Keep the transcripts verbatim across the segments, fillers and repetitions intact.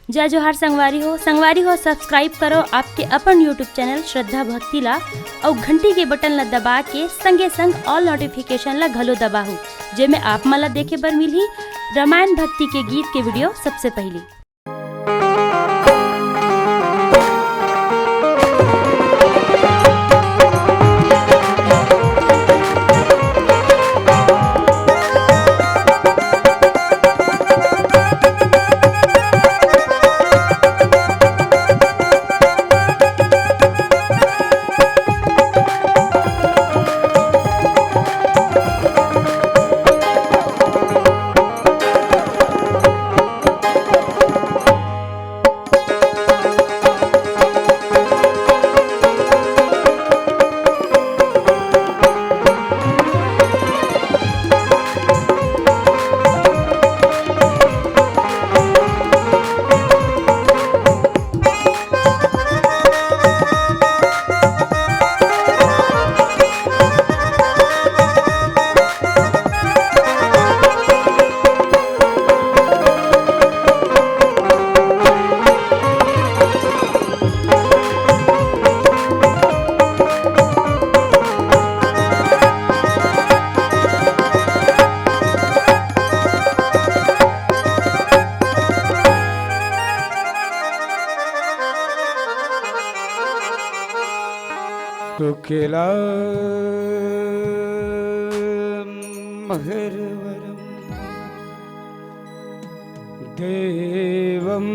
जय जोहार संगवारी हो, संगवारी हो, subscribe करो आपके अपन YouTube channel श्रद्धा भक्ति ला अउ घंटी के button ला दबा के संगे संग all notification ला घलो दबाहू, जेमे आप मन ला देखे बर मिलही रामायण भक्ति के गीत के video सबसे पहली। तो खेला महरवरम देवम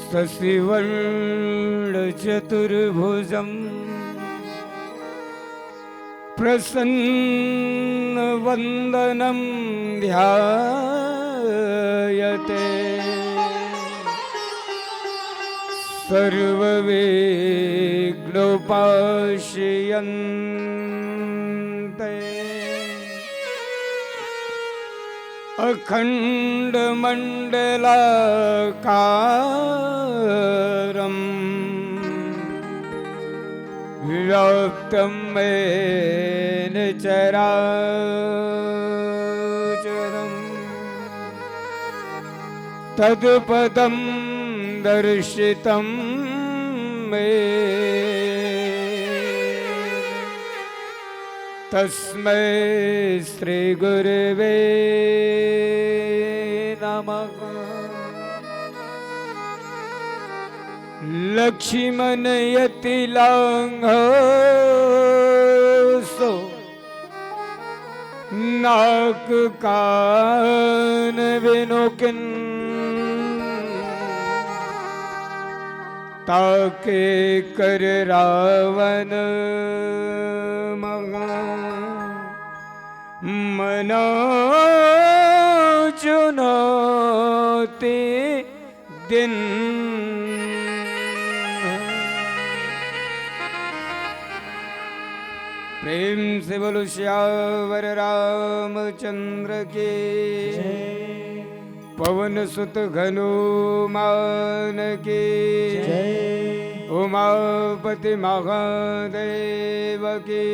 शशिवर्ण चतुर्भुजम प्रसन्न वंदनम ध्यायते सर्वविघ्नोपाश्रियन्ते अखंडमंडलाकारम व्याप्तं येन चराचरम् तत्पदं दर्शितं मे तस्मै श्री गुरवे नमः। लक्ष्मण यति लांघो सो नाक कान बिनु किन ताके कर रावण महा मनो चुनौती दिन। प्रेम से बोलो सियावर रामचंद्र की, पवन सुत हनुमान की, जय। उमापति महादेव की,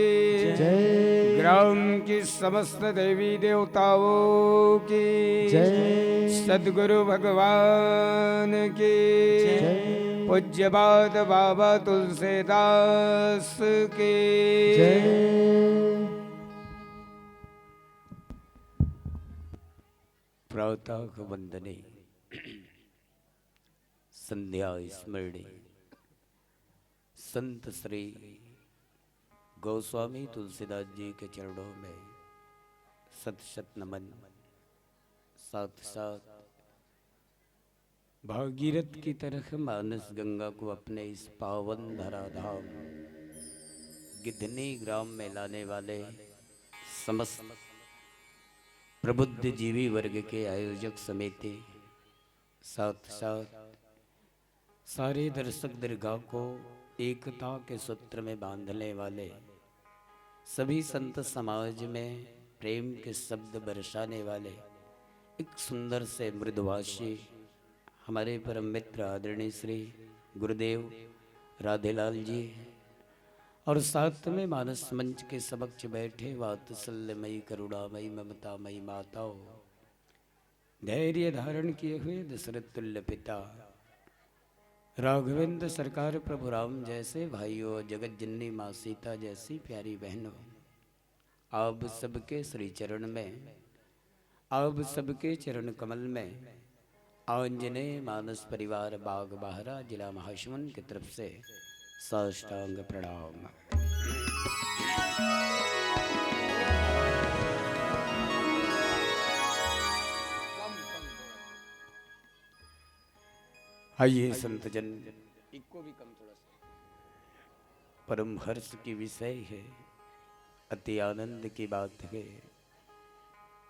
जय। ग्राम की समस्त देवी देवताओं की, जय। सदगुरु भगवान की, जय। पूज्यपाद बाबा तुलसीदास की, जय। प्रातः वंदनी, संध्या स्मरणी, संत श्री गोस्वामी तुलसीदास जी के चरणों में शत शत नमन। साथ साथ भागीरथ की तरह मानस गंगा को अपने इस पावन धराधाम गिधनी ग्राम में लाने वाले समस्त प्रबुद्ध जीवी वर्ग के आयोजक समिति, साथ साथ सारे दर्शक दीर्घा को एकता के सूत्र में बांधने वाले, सभी संत समाज में प्रेम के शब्द बरसाने वाले एक सुंदर से मृदुभाषी हमारे परम मित्र आदरणीय श्री गुरुदेव राधेलाल जी और साथ में मानस मंच के समक्ष बैठे वात्सल्यमयी करुणामयी ममतामयी माताओं, धैर्य धारण किए हुए दशरथ तुल्य पिता, राघवेंद्र सरकार प्रभु राम जैसे भाइयों, जगत जननी माँ सीता जैसी प्यारी बहनों, आप सबके श्री चरण में, आप सबके चरण कमल में आंजनेय मानस परिवार बाग बहरा, जिला महासमुंद की तरफ से साष्टांग प्रणाम। आइए संतजन, इक्को भी कम थोड़ा सा। परम हर्ष की विषय है, अति आनंद की बात है,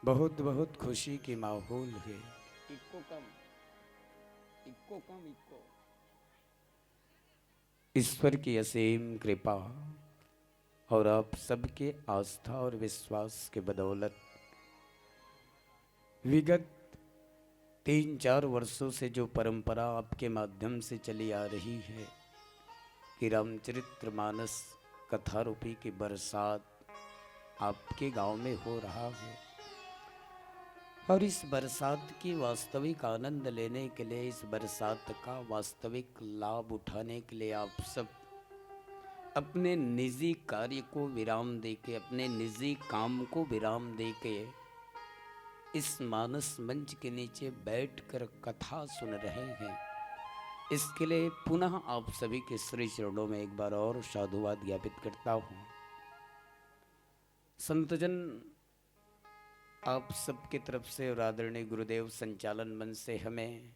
बहुत बहुत खुशी की माहौल है। इक्को कम, इक्को कम, इक्को। ईश्वर की असीम कृपा और आप सबके आस्था और विश्वास के बदौलत विगत तीन चार वर्षों से जो परंपरा आपके माध्यम से चली आ रही है कि रामचरित्र मानस कथा रूपी की बरसात आपके गांव में हो रहा है, और इस बरसात की वास्तविक आनंद लेने के लिए, इस बरसात का वास्तविक लाभ उठाने के लिए आप सब अपने निजी कार्य को विराम देके, अपने निजी काम को विराम देके इस मानस मंच के नीचे बैठकर कथा सुन रहे हैं, इसके लिए पुनः आप सभी के श्री चरणों में एक बार और साधुवाद ज्ञापित करता हूँ। संतजन, आप सबके तरफ से और आदरणीय गुरुदेव संचालन मंच से हमें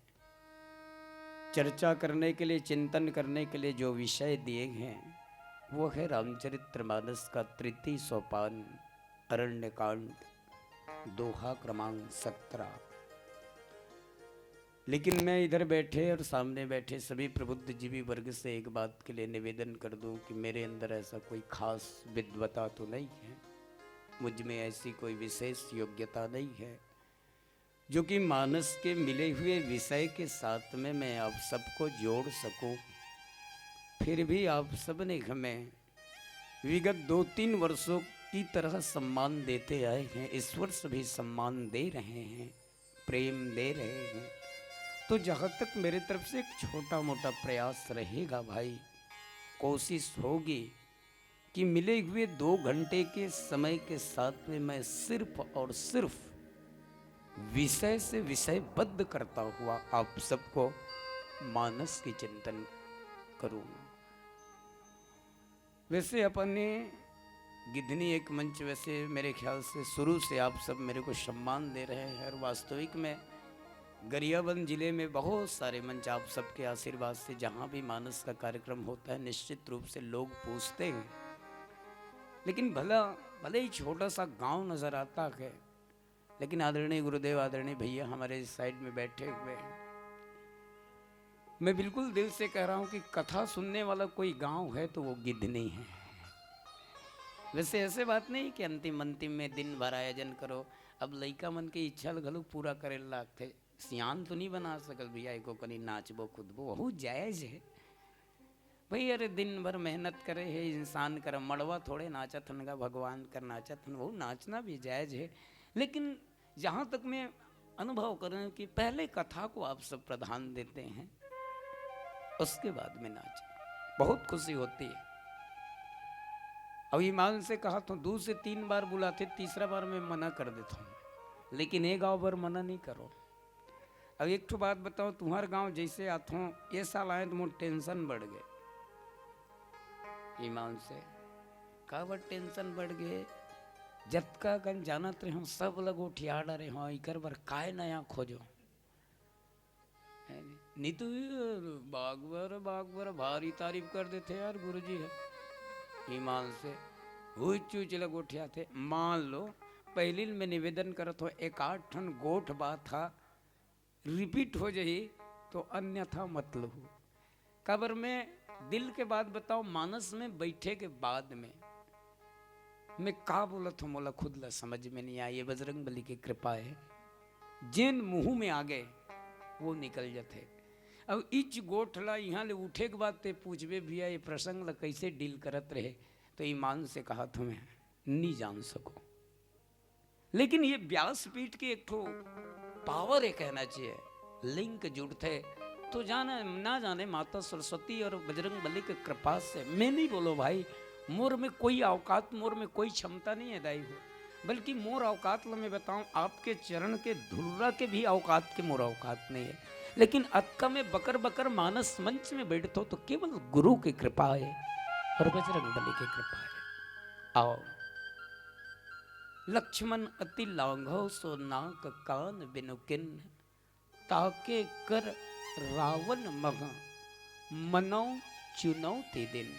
चर्चा करने के लिए, चिंतन करने के लिए जो विषय दिए हैं, वो है रामचरित्र मानस का तृतीय सोपान, अरण्यकांड, दोहा क्रमांक सत्रह। लेकिन मैं इधर बैठे और सामने बैठे सभी प्रबुद्धिजीवी वर्ग से एक बात के लिए निवेदन कर दूं कि मेरे अंदर ऐसा कोई खास विद्वता तो नहीं है, मुझ में ऐसी कोई विशेष योग्यता नहीं है जो कि मानस के मिले हुए विषय के साथ में मैं आप सबको जोड़ सकूं। फिर भी आप सब ने हमें विगत दो तीन वर्षों की तरह सम्मान देते आए हैं, इस वर्ष भी सम्मान दे रहे हैं, प्रेम दे रहे हैं। तो जहाँ तक मेरे तरफ से एक छोटा मोटा प्रयास रहेगा भाई, कोशिश होगी कि मिले हुए दो घंटे के समय के साथ में मैं सिर्फ और सिर्फ विषय से विषयबद्ध करता हुआ आप सबको मानस की चिंतन करूं। वैसे अपन ने गिधनी एक मंच, वैसे मेरे ख्याल से शुरू से आप सब मेरे को सम्मान दे रहे हैं, और वास्तविक में गरियाबंद जिले में बहुत सारे मंच आप सबके आशीर्वाद से, जहाँ भी मानस का कार्यक्रम होता है, निश्चित रूप से लोग पूछते हैं। लेकिन भला, भले ही छोटा सा गांव नजर आता है, लेकिन आदरणीय गुरुदेव, आदरणीय भैया हमारे इस साइड में बैठे हुए हैं, मैं बिल्कुल दिल से कह रहा हूँ कि कथा सुनने वाला कोई गांव है तो वो गिधनी है। वैसे ऐसे बात नहीं कि अंतिम अंतिम में दिन भर आयोजन करो, अब लइका मन के इच्छा ल घलो पूरा करे ल लागथे। सियान तो नहीं बना सकल भैया, एको कनी नाचबो कूदबो, वहू जायज है भाई। अरे दिन भर मेहनत करे हे इंसान करा, मड़वा थोड़े नाचत हन गा भगवान कर नाचत हन, वहू नाचना भी जायज है। लेकिन जहाँ तक मैं अनुभव कर रहे हूँ कि पहले कथा को आप सब प्रधान देते हैं, उसके बाद में नाच, बहुत खुशी होती है। अब ईमान से कहा तो दू से तीन बार बुलाथे, तीसरा बार मैं मना कर देता हूँ, लेकिन एक गाँव भर मना नहीं करो। अब एक ठो बात बताओ, तुम्हार गांव जैसे आथों, ये साल आए तो मोर टेंशन बढ़ गए। ईमान से, काबर टेंशन बढ़ गए? जतका कन जानत रहे हो, सब ला गोठिया डरे हो, इकर बर काय नया खोजो? है नी? नीतू बागवर, बागवर भारी तारीफ कर देथे यार गुरुजी है। ईमान से हुई चूच ल गोठियाथे। मान लो, पहिली ल मैं निवेदन करत हो, एक आध ठन गोठ बात हा रिपीट हो जाही, तो अन्यथा मत लहू। काबर में दिल के बात बताओ, मानस में बैठे के बाद में मैं का बोलत हूँ, मोला खुद ला समझ में नहीं आए। ये बजरंग बली की कृपा है, जेन मुंह में आ गए, वो निकल जाथे। अब इच गोठ ला इहाँ ले उठे के बाद ते पूछबे, "भैया, ये प्रसंग ला कैसे डील करत रहे?" तो ईमान से कहा, "तुम्हें नहीं जान सको।" लेकिन ये व्यासपीठ के एक ठो पावर ये कहना चाहिए, लिंक जुड़थे। तो जाने ना जाने माता सरस्वती और बजरंग बली के कृपा से, मैं नहीं बोलो भाई, मोर में कोई औकात, मोर में कोई क्षमता नहीं है दाई हो, बल्कि मोर औकात ल मैं बताऊं, आपके चरण के धुर्रा के भी औकात के मोर औकात नहीं है। लेकिन अतका में बकर बकर मानस मंच में बैठतो तो केवल गुरु की कृपा है और बजरंग बली की कृपा है। आओ, लक्ष्मण अति लांघो सो नाक कान बिनु किन्ह, ताके कर रावण मग मनौ चुनौती दिन।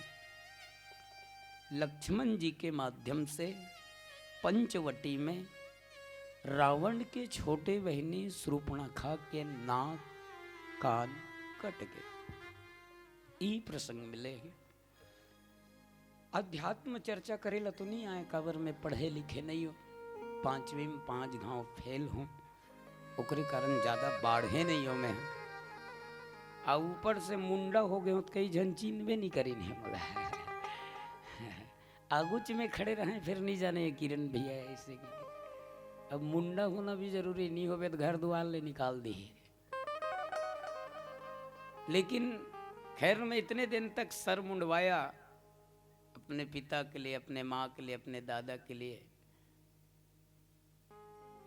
लक्ष्मण जी के माध्यम से पंचवटी में रावण के छोटे बहिनी शूर्पणखा के नाक कान कट गए। ई प्रसंग मिले हे। अध्यात्म चर्चा करे ला तो नहीं आए, काबर मैं पढ़े लिखे नहीं हो, पांचवी में पांच घाव फेल हूँ, ओकरे कारण ज्यादा बाढ़े नहीं हो मैं। आ ऊपर से मुंडा हो गए हो तो कई झन चिन्हबे नहीं करीन हे मोला। आगुच में खड़े रहे फिर नहीं जाने ये किरण भैया ऐसे की। अब मुंडा होना भी जरूरी नहीं होवे तो घर दुआर ले निकाल दी। लेकिन खैर, मैं इतने दिन तक सर मुंडवाया अपने पिता के लिए, अपने माँ के लिए, अपने दादा के लिए।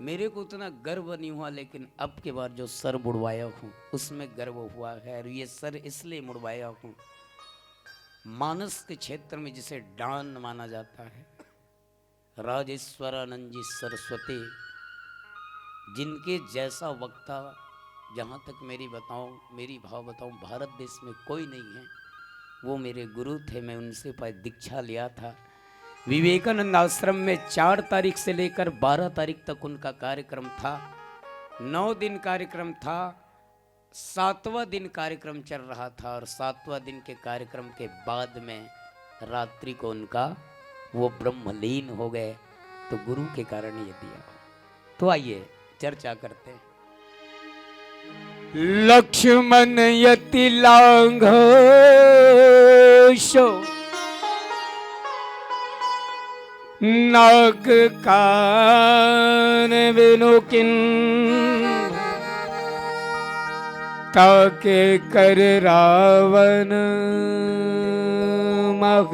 मेरे को उतना गर्व नहीं हुआ, लेकिन अब के बाद जो सर मुड़वाया हूँ, उसमें गर्व हुआ है। और ये सर इसलिए मुड़वाया हूँ, मानस के क्षेत्र में जिसे डॉन माना जाता है, राजेश्वरानंद जी सरस्वती, जिनके जैसा वक्ता, जहाँ तक मेरी बताऊं, मेरी भाव बताऊं, भारत देश में कोई नहीं है। वो मेरे गुरु थे, मैं उनसे पाए दीक्षा लिया था। विवेकानंद आश्रम में चार तारीख से लेकर बारह तारीख तक उनका कार्यक्रम था। नौ दिन कार्यक्रम था। सातवां दिन कार्यक्रम चल रहा था और सातवां दिन के कार्यक्रम के बाद में रात्रि को उनका वो ब्रह्मलीन हो गए। तो गुरु के कारण ये दिया। तो आइए चर्चा करते हैं। लक्ष्मण यति लांघो सो नाक कान बिनु किन, ताके कर रावण मग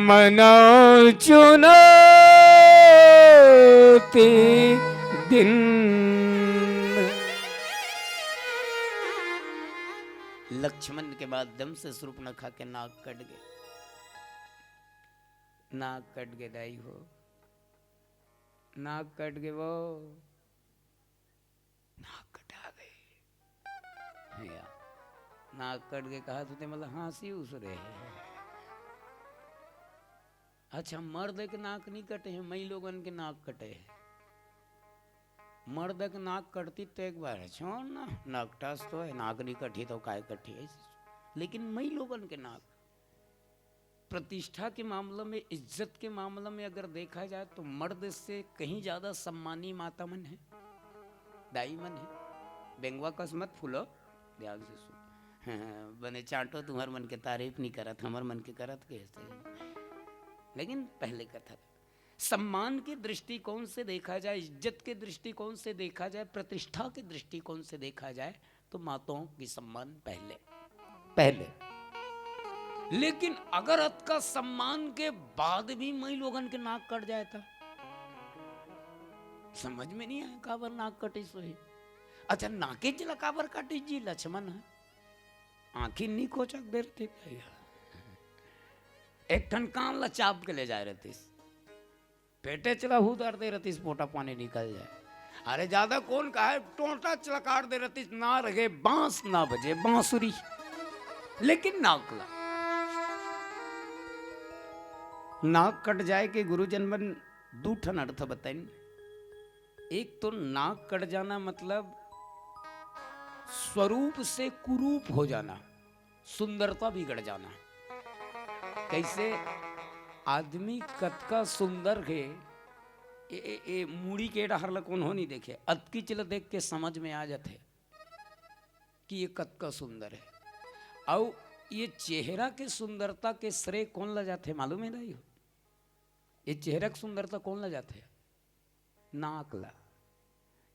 मनौ चुनौती दिन। लक्ष्मण के माध्यम से शूर्पणखा के नाक कट गए। नाक कट गए दाई हो, नाक कट गए वो, नाक कटा गए। या, नाक कट गए कहा तो ते मतलब हाँसी उसरे। अच्छा, मर्द के नाक नहीं कटे हैं, मई लोगन के नाक कटे हैं। मर्द के नाक कटती तो एक बार है, छोड़ ना, नाक टास तो है, नाक नहीं कटी तो काय कटी है। लेकिन मई लोगन के नाक, प्रतिष्ठा के मामला में, इज्जत के मामला में अगर देखा जाए तो मर्द से कहीं ज्यादा सम्मानी माता मन है, दाई मन है। बेंगवा कस मत फूलो, ध्यान से सुन। बने चांटो, तुम्हर मन के तारीफ नहीं करत, हमर मन के करत कैसे? लेकिन पहले कथा, सम्मान के दृष्टिकोण से देखा जाए, इज्जत के दृष्टिकोण से देखा जाए, प्रतिष्ठा के दृष्टिकोण से देखा जाए, तो माताओं की सम्मान पहले, पहले। लेकिन अगर अतका सम्मान के बाद भी मई लोगन के नाक कट जाए, तो समझ में नहीं आए, काबर नाक कटिस होही। अच्छा, नाकेच ला काबर काटिस जी लक्ष्मण ह? आँखी नी कोचक दे रहितिस भैया, एक ठन कान ला चाप के ले जाए रहितिस, पेटेच ला हुदर दे रहितिस, पोटा पानी निकल जाए। अरे, ज्यादा कौन कहे, टोंटाच ला काट दे रहितिस, ना रहे बांस ना बजे बांसुरी, लेकिन नाक ला। नाक कट जाए के गुरुजन मन दू ठन अर्थ बताइन। एक तो नाक कट जाना मतलब स्वरूप से कुरूप हो जाना, सुंदरता बिगड़ जाना। कैसे? आदमी कतका सुंदर हे, ए, ए, ए, मुड़ी के डहर ला कोनो नहीं देखे, अतकीच ला देख के समझ में आ जाथे कि ये कतका सुंदर हे। अउ ये चेहरा के सुंदरता के श्रेय कोन ला जाथे, मालूम हे दाई हो? ये चेहरा के सुंदरता कोन ला जाथे? नाक ला।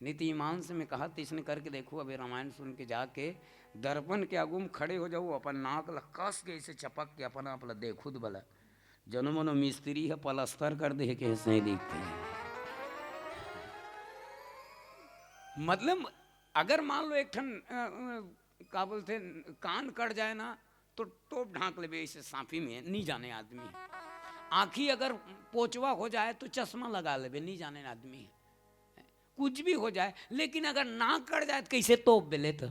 नीति ईमान से मैं कहा, तइसने करके देखो, अभी रामायण सुन के जाके दर्पण के आगू में खड़े हो जाओ, अपन नाक ल कस के ऐसे चपक के अपन आप ल देखो त भला, जनो मनो मिस्त्री ह पलस्तर कर दे हे, कइसे दिखथे। मतलब, अगर मान लो एक ठन, अ, अ, का बोलथे, कान कट जाए ना, तो टोप ढांक लेबे ऐसे साफी में, नहीं जाने आदमी। आँखी अगर पोचवा हो जाए, तो चश्मा लगा लेबे, नहीं जाने आदमी। कुछ भी हो जाए, लेकिन अगर नाक कट जाए, तो कैसे तोप बेले तो?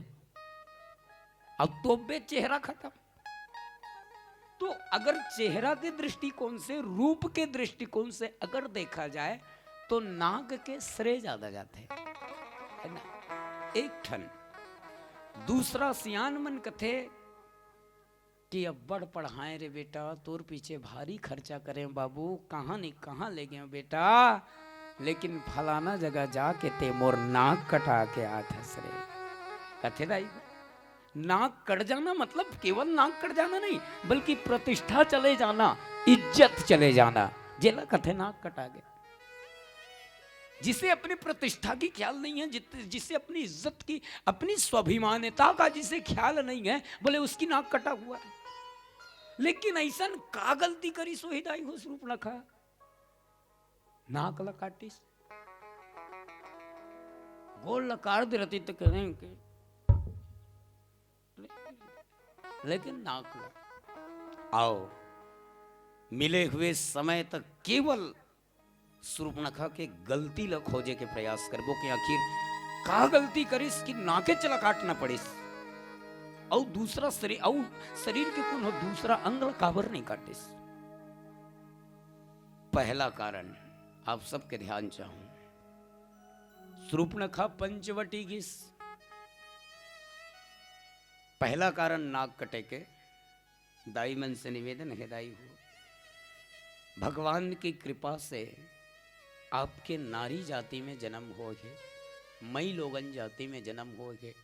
अब तोप बे, चेहरा खत्म। तो अगर चेहरा के दृष्टिकोण से, रूप के दृष्टिकोण से अगर देखा जाए, तो नाक के श्रेय ज्यादा जाथे, है ना? एक ठन। दूसरा, सियान मन कथे कि अब्बड़ पढ़ाए रे बेटा, तोर पीछे भारी खर्चा करें बाबू, कहाँ नहीं कहाँ ले गए बेटा, लेकिन फलाना जगह जाके ते मोर नाक कटा के आत हस रे। कथे दाई, नाक कट जाना मतलब केवल नाक कट जाना नहीं, बल्कि प्रतिष्ठा चले जाना, इज्जत चले जाना, जेला कथे नाक कटा गे। जिसे अपनी प्रतिष्ठा की ख्याल नहीं है, जित-, जिसे अपनी इज्जत की, अपनी स्वाभिमानता का जिसे ख्याल नहीं है, बोले उसकी नाक कटा हुआ है। लेकिन ऐसन का गलती करिस होही दाई हो, सूर्पनखा? नाक ल काटिस, गोड़ ल काट दे रहती तो कहें कि, लेकिन नाक ल। आओ, मिले हुए समय तक केवल सूर्पनखा के गलती ल खोजे के प्रयास करबो कि आखिर का गलती करिस कि नाकेच ल काटना पड़िस। अउ दूसरा शरीर, अउ शरीर के कोनो दूसरा अंग ल काबर नहीं काटिस? पहला कारण, आप सबके ध्यान चाहूं, सूर्पनखा पंचवटी गिस। पहला कारण नाक कटे के, दाई मन से निवेदन हे दाई हो, भगवान की कृपा से आपके नारी जाति में जन्म होय हे, मई लोगन जाति में जन्म होय हे।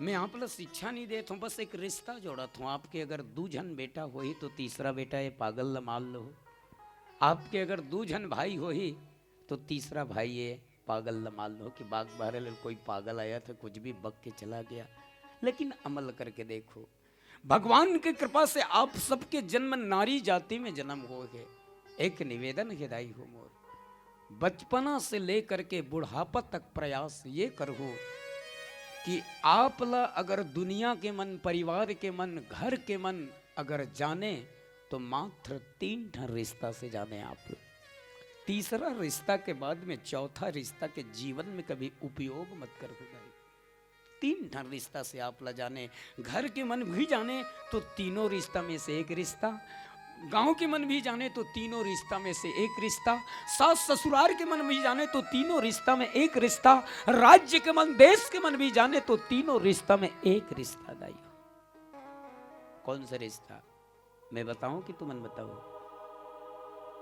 मैं आप ला शिक्षा नहीं देत हूँ, बस एक रिश्ता जोड़त हूँ। आपके अगर दू झन बेटा होही तो तीसरा बेटा ये पागल ला मान लो, आपके अगर दू झन भाई होही तो तीसरा भाई ये पागल ला मान लो कि बाग बहरे ले कोई पागल आया था, कुछ भी बक के चला गया। लेकिन अमल करके देखो, भगवान की कृपा से आप सबके जन्म नारी जाति में जन्म होय हे। एक निवेदन हे दाई हो मोर, बचपना से लेकर के बुढ़ापा तक प्रयास ये करहू कि आप ला अगर दुनिया के मन, परिवार के मन, घर के मन अगर जाने, तो मात्र तीन ठन रिश्ता से जाने आप। तीसरा रिश्ता के बाद में चौथा रिश्ता के जीवन में कभी उपयोग मत करहू भाई। तीन ठन रिश्ता से आप ला जाने, घर के मन भी जाने तो तीनों रिश्ता में से एक रिश्ता, गांव के मन भी जाने तो तीनों रिश्ता में से एक रिश्ता, सास ससुराल के मन भी जाने तो तीनों रिश्ता में एक रिश्ता, राज्य के मन, देश के मन भी जाने तो तीनों रिश्ता में एक रिश्ता दाई हो। कौन सा रिश्ता? मैं बताऊं कि तुमन बताओ?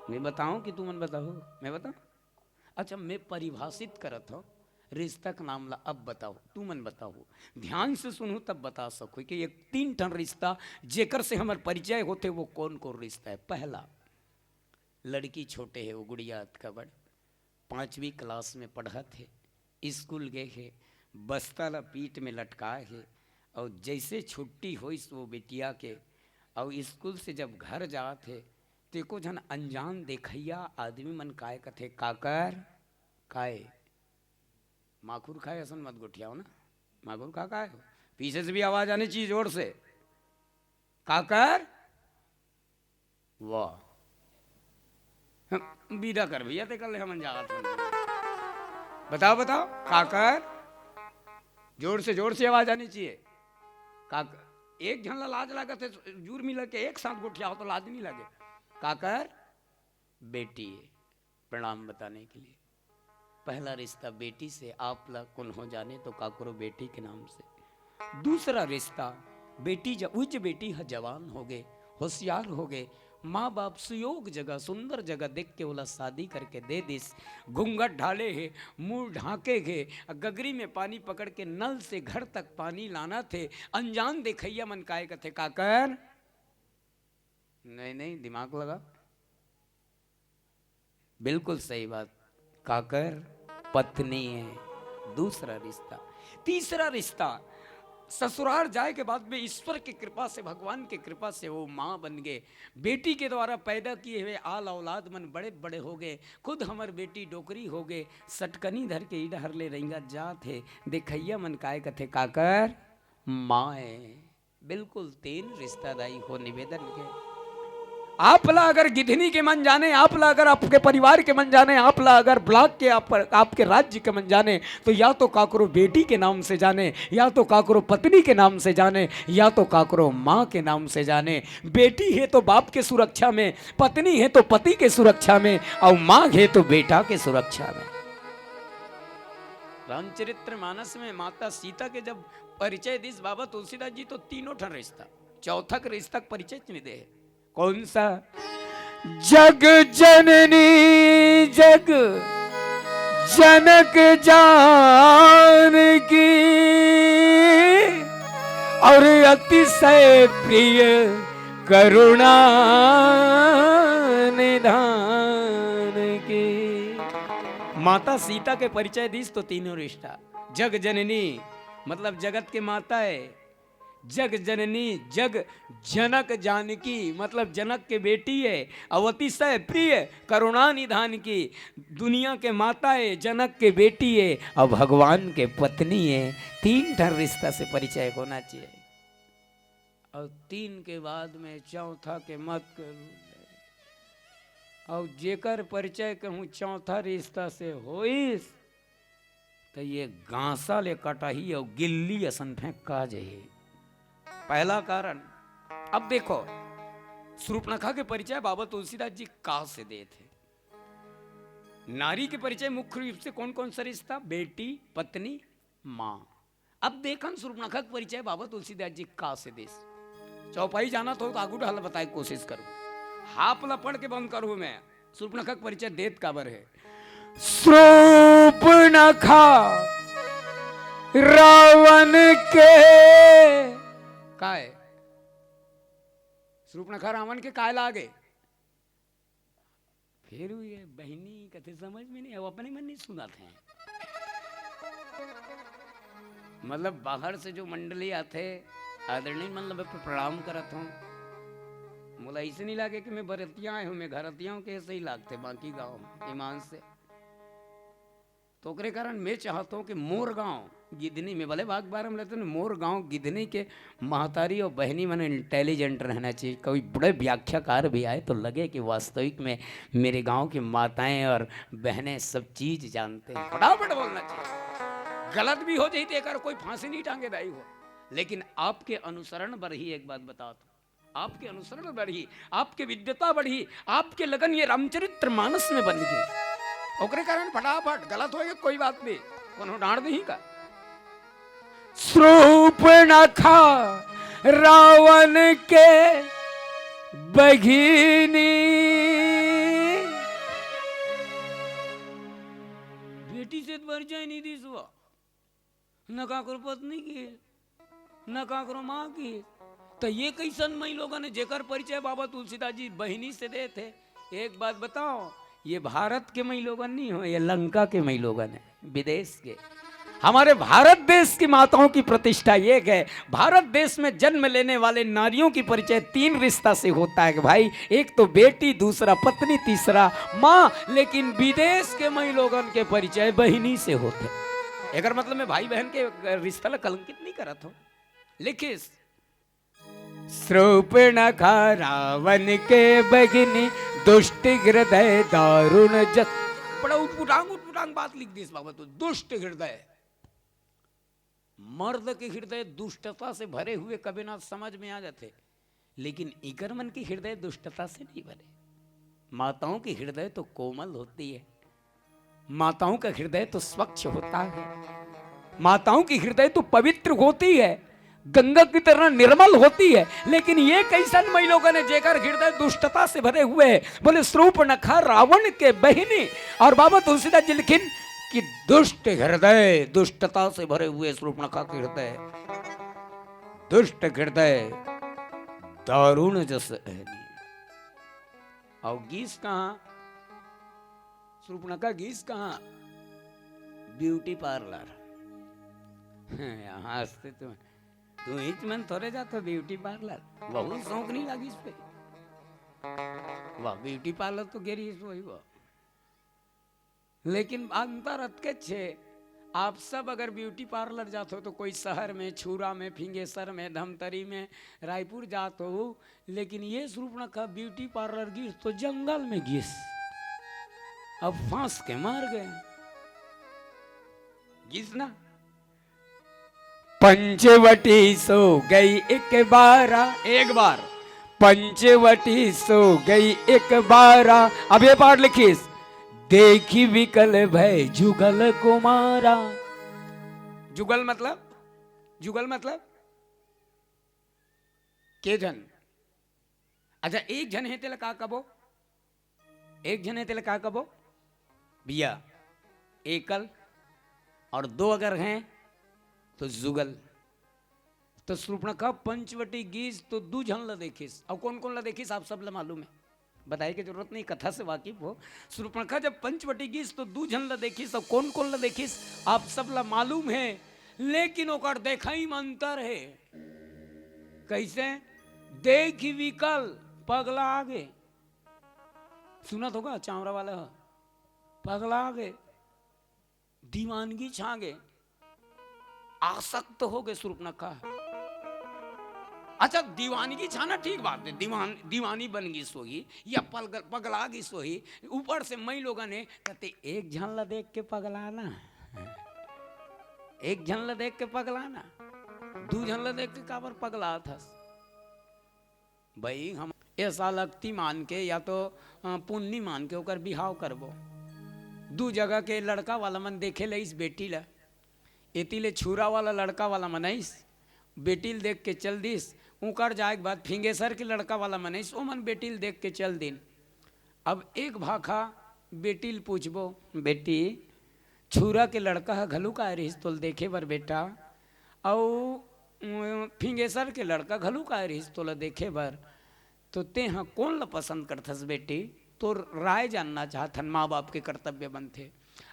मैं बताऊं कि तुमन बताओ? मैं बताऊं? अच्छा, मैं परिभाषित करत हूं रिश्ता के नाम ला। अब बताओ, तुमन बताओ, ध्यान से सुनहू तब बता सको कि ये तीन ठन रिश्ता जेकर से हमर परिचय होथे, वो कौन कौन रिश्ता है। पहला, लड़की छोटे हे, वो गुड़िया अतका बड़, पांचवी क्लास में पढ़त हे, स्कूल गे हे, बस्ता ला पीठ में लटकाए हे, अउ जैसे छुट्टी होइस वो बिटिया के, अउ स्कूल से जब घर जात हे, तो एको झन अनजान देखइया आदमी मन काय कथे, "काकर?" काय? माखुर खाए असन मत गोठियाओ ना, माखुर खा काय हो? पीछे से भी आवाज आनी चाहिए जोर से, "काकर?" वाह। हम, विदा कर भैया, ते कर ले, हमन जावत हन। बताओ, बताओ, काकर? जोर से, जोर से आवाज आनी चाहिए। काकर, एक झन ला लाज लागत हे, जुर मिला के एक साथ गोठियाओ तो लाज नहीं लगे। काकर? बेटी है। प्रणाम बताने के लिए। पहला रिश्ता बेटी से, आप ला कोनो जाने तो काकरो बेटी के नाम से। दूसरा रिश्ता, बेटी ज-, उज बेटी ह जवान हो गे, होशियार हो गे, माँ बाप सुयोग जगह, सुंदर जगह देख के ओला शादी करके दे दिस। घूंघट ढाले हे, मुंह ढांके हे, गगरी में पानी पकड़ के नल से घर तक पानी लाना थे। अनजान देखइया मन काय कथे, "काकर?" नहीं, नहीं, दिमाग लगा। बिल्कुल सही बात। काकर? पत्नी है, दूसरा रिश्ता। तीसरा रिश्ता, ससुराल जाए के बाद में ईश्वर के कृपा से, भगवान के कृपा से वो माँ बन गए। बेटी के द्वारा पैदा किए हुए आल औलाद मन बड़े बड़े हो गए। खुद हमर बेटी डोकरी हो गए, सटकनी धर के ई डहर ले रेंगत जात हे। देखइया मन काय कथे, काकर माँ ए। बिल्कुल तीन रिश्तेदारी हो निवेदन के। आप ला अगर गिधनी के मन जाने, आप ला अगर आपके परिवार के मन जाने, आप ला अगर ब्लॉक के, आप, आपके राज्य के मन जाने, तो या तो काकरो बेटी के नाम से जाने, या तो काकरो पत्नी के नाम से जाने, या तो काकरो माँ के नाम से जाने। बेटी हे तो बाप के सुरक्षा में, पत्नी हे तो पति के सुरक्षा में, अउ माँ हे तो बेटा के सुरक्षा में। रामचरित्र मानस में माता सीता के जब परिचय दिस बाबा तुलसीदास जी, तो तीनों ठन रिश्ता, चौथा के रिश्ता के परिचय च नइ दे हे। कौन सा? जग जननी जग जनक जान की, और अतिशय प्रिय करुणा निधान की। माता सीता के परिचय दिस तो तीनों रिश्ता। जग जननी मतलब जगत के माता है, जग जननी जग जनक जानकी मतलब जनक के बेटी है, अउ अतिशय प्रिय करुणा निधान की, दुनिया के माता है, जनक के बेटी है, अउ भगवान के पत्नी है। तीन ठन रिश्ता से परिचय होना चाहिए। अउ तीन के बाद में चौथा के मत करू। अउ जेकर परिचय कहूँ चौथा रिश्ता से होइस, त ये गांसा ले कटाही अउ गिल्ली असन फेंका जही। पहला कारण, अब देखो, सूर्पनखा के परिचय बाबा तुलसीदास जी का से देत हे। नारी के परिचय मुख्य रूप से कौन कौन सा रिश्ता? बेटी, पत्नी, माँ। अब देखन सूर्पनखा के परिचय बाबा तुलसीदास जी का से देस। चौपाई जानत हो तो आगू डहर बताए के कोशिश करो। हाफ ला पढ़ के बंद करूँ मैं। सूर्पनखा के परिचय देत काबर हे? सूर्पनखा रावण के काय? सूर्पनखा रावण के काय लागे? फिर ये बहिनी कथे समझ में नहीं, अब अपने मन नहीं सुनत हैं। मतलब बाहर से जो मंडली आथे, आदरणीय मन ल मैं प्रणाम करत हूँ। मोला ऐसे नहीं लागे कि मैं बरतिया आए हूँ, मैं घरतिया हूँ, के ऐसे ही लागथे बाकी गाँव में, ईमान से। तो ओकरे कारण मैं चाहत हूँ कि मोर गाँव गिधनी में, भले बाग बारह में लेते हैं, मोर गाँव गिधनी के महतारी और बहनी मन इंटेलिजेंट रहना चाहिए। कोई बड़े व्याख्याकार भी आए तो लगे कि वास्तविक में मेरे गांव की माताएं और बहनें सब चीज जानते हैं, फटाफट बोलना चाहिए। गलत भी हो जाई तो एकर कोई फांसी नहीं टांगे दाई हो, लेकिन आपके अनुसरण बर ही एक बात बतात हूं, आपके अनुसरण बढ़ी, आपके विद्वता बढ़ी, आपके लगन ये रामचरित्र मानस में बन गई। ओकरे कारण फटाफट गलत होए कोई बात नहीं, कोनो डांट नहीं का। सूर्पनखा रावण के बघिनी। बेटी से तो परिचय नहीं दिस हुआ, न काकरो पत्नी की, न काकरो माँ की। तो ये कैसन मई लोगन हे जेकर परिचय बाबा तुलसीदास जी बहिनी से देत हे? एक बात बताओ, ये भारत के मई लोगन नहीं हो, ये लंका के मई लोगन हे, विदेश के। हमारे भारत देश की माताओं की प्रतिष्ठा ये है। भारत देश में जन्म लेने वाले नारियों की परिचय तीन रिश्ता से होता है कि भाई, एक तो बेटी, दूसरा पत्नी, तीसरा माँ। लेकिन विदेश के मई लोगन के परिचय बहिनी से होथे। एकर मतलब मैं भाई बहन के रिश्ता ला कलंकित नहीं करत हूँ, लेकिन सूर्पनखा रावण के बहिनी, दुष्ट हृदय दारुण जस। बड़ा उटपुटांग उटपुटांग बात लिख दिस बाबा, तो दुष्ट हृदय, मर्द के हृदय दुष्टता से भरे हुए कबे ना समझ में आ जाथे, लेकिन इकर मन के हृदय दुष्टता से नहीं भरे। माताओं के हृदय तो कोमल होती है, माताओं का हृदय तो स्वच्छ होता है, माताओं की हृदय तो पवित्र होती है, गंगा की तरह निर्मल होती है। लेकिन ये कैसन मई लोगन हे जेकर हृदय दुष्टता से भरे हुए है? बोले, "सूर्पनखा रावण के बहिनी।" और बाबा तुलसीदास जी लिखिन कि दुष्ट हृदय, दुष्टता से भरे हुए सूर्पनखा के हृदय, दुष्ट हृदय दारुण जस अहनी। और गीस कहाँ? सूर्पनखा गीस कहाँ? Beauty parlour. यहाँ हंसते तुम, तू ही मन थोड़े जाते ब्यूटी पार्लर। बहुत शौक नहीं लगी इस पे। वाह, ब्यूटी पार्लर तो गिरी इस वही वाह। लेकिन अंतर अतकेच हे, आप सब अगर ब्यूटी पार्लर जात हो तो कोई शहर में, छुरा में, फिंगेसर में, धमतरी में, रायपुर जात हो, लेकिन ये सुर्पणखा ब्यूटी पार्लर गिस तो जंगल में गिस, अब फांस के मर गए। गिस ना, पंचवटी सो गई एक बारा, एक बार। पंचवटी सो गई एक बारा। अब ये पाठ लिखिस, देखी विकल भय जुगल कुमारा। जुगल मतलब, जुगल मतलब के झन? अच्छा, एक झन हे तेला का कबो? एक झन हे तेला का कबो? भैया, एकल और दो अगर हैं तो जुगल। तो सुर्पणखा पंचवटी गिस तो दू झन ला देखिस। अब कौन कौन ला देखिस आप सब ला मालूम है, बताए के जरूरत नहीं, कथा से वाकिफ हो। सुर्पणखा जब पंचवटी गिस तो दू झन ला देखिस। अब कौन कौन ला देखिस आप सब ला मालूम है, लेकिन ओकर देखई में अंतर है। कैसे? देखी विकल, पगला आगे। सुनत होगा चांवरा वाला ह, पगला आगे, दीवानगी छा गे, आसक्त हो गए सुर्पणखा। अच्छा, दीवानगी छाना ठीक बात है, दीवान दीवानी बन गई सोही या पगल, पगला गई सोही। ऊपर से मई लोगन ने कहते, एक झन ला देख के पगलाना, एक झन ला देख के पगलाना, दू झन ला देख के काबर पगलात हस? भाई, हम ए साल अक्ति मान के या तो, अ, पुन्नी मान के ओकर बिहाव करबो। दू जगह के लड़का वाला मन देखे लइस बेटी ला। एती ले छुरा वाला लड़का वाला मन आइस, बेटी ल देख के चल दिस। उकर जाए के बाद फिंगेसर के लड़का वाला मन आइस, ओमन बेटी ल देख के चल दिन। अब एक भाखा बेटी ल पूछबो, "बेटी, छुरा के लड़का ह घलुक आए रहिस तोल देखे बर बेटा, अउ, उम, फिंगेसर के लड़का घलुक आए रहिस तोला देखे बर, तो तेंह कोन ल पसंद करथस बेटी?" तोर राय जानना चाहत हन, माँ बाप के कर्तव्य बनथे।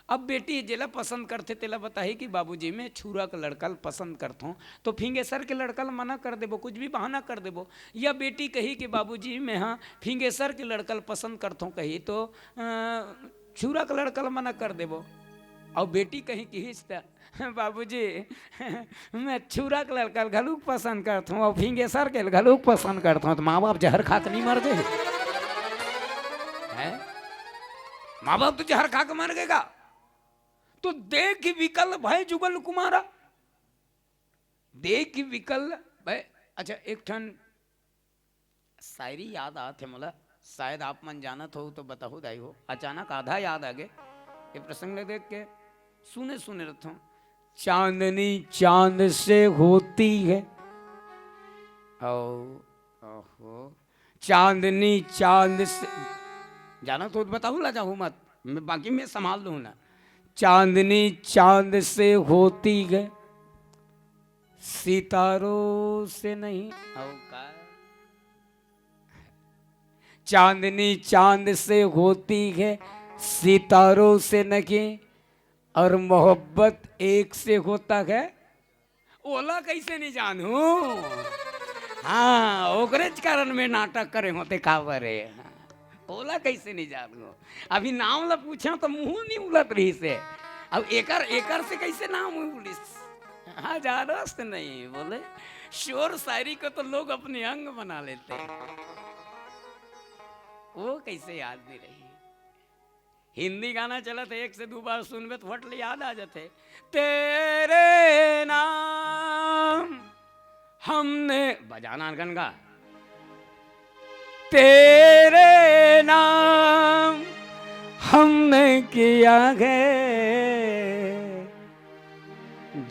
अब बेटी जेला पसंद करथे तेला बताही कि बाबूजी, मैं छुरा के लड़का ल पसंद करथों, तो फिंगेसर के लड़का ल मना कर देबो, कुछ भी बहाना कर देबो। या बेटी कही कि बाबूजी, मैं हा फिंगेसर के लड़का ल पसंद करथों कही तो, अ, छुरा के लड़का ल मना कर देबो। अउ बेटी कही किहिस त, बाबूजी, मैं छुरा के लड़का ल घलुक पसंद करथों अउ फिंगेसर के ल घलुक पसंद करथों, तो माँ बाप जहर खा के नहीं मर जाही? हैं? माँ बाप तो जहर खा के मर गएगा। तो देख विकल भय जुगल कुमारा, देख विकल भय। अच्छा, एक ठन शायरी याद आत हे मोला, शायद आप मन जानत हो तो बताहू दाई हो, अचानक आधा याद आ गे। ये प्रसंग ल देख के सुने सुने रथों। चांदनी चांद से होती है। ओ, ओहो, चांदनी चांद से, जानत हो तो बताहू, ला जाहू मत, मैं, बाकी मैं संभाल लूँ ना। चांदनी चांद से होती है, सितारों से नहीं। अउ का? चांदनी चांद से होती है, सितारों से नहीं, और मोहब्बत एक से होता है। ओला कैसे नहीं जानू? हाँ, ओकरेच कारण में नाटक करे होते काबर है। ओला कैसे नहीं जानू? अभी नाम ला पूछा तो मुंह नहीं उलत रहिस हे। अब एकर, एकर से कैसे नाम उलिस? हाँ, जानस नहीं बोले, शोर शायरी को तो लोग अपने अंग बना लेते हैं। वो कैसे याद नहीं रही? हिंदी गाना चलत हे, एक से दू बार सुनबे तो फट ले याद आ जाथे। तेरे नाम हमने, बजाना गनगा, तेरे नाम हमने किया है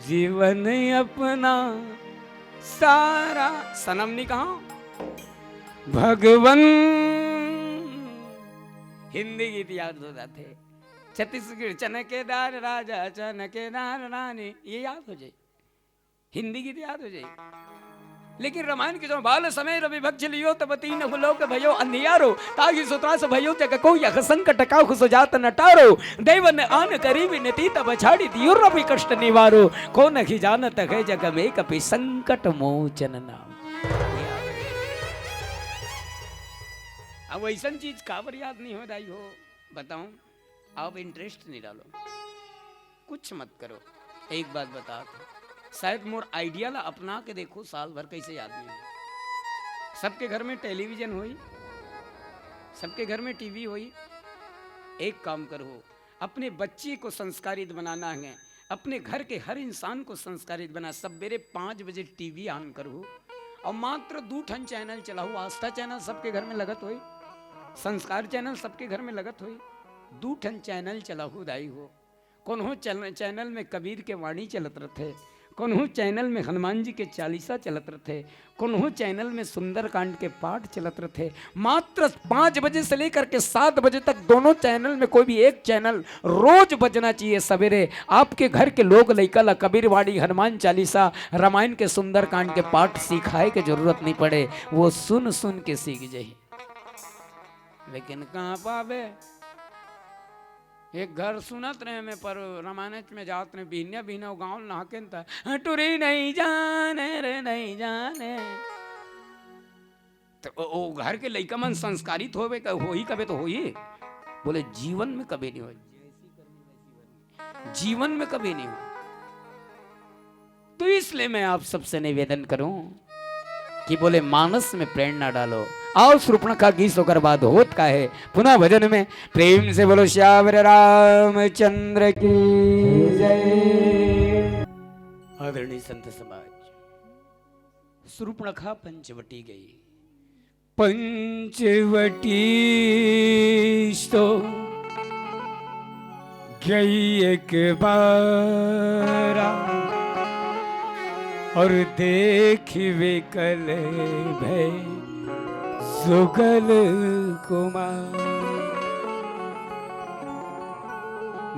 जीवन अपना सारा। सनम नहीं कहा, भगवन। हिंदी गीत याद हो जाते, छत्तीसगढ़ चनकेदार राजा चनकेदार रानी, ये याद हो जाए। हिंदी गीत याद हो जाए। लेकिन रामायण के जो बाल समय रवि भक्ष लियो, तब तीन लोक भयो अंधियारो। ताहि सुत्रास भयो जग को यह संकट काहु सो जात न टारो। देव न आन करी विनती तब छाड़ी दियो रवि कष्ट निवारो। को नहीं जानत है जग में कपि संकट मोचन नाम। अब वैसन चीज काबर याद नहीं हो दाई हो, बताऊं? अब इंटरेस्ट नहीं डालो, कुछ मत करो। एक बात बता, शायद मोर आइडिया ला अपना के देखो, साल भर कैसे याद नहीं हो। सबके घर में टेलीविजन होई, सबके घर में टीवी होई। एक काम करो, अपने बच्चे को संस्कारित बनाना है, अपने घर के हर इंसान को संस्कारित बना। सवेरे पाँच बजे टीवी ऑन करो और मात्र दू ठन चैनल चलाओ। आस्था चैनल सबके घर में लगत होई, संस्कार चैनल सबके घर में लगत होई। दू ठन चैनल चलाओ दाई हो। कोनो चैन-, चैनल में कबीर के वाणी चलत रथे, कोनो चैनल में हनुमान जी के चालीसा चलत रथे, कोनो चैनल में सुंदरकांड के पाठ चलत रथे। मात्र पाँच बजे से लेकर के सात बजे तक दोनों चैनल में कोई भी एक चैनल रोज बजना चाहिए सवेरे। आपके घर के लोग लइका ला कबीर वाणी, हनुमान चालीसा, रामायण के सुंदरकांड के पाठ सिखाए के जरूरत नहीं पड़े, वो सुन सुन के सीख जाही। लेकिन कहाँ पावे? एक घर सुनत रहे में, पर रामायण में जात रहे, बिहनिया बिहनिया गाँव नहाके न त, "टुरी नहीं जाने रे, नहीं जाने।" तो ओ, ओ घर के लइका मन संस्कारित होवे का, होही कबे तो होही, बोले जीवन में कबे नहीं होही, जीवन में कबे नहीं होही। तो इसलिए मैं आप सबसे निवेदन करूं कि बोले मानस में प्रेरणा डालो। आओ शूर्पणखा गीस, ओकर बाद होत का है पुनः भजन में। प्रेम से बोलो सियावर रामचंद्र की जय। आदरणीय संत समाज, शूर्पणखा पंचवटी गई। पंचवटी तो गई एक बारा, और देख विकल भय जुगल कुमार।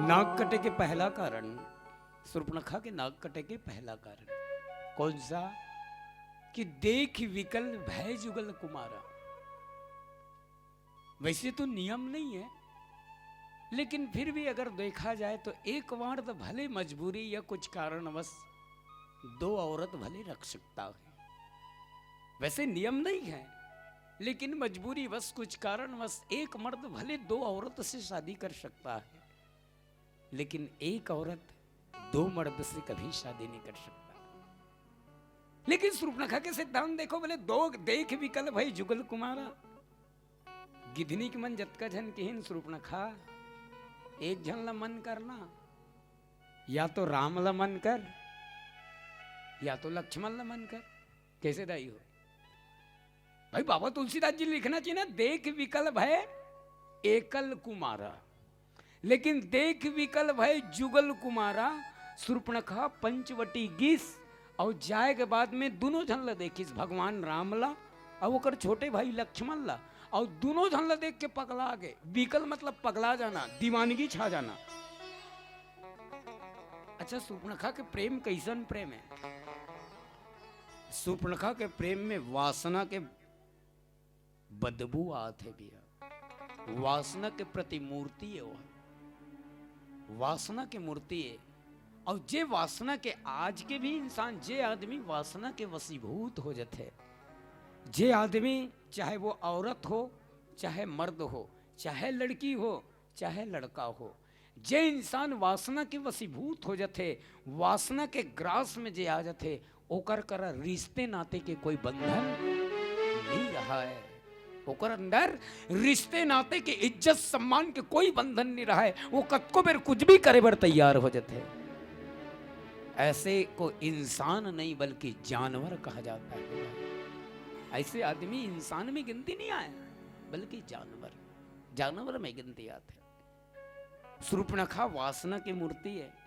नाक कटे के पहला कारण, शूर्पणखा के नाक कटे के पहला कारण कौन सा? कि देख विकल भय जुगल कुमारा। वैसे तो नियम नहीं है, लेकिन फिर भी अगर देखा जाए तो एक मर्द भले मजबूरी या कुछ कारणवश दो औरत भले रख सकता है। वैसे नियम नहीं है, लेकिन मजबूरीवश, कुछ कारणवश एक मर्द भले दो औरत से शादी कर सकता है, लेकिन एक औरत दो मर्द से कभी शादी नहीं कर सकता। लेकिन शूर्पणखा के सिद्धांत देखो, बोले, "दो देख विकल भय जुगल कुमारा।" गिधनी के मन जतका झन किहिन, "शूर्पणखा, एक झन ला मन करना, या तो राम ला मन कर, या तो लक्ष्मण ला मन कर।" कैसे दाई हो? भाई, बाबा तुलसीदास जी लिखना चाहिए ना, "देख विकल भय एकल कुमारा।" लेकिन देख विकल भय जुगल कुमारा, शूर्पणखा पंचवटी गीस, और जाए के बाद में दोनों झन ला देखिस, भगवान राम ला और ओकर छोटे भाई लक्ष्मण ला, और दोनों झन ला देख के पगला गे। विकल मतलब पगला जाना, दीवानगी छा जाना। अच्छा, शूर्पणखा के प्रेम कैसन प्रेम है? शूर्पणखा के प्रेम में वासना के बदबू आत हे भैया, वासना के प्रतिमूर्ति हे वो, वासना के मूर्ति हे। और जे वासना के आज के भी इंसान, जे आदमी वासना के वशीभूत हो जाथे, जे आदमी, चाहे वो औरत हो, चाहे मर्द हो, चाहे लड़की हो, चाहे लड़का हो, जे इंसान वासना के वशीभूत हो जाथे, वासना के ग्रास में जे आ जाथे, ओकर करा रिश्ते नाते के कोई बंधन नहीं रहा है। ओकर अंदर रिश्ते नाते के, इज्जत सम्मान के कोई बंधन नहीं रहा है। वो कतको बेर कुछ भी करे बर तैयार हो जाथे। ऐसे को इंसान नहीं बल्कि जानवर कहा जाता है। ऐसे आदमी इंसान में गिनती नहीं आए, बल्कि जानवर, जानवर में गिनती आते हैं। शूर्पणखा वासना की मूर्ति है।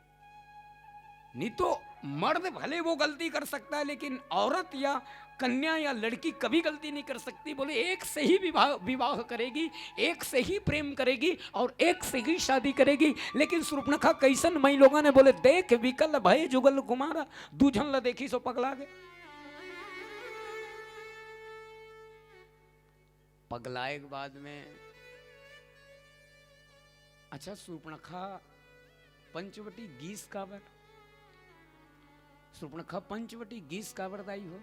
नहीं तो मर्द भले वो गलती कर सकता है, लेकिन औरत या कन्या या लड़की कभी गलती नहीं कर सकती। बोले, एक से ही विवाह, विवाह करेगी, एक से ही प्रेम करेगी और एक से ही शादी करेगी। लेकिन शूर्पणखा कैसन मई लोगन हे? बोले, देख विकल भय जुगल कुमारा, दू झन ला देखिस अउ पगला गे। पगलाए के बाद में, अच्छा, सुर्पणखा पंचवटी गीस काबर? सुर्पणखा पंचवटी गीस काबर दाई हो?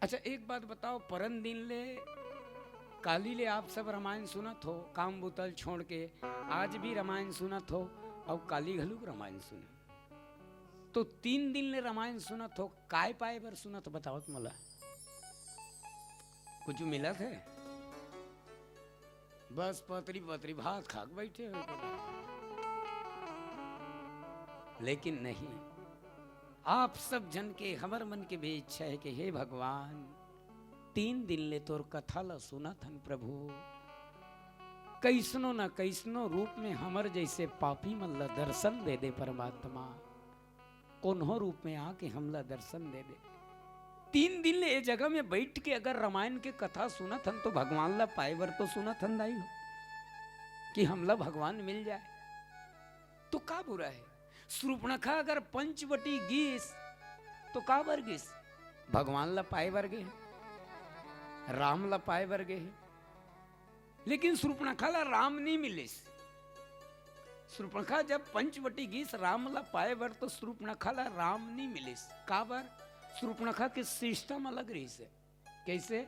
अच्छा, एक बात बताओ, परन दिन ले, काली ले आप सब रामायण सुनत हो, काम बुतल छोड़ के आज भी रामायण सुनत हो, अउ काली घलुक रामायण सुने, तो तीन दिन ले रामायण सुनत हो, काय पाए बर सुनत, बताओ त मोला, कुछ मिलत हे? बस पतरी पतरी भात खा के बैठे हो। लेकिन नहीं, आप सब जन के, हमर मन के भी इच्छा है कि हे भगवान, तीन दिन ले तोर कथा ला सुनत हन प्रभु, कइसनो न कइसनो रूप में हमर जइसे पापी मन ला दर्शन दे दे परमात्मा, कोनो रूप में आके हमला दर्शन दे दे। तीन दिन ले ए जगह में बैठ के अगर रामायण के कथा सुनत हन तो भगवान ला पाए बर तो सुनत हन दाई हो, कि हमला भगवान मिल जाए, तो का बुरा है? सुर्पणखा अगर पंचवटी गीस तो का बर गीस? भगवान ला पाए बर गे हे, राम ला पाए बर गे हे। लेकिन सुर्पणखा ला राम नहीं मिलिस। सुर्पणखा जब पंचवटी गीस राम ला पाए बर, तो सुर्पणखा ला राम नहीं मिलिस। काबर? सुर्पणखा के सिस्टम अलग रहिस हे। कैसे?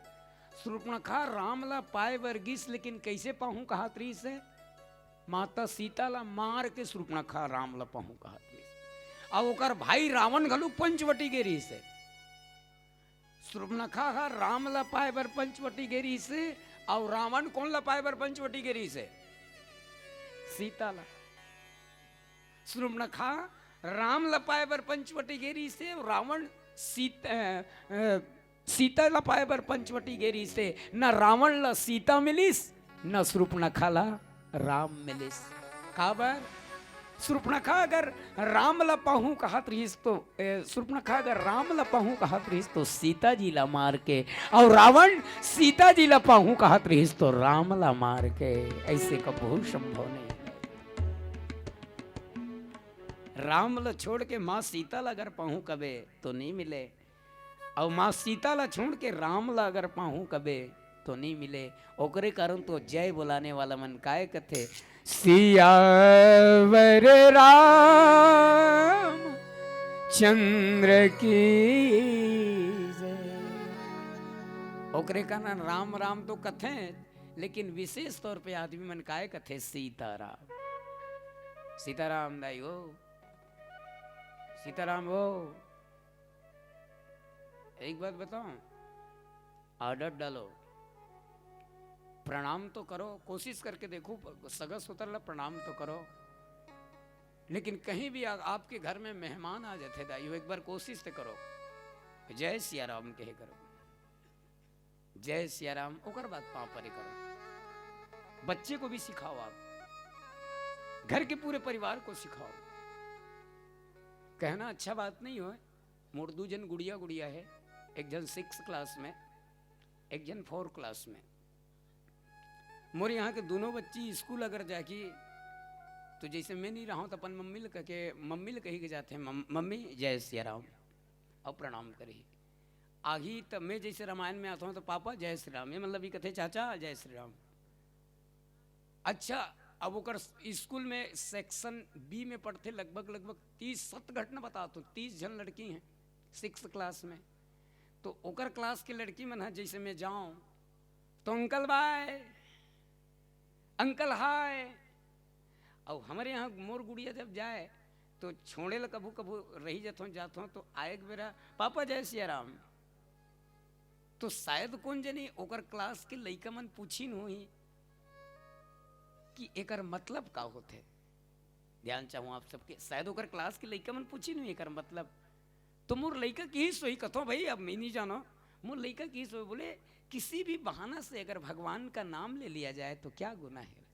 सुर्पणखा राम ला पाए बर गीस, लेकिन कैसे पाहूं कहत रहिस हे? माता सीता ला मार के सुर्पणखा राम ला पाहूं कहत रहिस। अउ ओकर भाई रावण घलो पंचवटी गे रहिस हे। सुर्पणखा ह राम ला पाए बर पंचवटी गे रहिस हे, अउ रावण कोन ला पाए बर पंचवटी गे रहिस हे? सीता ला। सुर्पणखा राम ला पाए बर पंचवटी गे रहिस हे, रावण सीत-, अ, अ, सीता ला पाए बर पंचवटी गे रहिस हे। न रावण ला सीता मिलिस, न सुर्पणखा ला राम मिलिस। काबर? सुर्पणखा अगर राम ला पाहूं कहत रहिस तो, ए, सुर्पणखा अगर राम ला पाहूं कहत रहिस तो सीता जी ला मार के, अउ रावण सीता जी ला पाहूं कहत रहिस तो राम ला मार के। ऐसे कभू संभव नहीं। राम ला छोड़ के माँ सीता ला अगर पाहूं कबे तो नहीं मिले, अउ माँ सीता ला छोड़ के राम ला अगर पाहूं कबे तो नहीं मिले। ओकरे कारण तो जय बोलाने वाला मन काय कथे, सियावर राम चंद्र की जय। ओकरे कारण राम राम तो कथे, लेकिन विशेष तौर पे आदमी मन काय कथे, सीताराम। सीताराम दाई हो, सीताराम हो। एक बात बताऊं, आदत डालो, प्रणाम तो करो, कोशिश करके देखो, सगा सोदर ला प्रणाम तो करो, लेकिन कहीं भी आ, आपके घर में मेहमान आ जाथे दाई हो, एक बार कोशिश तो करो, जय सिया राम कहे करो, जय सिया राम, ओकर बाद पाँव परे करो। बच्चे को भी सिखाओ आप, घर के पूरे परिवार को सिखाओ। कहना अच्छा बात नहीं हो। मोर दू झन गुड़िया, गुड़िया हे, एक झन सिक्स क्लास में, एक झन फोर क्लास में। मोर यहाँ के दोनों बच्ची स्कूल अगर जाही, तो जैसे मैं नहीं रहूँ, तो अपन मम्मी ल कह के, मम्मी ल कही के जाथे, "मम-, मम्मी, जय सिया राम," अउ प्रणाम करही। आही, त मैं जैसे रामायण में आता हूँ, तो, "पापा, जय श्री राम," ये मतलब ये कथे, "चाचा, जय श्री राम।" अच्छा, अब ओकर स्कूल में सेक्शन बी में पढ़थे, लगभग, लगभग तीस, सत घटना बतावत हूँ, तीस झन लड़की हैं सिक्स क्लास में। तो ओकर क्लास के लड़की मन ह, जैसे मैं जाऊँ, तो, "अंकल बाय, अंकल हाय।" अउ हमरे यहाँ मोर गुड़िया जब जाए, तो छोड़े ला कभू कभू रही जात हों, जात हों, तो आए के बेरा, "पापा, जय सिया राम।" तो शायद कोन जनी ओकर क्लास के लइका मन पूछिन होही कि एकर मतलब का होथे। ध्यान चाहूँ आप सबके, शायद ओकर क्लास के लइका मन पूछिन होही एकर मतलब। तो मोर लइका किहिस होही, कथों भाई, अब मैं नहीं जानो, मोर लइका किहिस होही, बोले, "किसी भी बहाना से अगर भगवान का नाम ले लिया जाए तो क्या गुनाह है?"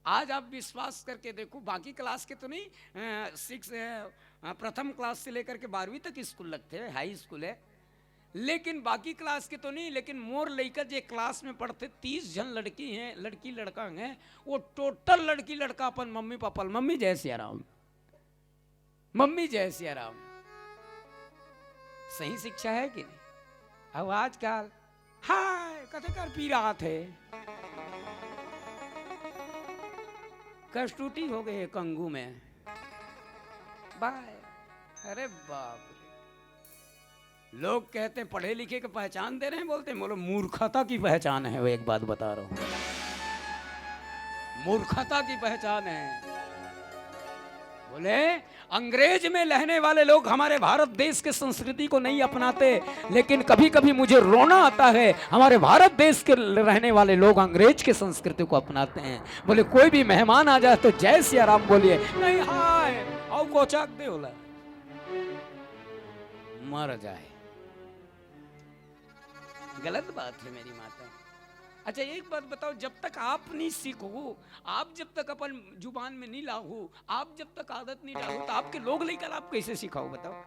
आज आप विश्वास करके देखो, बाकी क्लास के तो नहीं, अ, सिक्स, अ, प्रथम क्लास से लेकर के बारहवीं तक स्कूल लगथे, हाई स्कूल है, लेकिन बाकी क्लास के तो नहीं, लेकिन मोर लइका जे क्लास में पढ़थे, तीस झन लड़की हैं, लड़की लड़का हैं, वो टोटल लड़की लड़का अपन मम्मी पापा ल, "मम्मी, जय सिया राम, मम्मी, जय सिया राम।" सही शिक्षा है कि नहीं? अब आजकल, "हाय, कथे कर पी रहा थे, कस टूटी हो गई है कंगू में। बाय। अरे बाप रे। लोग कहते हैं पढ़े लिखे की पहचान दे रहे हैं, बोलते हैं, बोलो मूर्खता की पहचान है। वो एक बात बता रहा हूं, मूर्खता की पहचान है। बोले, अंग्रेज में रहने वाले लोग हमारे भारत देश के संस्कृति को नहीं अपनाते, लेकिन कभी कभी मुझे रोना आता है, हमारे भारत देश के रहने वाले लोग अंग्रेज के संस्कृति को अपनाते हैं। बोले, कोई भी मेहमान आ जाए तो जय सिया राम बोलिए, नहीं हाय, आओ कोचाक दे होला, मर जाए। गलत बात है मेरी माता। अच्छा, एक बात बताओ, जब तक आप नहीं सीखो, आप जब तक अपन जुबान में नहीं लाओ, आप जब तक आदत नहीं डालो, तो आपके लोग लेकर आप कैसे सिखाओ, बताओ?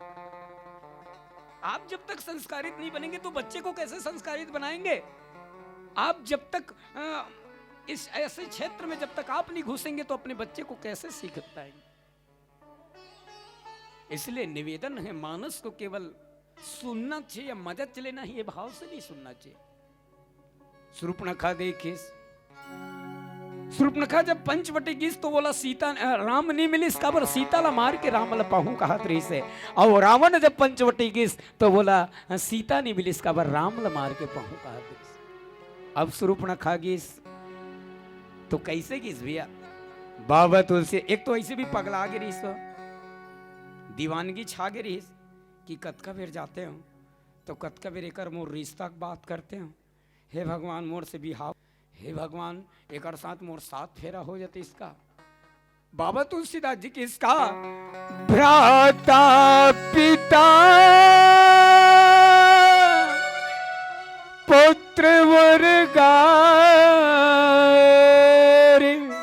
आप जब तक संस्कारित नहीं बनेंगे, तो बच्चे को कैसे संस्कारित बनाएंगे? आप जब तक, अ, इस ऐसे क्षेत्र में जब तक आप नहीं घुसेंगे, तो अपने बच्चे को कैसे सीख पाएंगे? इसलिए निवेदन है, मानस को केवल सुनना चाहिए, मजा लेना ही, ये भाव से नहीं सुनना चाहिए। सूर्पनखा देखिस, सूर्पनखा जब पंचवटी गिस तो बोला, सीता, अ, राम नहीं मिलिस, काबर सीता ला मार के राम ला पाहूं कहत रहिस हे। और रावण जब पंचवटी गिस तो बोला, अ, सीता नहीं मिलिस, काबर राम ला मार के पाहूं कहत रहिस। अब सूर्पनखा गिस तो कैसे गिस भैया? बाबा तुलसी, एक तो ऐसे भी पगला गे रहिस, दीवानगी छा गे रहिस कि कतका बेर जाते हो तो कतका बेर एकर मोर रिश्ता के बात करते हो। हे भगवान, मोर से बिहाव, हे भगवान, एकर साथ मोर सात फेरा हो जाते इसका। बाबा तुलसीदास जी की इसका भ्राता पिता पुत्र वर्गार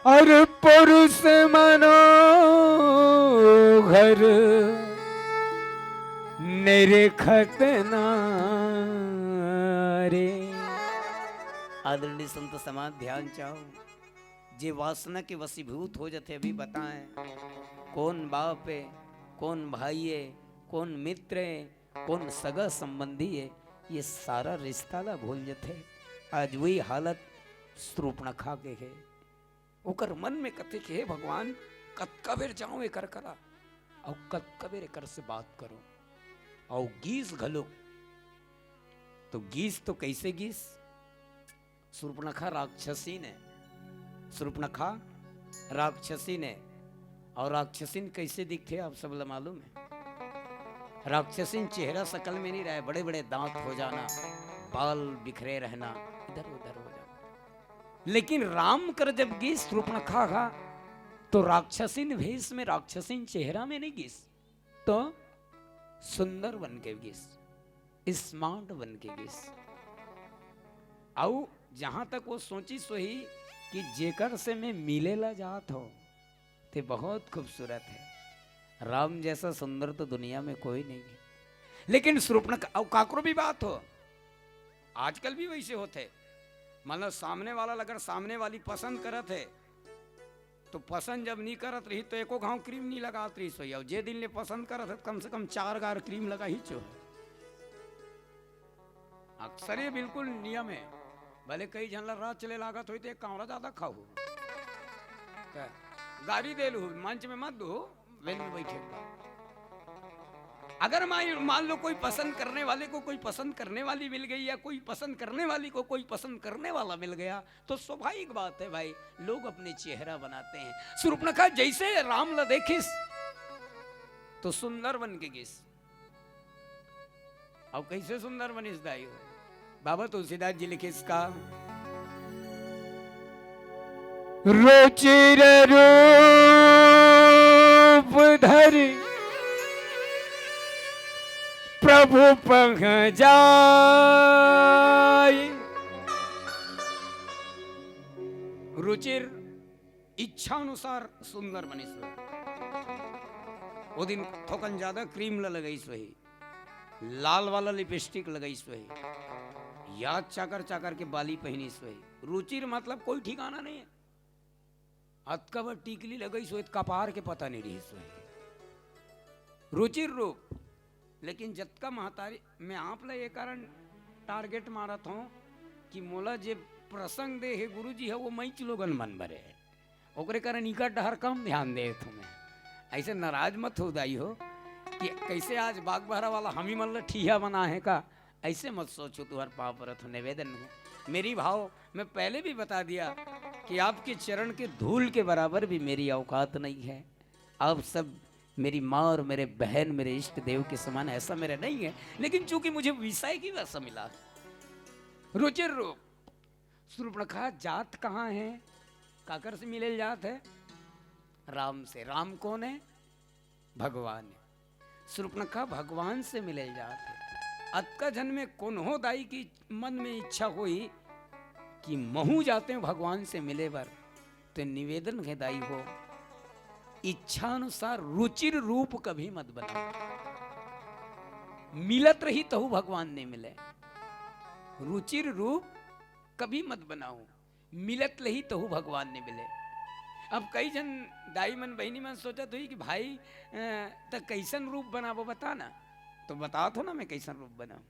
और पुरुष मनोहर निरखत नारे। आदरणीय संत समाज, ध्यान चाहो, जे वासना के वशीभूत हो जाते, अभी बताएं, कौन बाप है, कौन भाई है, कौन मित्र है, कौन सगा संबंधी है, ये सारा रिश्ता ला भूल जाते। आज वही हालत सूर्पनखा के है। ओकर मन में कथे कि हे भगवान, कतका बेर जाऊं एकर करा, अउ कतका बेर एकर से बात करूं, अउ गीस घलो। तो गीस तो कैसे गीस? सूर्पनखा राक्षसीन हे, सूर्पनखा राक्षसीन हे। अउ राक्षसीन कैसे दिखथे, आप सब ला मालूम हे? राक्षसीन चेहरा सकल में नहीं रहे, बड़े-बड़े दांत हो जाना, बाल बिखरे रहना, इधर उधर हो जाना। लेकिन राम कर जब गीस सूर्पनखा हा, तो राक्षसीन भेष में, राक्षसीन चेहरा में नहीं गीस, तो सुंदर बन के गीस, smart बन के गीस। अउ जहां तक वो सोचिस होही कि जेकर से मैं मिले ला जात हों, ते बहुत खूबसूरत हे। राम जैसा सुंदर तो दुनिया में कोई नहीं हे। लेकिन सूर्पनखा, अउ काकरो भी बात हो, आजकल भी वैसे होथे। मतलब सामने वाला, अगर सामने वाली पसंद करत हे, तो पसंद जब नहीं करत रही, तो एको घाव cream नहीं लगात रही सोई। अउ जे दिन ले पसंद करत हे, कम से कम चार गार cream लगाही चो। अक्सर ये बिल्कुल नियम हे। भले कई झन ला रात चले लागत होई, तो एक कांवरा ज्यादा खाहू। त गारी दे लू, मंच में मत दू, वेल में बैठे। अगर मान, मान लो कोई पसंद करने वाले को कोई पसंद करने वाली मिल गई या कोई पसंद करने वाली को कोई पसंद करने वाला मिल गया, तो स्वाभाविक बात है भाई, लोग अपने चेहरा बनाते हैं। सूर्पनखा जैसे राम ला देखिस, तो सुंदर बन के गिस। अब कैसे सुंदर बनिस दाई हो? बाबा तुलसीदास जी लिखिस का, रुचिर रूप धरि प्रभु पह जाय। रुचिर इच्छा अनुसार सुंदर बनिस होही। वो दिन थोकन ज्यादा cream ला लगाइस होही, लाल वाला lipstick लगाइस होही, याद चाकर चाकर के बाली पहिनिस होही। रुचिर मतलब कोई ठिकाना नहीं हे। अतका बार टिकली लगाइस होही, कपार के पता नहीं रहिस होही। रुचिर रूप। लेकिन जतका महतारी, मैं आप ला ये कारण टारगेट मारत हों कि मोला जे प्रसंग दे हे गुरुजी ह, वो मइच लोगन मन बरे हे, ओकरे कारण इकर डहर कम ध्यान देत हों मैं। अइसे नाराज मत हो दाई हो कि कइसे आज बागबहरा वाला हमी मन ल ठिया बना हे का, अइसे मत सोचो, तुहर पाँव परत हों, निवेदन हे। मेरी भाव मैं पहले भी बता दिया कि आपके चरण के धूल के बराबर भी मेरी औकात नहीं है। आप सब मेरी माँ और मेरे बहन, मेरे इष्ट देव के समान, ऐसा मेरा नहीं है, लेकिन चूंकि मुझे विषय की वजह मिला। रुचिर रूप, शूर्पणखा जात कहाँ है, काकर से मिले ल जात है? राम से। राम कौन है? भगवान है। शूर्पणखा भगवान से मिले ल जात है। अतका झन में कोनो दाई की मन में इच्छा होई कि महूं जातेंव भगवान से मिले बर, तो निवेदन हे दाई हो, इच्छा अनुसार रुचिर रूप कभी मत बनाओ। मिलत रही तहू भगवान नहीं मिले। रुचिर रूप कभी मत बनाओ, मिलत रही तहू भगवान नहीं मिले। अब कई झन दाई मन, बहिनी मन सोचत होही कि भाई, अ, त कइसन रूप बनाबो, बता ना। तो बतावत हों ना मैं कइसन रूप बनाऊं।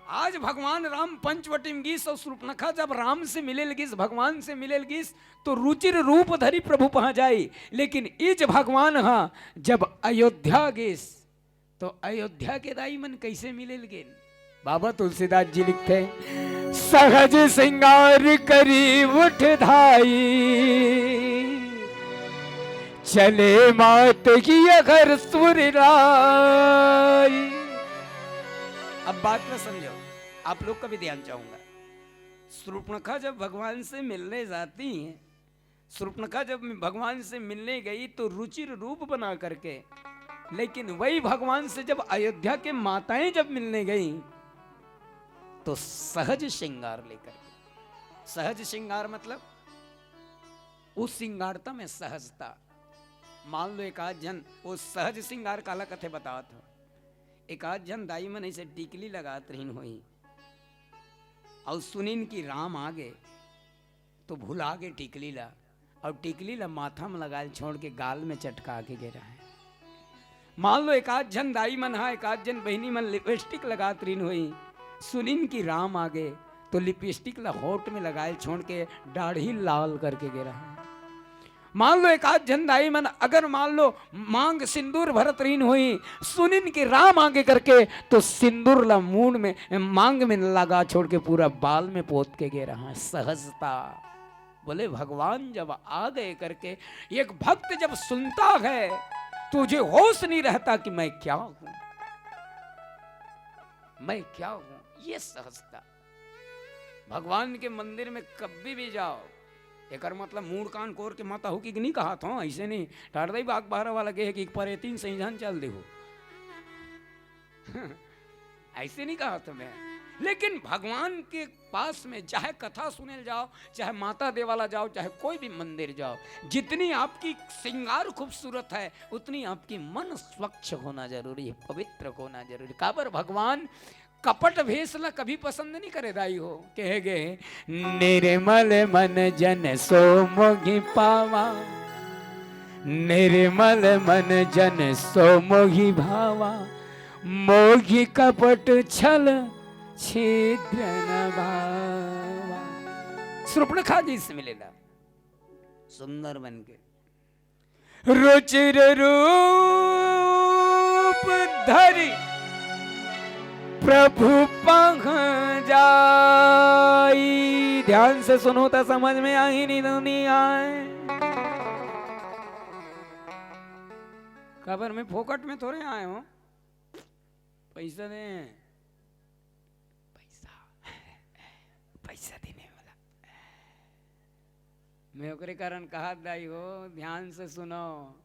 आज भगवान राम पंचवटी में गिस अउ शूर्पणखा जब राम से मिले ल गिस, भगवान से मिले ल गिस, तो रुचिर रूप धरी प्रभु पहाँ जाई। लेकिन इज भगवान ह जब अयोध्या गिस, तो अयोध्या के दाई मन कइसे मिले ल गेन? बाबा तुलसीदास जी लिखथे, "सहज सिंगार करी उठ धाई, चले मात की अगर सुर लाई।" अब बात में समझो, आप लोग का भी ध्यान चाहूंगा। शूर्पणखा जब भगवान से मिलने जाती हैं, शूर्पणखा जब भगवान से मिलने गई तो रुचिर रूप बना करके, लेकिन वही भगवान से जब अयोध्या के माताएं जब मिलने गई तो सहज श्रृंगार लेकर के। सहज श्रृंगार मतलब उस श्रृंगारता में सहजता। मान लो एक आध झन, वो सहज श्रृंगार काला कथे बतावत हों, एक आध झन दाई मन अइसे टिकली लगात रहिन होही, अउ सुनिन कि राम आगे, तो भुला गे टिकली ला, अउ टिकली ला माथा में लगाए ल छोड़ के गाल में चटका के गे रहे। मान लो एक आध झन दाई मन हा, एक आध झन बहिनी मन लिपस्टिक लगात रहिन होही, सुनिन कि राम आगे, तो लिपस्टिक ला होंठ में लगाए ल छोड़ के दाढ़ी लाल करके गे रहे। मान लो एक आध झन दाई मन अगर मान लो मांग सिंदूर भरत रहिन होही, सुनिन कि राम आगे करके, तो सिंदूर ला मूंड में, मांग में लगा छोड़ के पूरा बाल में पोत के गे रहा। सहजता। बोले भगवान जब आ गए करके, एक भक्त जब सुनता है, तुझे होश नहीं रहता कि मैं क्या हूं, मैं क्या हूं। ये सहजता। भगवान के मंदिर में कभी भी जाओ, एकर मतलब मूड़ कान कोर के मत आहू कि नहीं कहत हों, अइसे नहीं। टार दई बागबहरा वाला गे हे कि परेतिन सही झन चल देहू। अइसे नहीं कहत हों मैं, लेकिन भगवान के पास में चाहे कथा सुने ल जाओ, चाहे माता देवाला जाओ, चाहे कोई भी मंदिर जाओ, जितनी आपकी श्रृंगार खूबसूरत है, उतनी आपकी मन स्वच्छ होना जरूरी है, पवित्र होना जरूरी। काबर भगवान कपट भेष ला कभी पसंद नहीं करे दाई हो। कहे गे, "निर्मल मन जन सो मोहि पावा, निर्मल मन जन सो मोहि भावा, मोहि कपट छल छिद्र न भावा।" शूर्पणखा जी से मिले ला, सुंदर बन के, रुचिर रूप धरि प्रभु पहाँ जाई। ध्यान से सुनो तो समझ में आही, नहीं तो नहीं आए। काबर मैं फोकट में थोड़े आए हों, पैसा दे, पैसा, पैसा देने वाला। मैं ओकरे कारण कहत दाई हो, ध्यान से सुनो।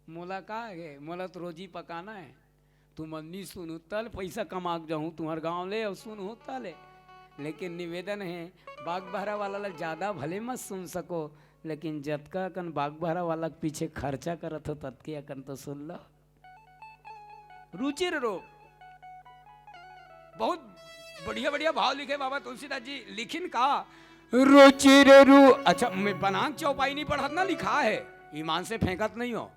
मोला का हे, मोला तो रोजी पकाना हे। तुमन नी सुनू, तल पैसा कमा के जाहूं तुम्हर गांव ले, अउ सुनहू तले। लेकिन निवेदन हे, बागबहरा वाला ला ज्यादा भले मत सुन सको, लेकिन जतका अकन बागबहरा वाला के पीछे खर्चा करत हो, ततके अकन तो सुन लो। रुचिर रूप। बहुत बढ़िया बढ़िया भाव लिखे बाबा तुलसीदास जी। लिखिन का, रुचिर रू-, अच्छा, मैं बना के चौपाई नहीं पढ़त ना, लिखा है, ईमान से फेंकत नहीं हो।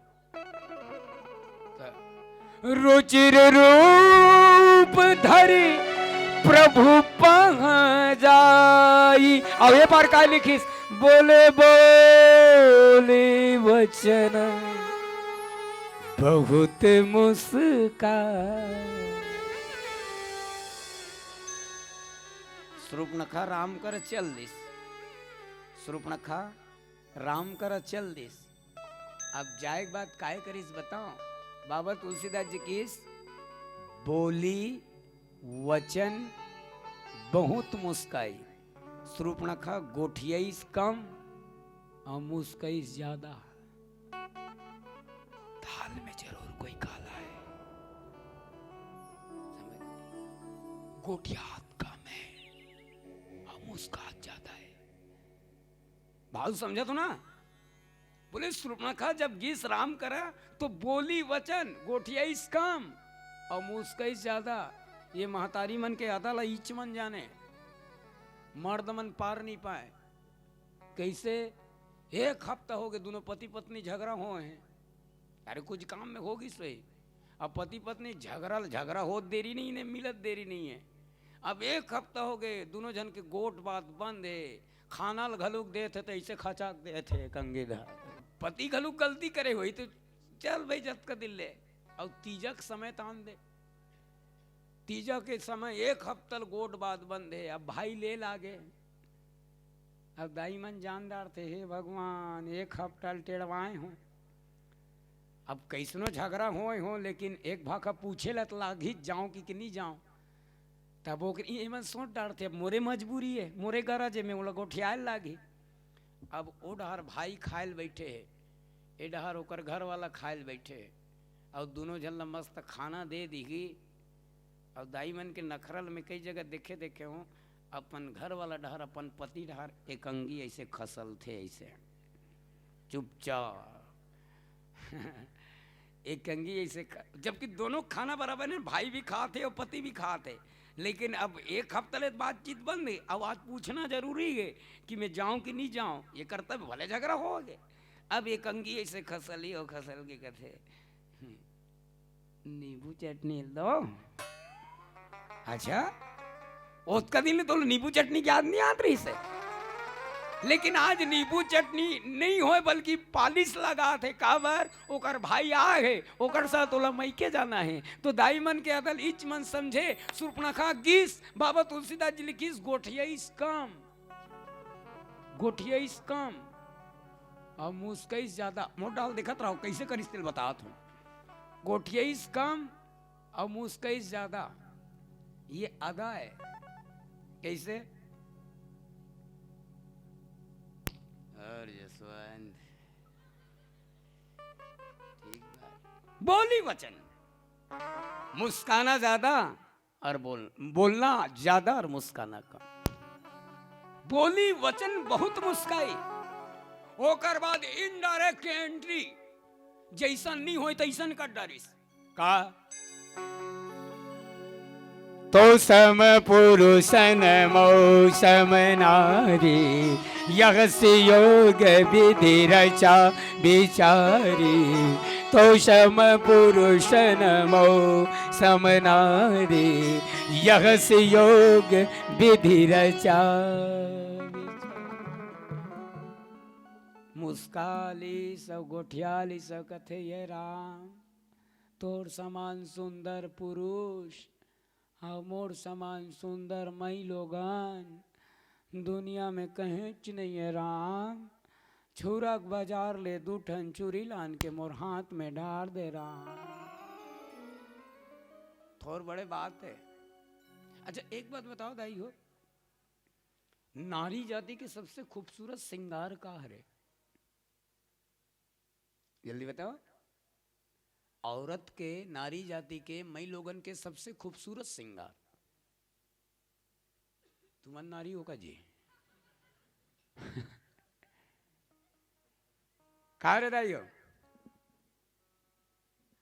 रुचिर रूप धरि प्रभु पहाँ जाई। अउ ये पार काय लिखिस? बोले बोली वचन बहुत मुस्काई। शूर्पणखा राम कर चल दिस। शूर्पणखा राम कर चल दिस। अब जाए के बाद काय करिस बताओ? बाबा तुलसीदास जी किस बोली वचन बहुत मुस्काई। शूर्पणखा गोठियाइस कम अउ मुस्काइस ज्यादा। दाल में जरूर कोई काला है। समझ? गोठियात कम है अउ मुस्कात ज्यादा है। बात समझत हो ना? बोले, शूर्पणखा जब गिस राम करा, तो बोली वचन, गोठियाइस कम अउ मुस्काइस ज्यादा। ये महतारी मन के आदा ला इच मन जाने, मर्द मन पार नहीं पाए। कैसे? एक हफ्ता हो गए, दोनों पति पत्नी झगड़ा होए हैं। अरे, कुछ काम में होगिस होही। अब पति पत्नी झगड़ा, झगड़ा होत देरी नहीं ने, मिलत देरी नहीं है। अब एक हफ्ता हो गए, दोनों झन के गोठ बात बंद है, खाना ल घलुक देत हे, तो ऐसे खचाक देत हे कंगी धा। पति घलुक गलती करे होही, तो चल भाई, जतका दिन ले, अउ तीजा के समय तान दे। तीजा के समय एक हफ्ता ल गोठ बात बंद है, अब भाई ले लागे। अब दाई मन जान डारथे, "हे भगवान, एक हफ्ता ल टेड़वाए हों, अब कैसनो झगड़ा होए हों, लेकिन एक भाखा पूछे ला त लागही, जाओं कि, कि नहीं जाओं।" तब ओकर, ए-, एमन सोच डारथे, "अब मोरे मजबूरी है, मोरे गरज है, मैं ओला गोठियाए ल लागही।" अब ओ डहर भाई खाए ल बैठे है, ए डहर ओकर घर वाला खाए ल बैठे है, अउ दोनों झन ला मस्त खाना दे दिही। अउ दाई मन के नखरा ल मैं कई जगह देखे, देखे हों, अपन घर वाला डहर, अपन पति डहर एक अंगी ऐसे खसलथे, ऐसे चुपचाप। एक अंगी ऐसे ख-, जबकि दोनों खाना बराबर है, भाई भी खात है और पति भी खात है, लेकिन अब एक हफ्ता ले बातचीत बंद है। अब आज पूछना जरूरी है कि मैं जाऊं कि नहीं जाऊं, ये करता भले झगड़ा हो गए। अब एक अंगी ऐसे खसली और खसल के कथे, "हम्म, नींबू चटनी दो।" अच्छा, ओतका दिन ले तो नींबू चटनी के याद नहीं आत रहिस हे, लेकिन आज नींबू चटनी नहीं होय, बल्कि पालिश लगात हे। काबर? ओकर भाई आय हे, ओकर साथ ओला मइके जाना हे। तो दाई मन के अदल इच मन समझे, सुर्पणखा गिस, बाबा तुलसीदास जी लिखिस, गोठियाइस कम, गोठियाइस कम, अउ मुस्कइस ज्यादा। मोर डाल देखत रहो, कइसे करिस तेल बतात हूँ। गोठियाइस कम अउ मुस्कइस ज्यादा, ये अदा है। कइसे? और जसवंत, ठीक बात। बोली वचन, मुस्काना ज्यादा और बोल, बोलना ज्यादा और मुस्काना कम। बोली वचन बहुत मुस्काई, ओकर बाद indirect entry, जैसन नहीं होय तैसन कर डारिस। का? तो सम पुरुषन मौ सम नारी, यह योग विधि रचा विचारी। तो सम पुरुषन मौ सम नारी, यह योग विधि रचा विचारी। मुस्काली सब गोठियाली सब कथे, "ये राम, तोर समान सुंदर पुरुष अउ मोर समान सुंदर मई लोगन दुनिया में कहेंच नइये राम। छुरा के बाजार ले दू ठन चूरी लान के मोर हाथ में डार दे राम।" थोर बड़े बात है। अच्छा, एक बात बताओ दाई हो, नारी जाति के सबसे खूबसूरत श्रृंगार का हरे? जल्दी बताओ। औरत के, नारी जाति के, मई लोगन के सबसे खूबसूरत श्रृंगार। तुमन नारी हो का जी? का रे दाई हो?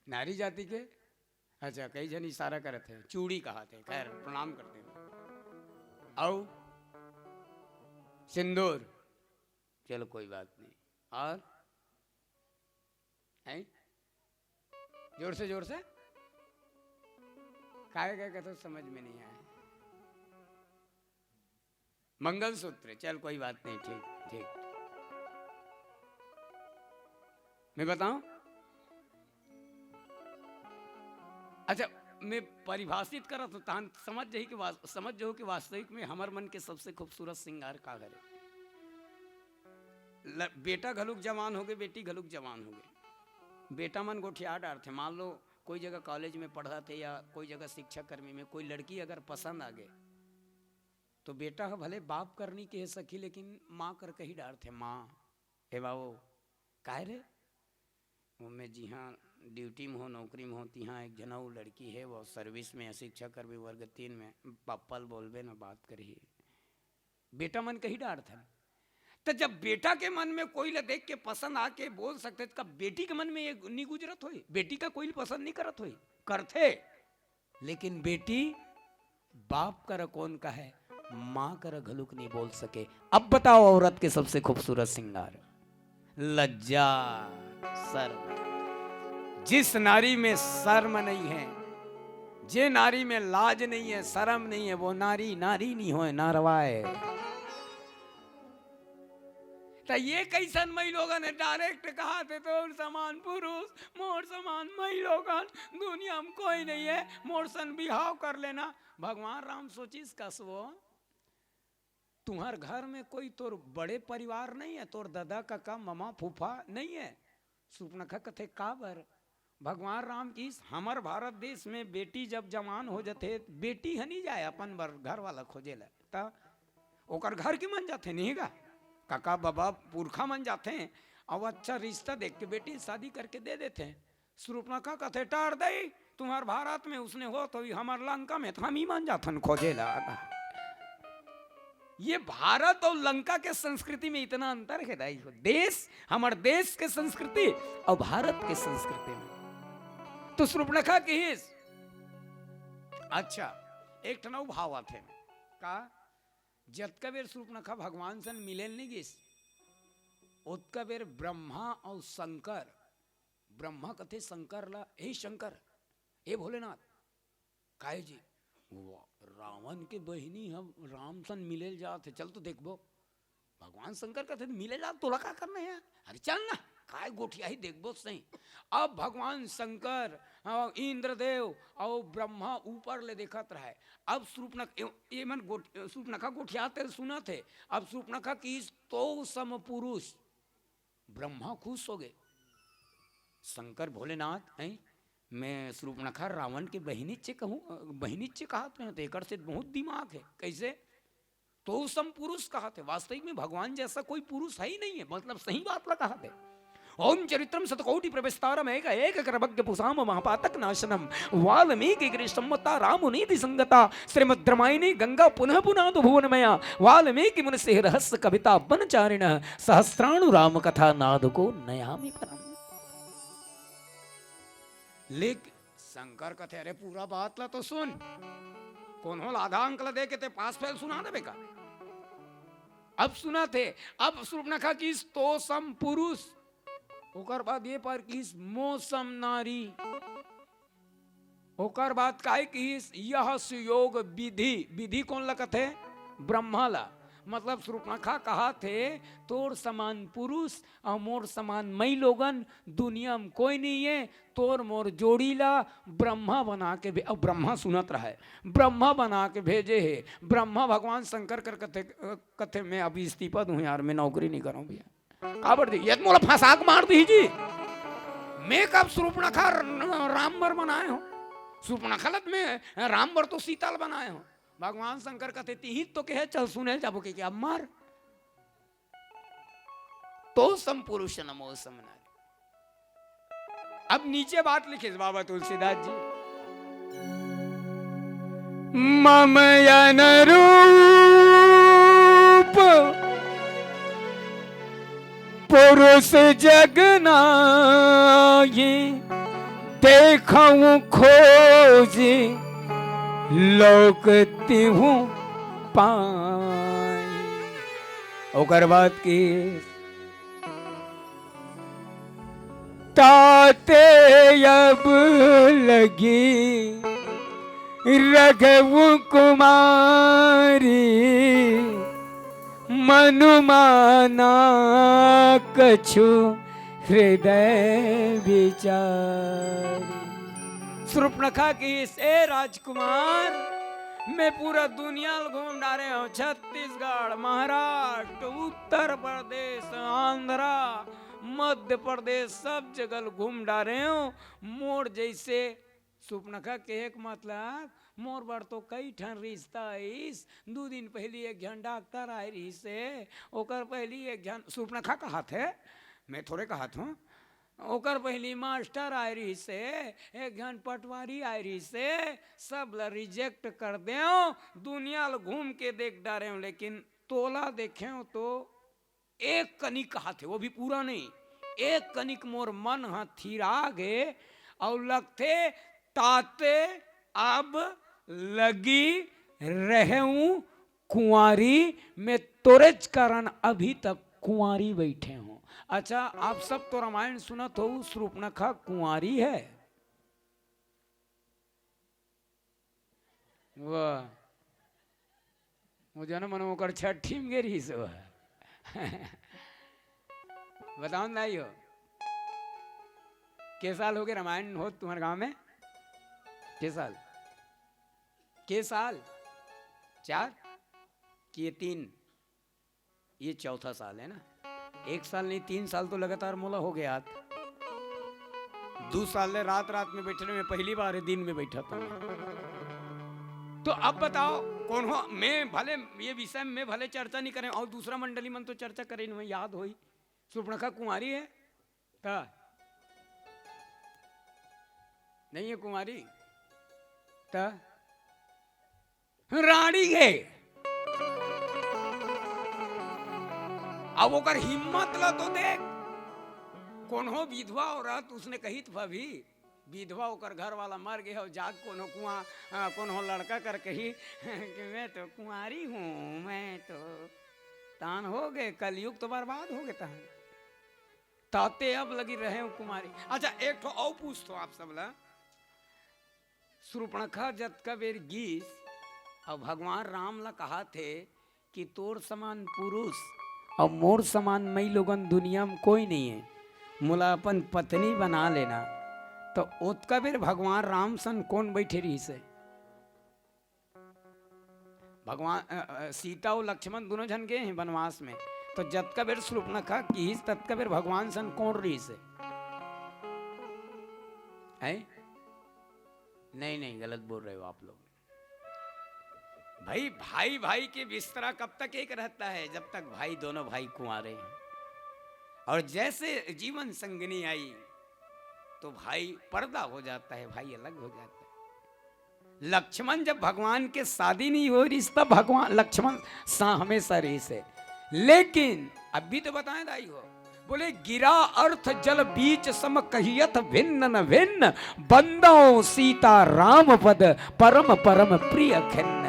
नारी जाति के? अच्छा, कई झन इशारा करत हे, चूड़ी कहात हे, खैर, प्रणाम करते हैं। अउ सिंदूर, चलो, कोई बात नहीं। और हैं? जोर से, जोर से। काय, काय कहते हो, समझ में नहीं आया। मंगलसूत्र, चल कोई बात नहीं, ठीक, ठीक। मैं बताऊं? अच्छा, मैं परिभाषित करत हूं, तहन समझ जाही कि वास-, समझ जाहू कि वास्तविक में हमर मन के सबसे खूबसूरत श्रृंगार का हरे। ल-, बेटा घलुक जवान होगे, बेटी घलुक जवान होगे। बेटा मन गोठिया डारथे, मान लो कोई जगह कॉलेज में पढ़त हे या कोई जगह शिक्षा कर्मी में कोई लड़की अगर पसंद आ गे, तो बेटा ह भले बाप करनी के हे सखी, लेकिन माँ कर कही डारथे, "माँ, ए बाबू, काय रे?" वो मैं जिहाँ ड्यूटी में हो, नौकरी में हो, तिहाँ एक जना वो लड़की है, वो सर्विस में है, शिक्षा कर्मी वर्ग तीन में, पप्पा ल बोलबे ना, बात करही। बेटा मन कही डारथन। त जब बेटा के मन में कोई ल देख के पसंद आके बोल सकथे, त का बेटी के मन में ये नी गुजरत होई? बेटी का कोई ल पसंद नी करत होई? करथे। लेकिन बेटी बाप करा कोन कहे, माँ करा घलुक नहीं बोल सके। अब बताओ, औरत के सबसे खूबसूरत श्रृंगार लज्जा, शर्म। जिस नारी में शर्म नहीं है, जे नारी में लाज नहीं है, शर्म नहीं है, वो नारी नारी नहीं होए, नारवा है। त ये कइसन मई लोगन हे, डायरेक्ट कहाथे, "तोर समान पुरुष, मोर समान मई लोगन, दुनिया में कोई नहीं है, मोर सन बिहाव कर लेना।" भगवान राम सोचिस, "कस वो, तुम्हर घर में कोई तोर बड़े परिवार नहीं है, तोर ददा, कका, ममा, फूफा नहीं है?" सूर्पनखा कथे, "काबर?" भगवान राम किहिस, "हमर भारत देश में बेटी जब जवान हो जथे, बेटी ह नी जाय अपन बर घर वाला खोजे ला, त ओकर घर के मन जाथे, नहीं गा? कका, बबा, पुरखा मन जाथे, अउ अच्छा रिश्ता देख के बेटी शादी करके दे देथे।" सूर्पनखा कथे, "टार दई, तुम्हर भारत में उसने होत होही, हमर लंका में त हम ही मन जाथन खोजे ला।" ये भारत अउ लंका के संस्कृति में इतना अंतर हे दाई हो। देश, हमर देश के संस्कृति अउ भारत के संस्कृति में। तो सूर्पनखा किहिस, अच्छा, एक ठन अउ भाव आथे। का? जतका बेर सूर्पनखा भगवान सन मिले ल नी गिस, ओतका बेर ब्रह्मा अउ शंकर, ब्रह्मा कथे शंकर ला, "हे शंकर, हे भोलेनाथ, काहे जी, वो रावण के बहिनी ह राम सन मिले ल जात हे, चल तो देखबो।" भगवान शंकर कथे, "मिले ल जात, तोला का करना हे यार? अरे चल ना, काय गोठियाही, देखबो सही।" अब भगवान शंकर, अ, इंद्रदेव अउ ब्रह्मा ऊपर ले देखत रहय। अब सूर्पनख-, ए-, ए मन गोठ-, सूर्पनखा गोठियात हे, सुनत हे। अब सूर्पनखा किहिस, "तौ सम पुरुष।" ब्रह्मा खुश होगे। शंकर भोलेनाथ, हैं, मैं सूर्पनखा रावण के बहिनीच कहूँ, अ, बहिनीच कहत रहेंव, त एकर से बहुत दिमाग हे। कइसे? "तौ सम पुरुष" कहत हे, वास्तविक में भगवान जैसा कोई पुरुष है ही नहीं है, मतलब सही बात ला कहत हे। "ओम चरित्रम शतकोटि प्रविस्तारम एक एक करवज्ञ पुषाम महापातक नाशनम। वाल्मीकि गिरि संवता राम नीति संगता। श्रीमद् रामायणी गंगा पुनः पुनातु भुवन मया। वाल्मीकि मुनि सिंह रहस्य कविता वन चारिणः। सहस्राणु राम कथा नाद को नयामि परम।" लेकिन शंकर कथे, "अरे पूरा बात ला तो सुन, कोनो ला आधा अंक ला दे के ते पास फेल सुना देबे का?" अब सुनत हे, अब सूर्पनखा किहिस, "तौ सम पुरुष", ओकर बाद ये पार किहिस, "मौ सम नारी", ओकर बाद काय किहिस, "यह सुयोग विधि", विधि कोन ला कथे? ब्रह्मा ला। मतलब सूर्पनखा कहत हे, "तोर समान पुरुष अउ मोर समान मई लोगन दुनिया में कोई नहीं है, तोर मोर जोड़ी ला ब्रह्मा बना के भे-," अउ ब्रह्मा सुनत रहय, "ब्रह्मा बना के भेजे हे।" ब्रह्मा भगवान शंकर कर कथे, कथे, "मैं अभी इस्तीफा दूं यार, मैं नौकरी नहीं करूं भैया।" काबर जी, ये तो मोला फंसा के मार दिही जी। मैं कब सूर्पनखा र-, राम बर बनाए हो? सूर्पनखा ला त मैं राम बर तो सीता ला बनाए हो। भगवान शंकर कथे, "तिही तो कहे, चल सुने जाबो के, के अब मार।" "तौ सम पुरुष न मौ सम नारी।" अब नीचे बात लिखे बाबा तुलसीदास जी, "मम अनुरूप पुरुष जग नाही, देखहु खोजि लोक तिहु पाई।" ओकर बाद की, "ताते अब लगी रघु कुमारी, मनुमाना कछु हृदय विचारी। शूर्पणखा कहिस, ए राजकुमार, मैं पूरा दुनिया ल घूम डारे हंव, छत्तीसगढ़, महाराष्ट्र, उत्तर प्रदेश, आंध्रा, मध्य प्रदेश, सब जगह ल घूम डारे हंव। मोर जइसे, शूर्पणखा कहे के मतलब, मोर बर तो कई ठन रिश्ता आइस। दू दिन पहिली एक झन डॉक्टर आय रिहिस हे, ओकर पहिली एक झन, शूर्पणखा कहत हे, मैं थोड़े कहत हंव, ओकर पहिली मास्टर आय रिहिस हे, एक झन पटवारी आय रिहिस हे, सब ला reject कर देंव। दुनिया ल घूम के देख डारेंव, लेकिन तोला देखेंव तो एक कनिक कहत हे, वो भी पूरा नहीं, एक कनिक मोर मन ह थिरा गे, अउ लगथे ताते अब लगी रहेंव कुंवारी, मैं तोरेच कारण अभी तक कुंवारी बइठे हंव। अच्छा, आप सब तो रामायण सुनत हो, शूर्पणखा कुंवारी हे? वाह, वो जनो मन ओकर छट्ठी में गे रिहिस वो। बताओ ना, यो के साल हो गे रामायण होत तुम्हारे गांव में? के साल? के साल? चार कि ये तीन? ये चौथा साल है ना। एक साल नहीं, तीन साल तो लगातार मोला हो गया। दू साल ले रात रात में बैठे रहे, मैं पहली बार है दिन में बैठा था। तो अब बताओ, कौन हो? मैं भले ये विषय में मैं भले चर्चा नहीं करें, और दूसरा मंडली मन तो चर्चा करें, मैं याद होई, शूर्पणखा कुंवारी है? त नहीं है कुंवारी, त रानी है। अब ओकर हिम्मत ला तो देख, कोनो विधवा औरत उसने कही त भाभी, विधवा ओकर घर वाला मर गे हो, जाके कोनो कुआं, अ, कोनो लड़का कर कही कि मैं तो कुंवारी हूँ, मैं तो तान हो गए, कलयुग तो बर्बाद हो गए तहन। ताते अब लगी रहे हो कुमारी। अच्छा, एक ठो अउ पूछथो आप सब ला। शूर्पणखा जतका बेर गीस अउ भगवान राम ला कहा थे कि तोर समान पुरुष अउ मोर समान मई लोगन दुनिया में कोई नहीं है, मोला अपन पत्नी बना लेना, तो ओतका बेर भगवान राम सन कौन बैठे रहिस हे? भगवान, अ, अ, सीता अउ लक्ष्मण दोनों झन गए हैं वनवास में, तो जतका बेर शूर्पणखा किहिस, ततका बेर भगवान सन कौन रहिस हे? हैं? नहीं, नहीं, गलत बोल रहे हो आप लोग। भाई, भाई, भाई के बिस्तरा कब तक एक रहता है? जब तक भाई, दोनों भाई कुंवारे हैं। और जैसे जीवन संगनी आई, तो भाई पर्दा हो जाता है, भाई अलग हो जाता है। लक्ष्मण जब भगवान के शादी नहीं हो रहिस, तब भगवान लक्ष्मण सा हमेशा रहिस हे। लेकिन अभी तो बताएं दाई हो, बोले, "गिरा अर्थ जल बीच सम कहियत भिन्न न भिन्न, बंदौ सीता राम पद परम परम प्रिय खिन्न।"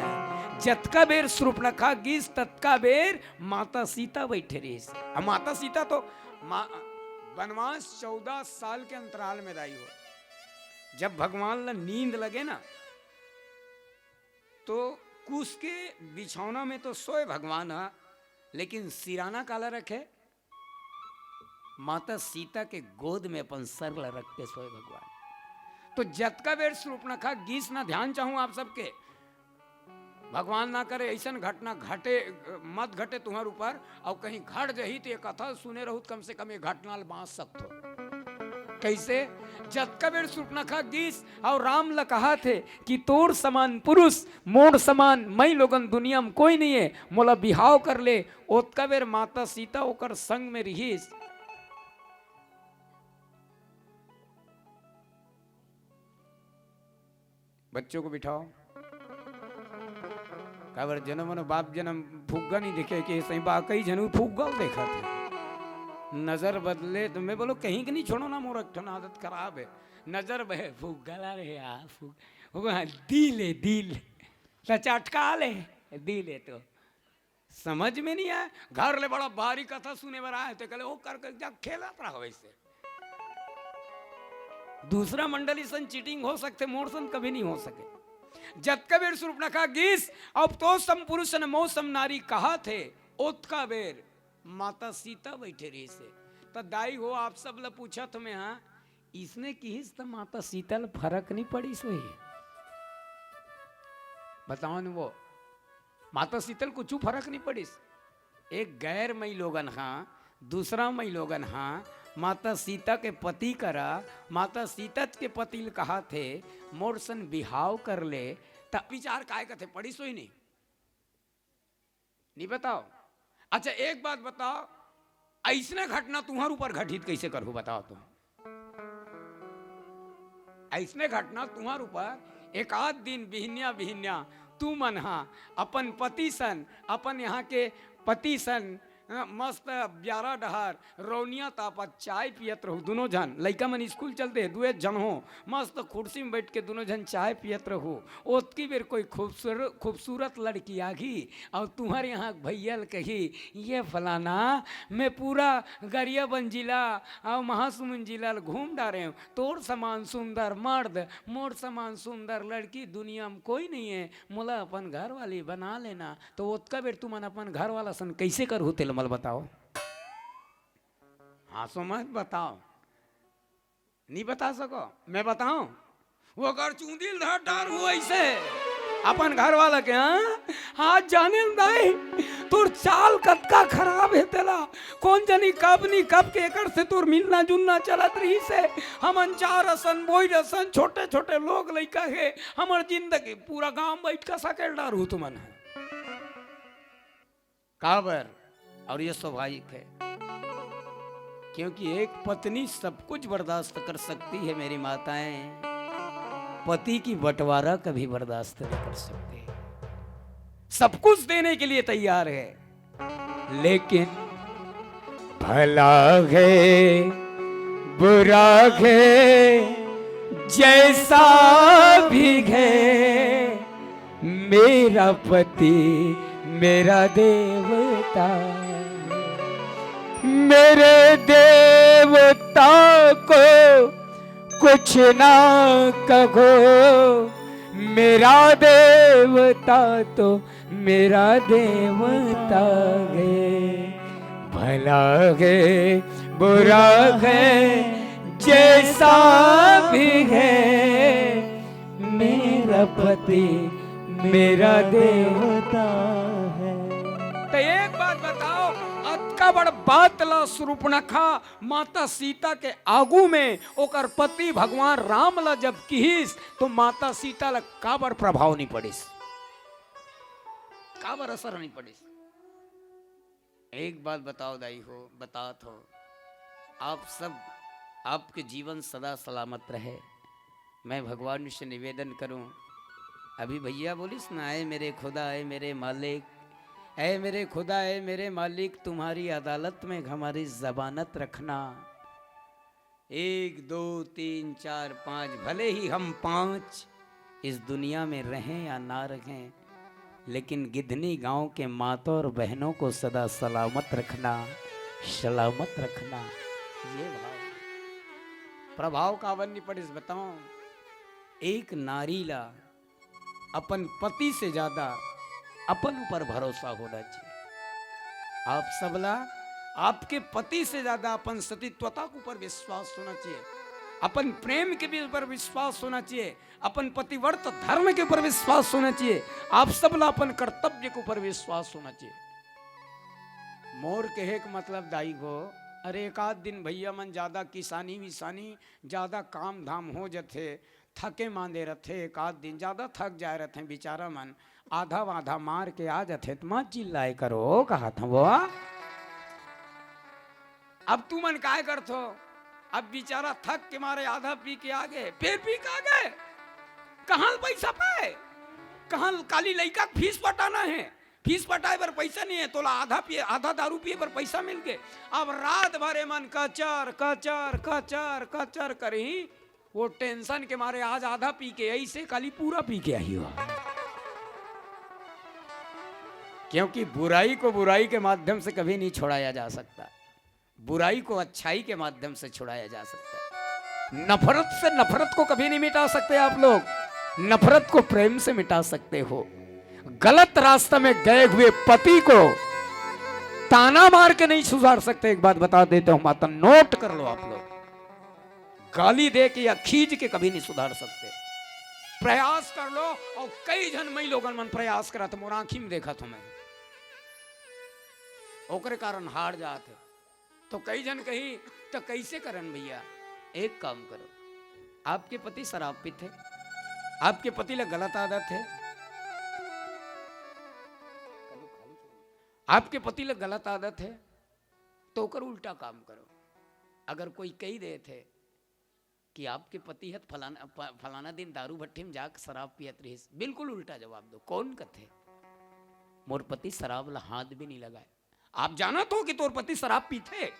जतका बेर शूर्पणखा गीस, ततका बेर माता सीता बैठे रहिस। अब माता सीता तो मा-, वनवास चौदह साल के अंतराल में दाई हो, जब भगवान ला नींद लगे ना, तो कुश के बिछौना में तो सोए भगवान ह, लेकिन सिराना काला रखे? माता सीता के गोद में अपन सर ला रख के सोए भगवान। तो जतका बेर शूर्पणखा गीस ना, ध्यान चाहूं आप सबके, भगवान ना करे ऐसन घटना घटे, मत घटे तुम्हार ऊपर, अउ कहीं घट जही तो ये कथा सुने रहू त कम से कम ये घटना ल बांच सकथो। कैसे? जतका बेर शूर्पणखा गीस अउ राम ल कहा थे कि तोर समान पुरुष, मोर समान मई लोगन दुनिया में कोई नहीं है, मोला बिहाव कर ले, ओतका बेर माता सीता ओकर संग में रिहिस। बच्चों को बिठाओ। काबर जनो मनो बाप जनम फुग्गा नहीं देखे कि सही बा, कई झन फुग्गा देखा थे। नजर बदले तो मैं बोलो कहीं के नहीं छोड़ो ना, मोर एक ठन आदत खराब है। नजर बहे फुग्गा ला रे यार, फुग-, फुग्गा, हाँ, दिल है, दिल। तो चटका ले, दिल है तो। समझ में नहीं आए, घर ले बड़ा भारी कथा सुने बर आए, तो कहले, "ओ कर, कर जा, खेलत रह वैसे।" दूसरा मंडली सन चीटिंग हो सकथे, मोर सन कभी नहीं हो सके। जतका बेर शूर्पणखा गीस, अब तो सम पुरुष न मौ सम नारी कहा थे, ओतका बेर माता सीता बइठे रहिस हे। त दाई हो, आप सब ल पूछत हँव मैं, हाँ, इसने किहिस त माता सीता ल फरक नइ पड़िस होही? बताओ न वो, माता सीता ल कुछु फरक नइ पड़िस। एक गैर मइलोगन हा, दूसरा मइलोगन हा, माता सीता के पति करा, माता सीता के पति ल कहाथे, मोर सन बिहाव कर ले, त विचार काय कथे, पड़िस होही नहीं? नहीं बताओ। अच्छा, एक बात बताओ, अइसने घटना तुम्हर ऊपर घटित कइसे करहूँ, बताओ तुम। अइसने घटना तुम्हर ऊपर एक आध दिन बिहनिया बिहनिया तुमन हा अपन पति सन, अपन यहाँ के पति सन, अ, मस्त ब्यारा डहर रौनिया तापत चाय पियत रहू, दुनों झन लइका मन स्कूल चलते, दुए झन हो, मस्त कुर्सी में बइठ के दुनों झन चाय पियत रहू। ओतकी बेर कोई खूबसूर-, खूबसूरत लड़की आगी अउ तुम्हर यहाँ भइया ल कही, "ये फलाना, मैं पूरा गरियाबंद जिला अउ महासमुंद जिला ल घूम डारे हँव, तोर समान सुंदर मर्द, मोर समान सुंदर लड़की दुनिया में कोई नहीं है, मोला अपन घरवाली बना लेना।" त ओतका बेर तुमन अपन घरवाला सन कइसे करहू, तेला मोला बताओ। हाँसो मत, बताओ। नहीं बता सको, मैं बताऊं? वो अगर चूंदी ल धर डारहूँ अइसे अपन घरवाला के, हाँ? हाँ, जाने ल दाई, तोर चाल कतका खराब हे तेला। कोन जनी कब नी कब के एकर से तोर मिलना जुलना चलत रहिस हे। हमन चार असन, बोइर असन, छोटे छोटे लोग लइका हे। हमर जिंदगी पूरा गांव बइठ के सकेल डारहू तुमन ह। काबर? और ये स्वाभाविक है, क्योंकि एक पत्नी सब कुछ बर्दाश्त कर सकती है मेरी माताएं, पति की बंटवारा कभी बर्दाश्त नहीं कर सकती। सब कुछ देने के लिए तैयार है, लेकिन भला है, बुरा है, जैसा भी है, मेरा पति मेरा देवता, मेरे देवता को कुछ ना कहो, मेरा देवता तो मेरा देवता है। भला है, बुरा है, जैसा भी है, मेरा पति मेरा देवता है। त एक बात बताओ, अतका बड़ बात ला सुरुपनखा माता सीता के आगू में ओकर पति भगवान राम ला जब किहिस, तो माता सीता ला काबर प्रभाव नहीं पड़िस, काबर असर नहीं पड़िस? एक बात बताओ दाई हो, बतात हो, आप सब, आपके जीवन सदा सलामत रहे। मैं भगवान से निवेदन करूं, अभी भैया बोलिस ना, "ऐ मेरे खुदा, ऐ मेरे मालिक, ऐ मेरे खुदा, ऐ मेरे मालिक, तुम्हारी अदालत में हमारी जमानत रखना।" एक, दो, तीन, चार, पाँच, भले ही हम पाँच इस दुनिया में रहें या ना रहें, लेकिन गिधनी गांव के माता और बहनों को सदा सलामत रखना, सलामत रखना। ये भाव, प्रभाव काबर नहीं पड़िस बताओ। एक नारी ला अपन पति से ज्यादा अपन ऊपर भरोसा होना चाहिए। आप सबला आपके पति से ज्यादा अपन सतीत्वता के ऊपर विश्वास होना चाहिए, अपन प्रेम के भी ऊपर विश्वास होना चाहिए, अपन पतिव्रत धर्म के ऊपर विश्वास होना चाहिए, आप सबला अपन कर्तव्य के ऊपर विश्वास होना चाहिए। मोर कहे के मतलब दाई गो, अरे एक आध दिन भैया मन ज्यादा किसानी विसानी, ज्यादा काम धाम हो जथे, थके मांदे रथे, एक आध दिन ज्यादा थक जाए रथे बिचारा मन, आधा वाधा मार के आ जथे, त मत चिल्लाए करो, कहत हंव वो। अब तुमन काय करथो? अब बिचारा थक के मारे आधा पी के आ गे, फेर पी के आ गे। कहाँ ले पैसा पाए? कहाँ ले? काली लइका के फीस पटाना हे, फीस पटाए बर पैसा नहीं हे, तोला आधा पिए, आधा दारू पिए बर पैसा मिल गे। अब रात भर एमन कचर, कचर, कचर, कचर करही। वो टेंशन के मारे आज आधा पी के आइस हे, काली पूरा पी के आही हो। क्योंकि बुराई को बुराई के माध्यम से कभी नहीं छुड़ाया जा सकता, बुराई को अच्छाई के माध्यम से छुड़ाया जा सकता है। नफरत से नफरत को कभी नहीं मिटा सकते आप लोग, नफरत को प्रेम से मिटा सकते हो। गलत रास्ता में गए हुए पति को ताना मार के नहीं सुधार सकते। एक बात बता देता हूं माता, नोट कर लो आप लोग, गाली दे के या खींच के कभी नहीं सुधार सकते। प्रयास कर लो। और कई झन मई लोगन मन प्रयास करत, मोर आंखी में देखत हूं मैं, ओकरे कारण हार जात हे। तो कई झन कही, "तो कैसे करन भैया?" एक काम करो, आपके पति शराब पीथे, आपके पति ला गलत आदत हे, आपके पति ला गलत आदत हे, तो ओकर उल्टा काम करो। अगर कोई कही देथे कि आपके पति ह फलाना, प-, फलाना दिन दारू भट्ठी में जाके शराब पियत रहिस, बिल्कुल उल्टा जवाब दो। कौन कथे? मोर पति शराब ला हाथ भी नहीं लगाए। आप जानत हो कि तोर पति शराब पीथे,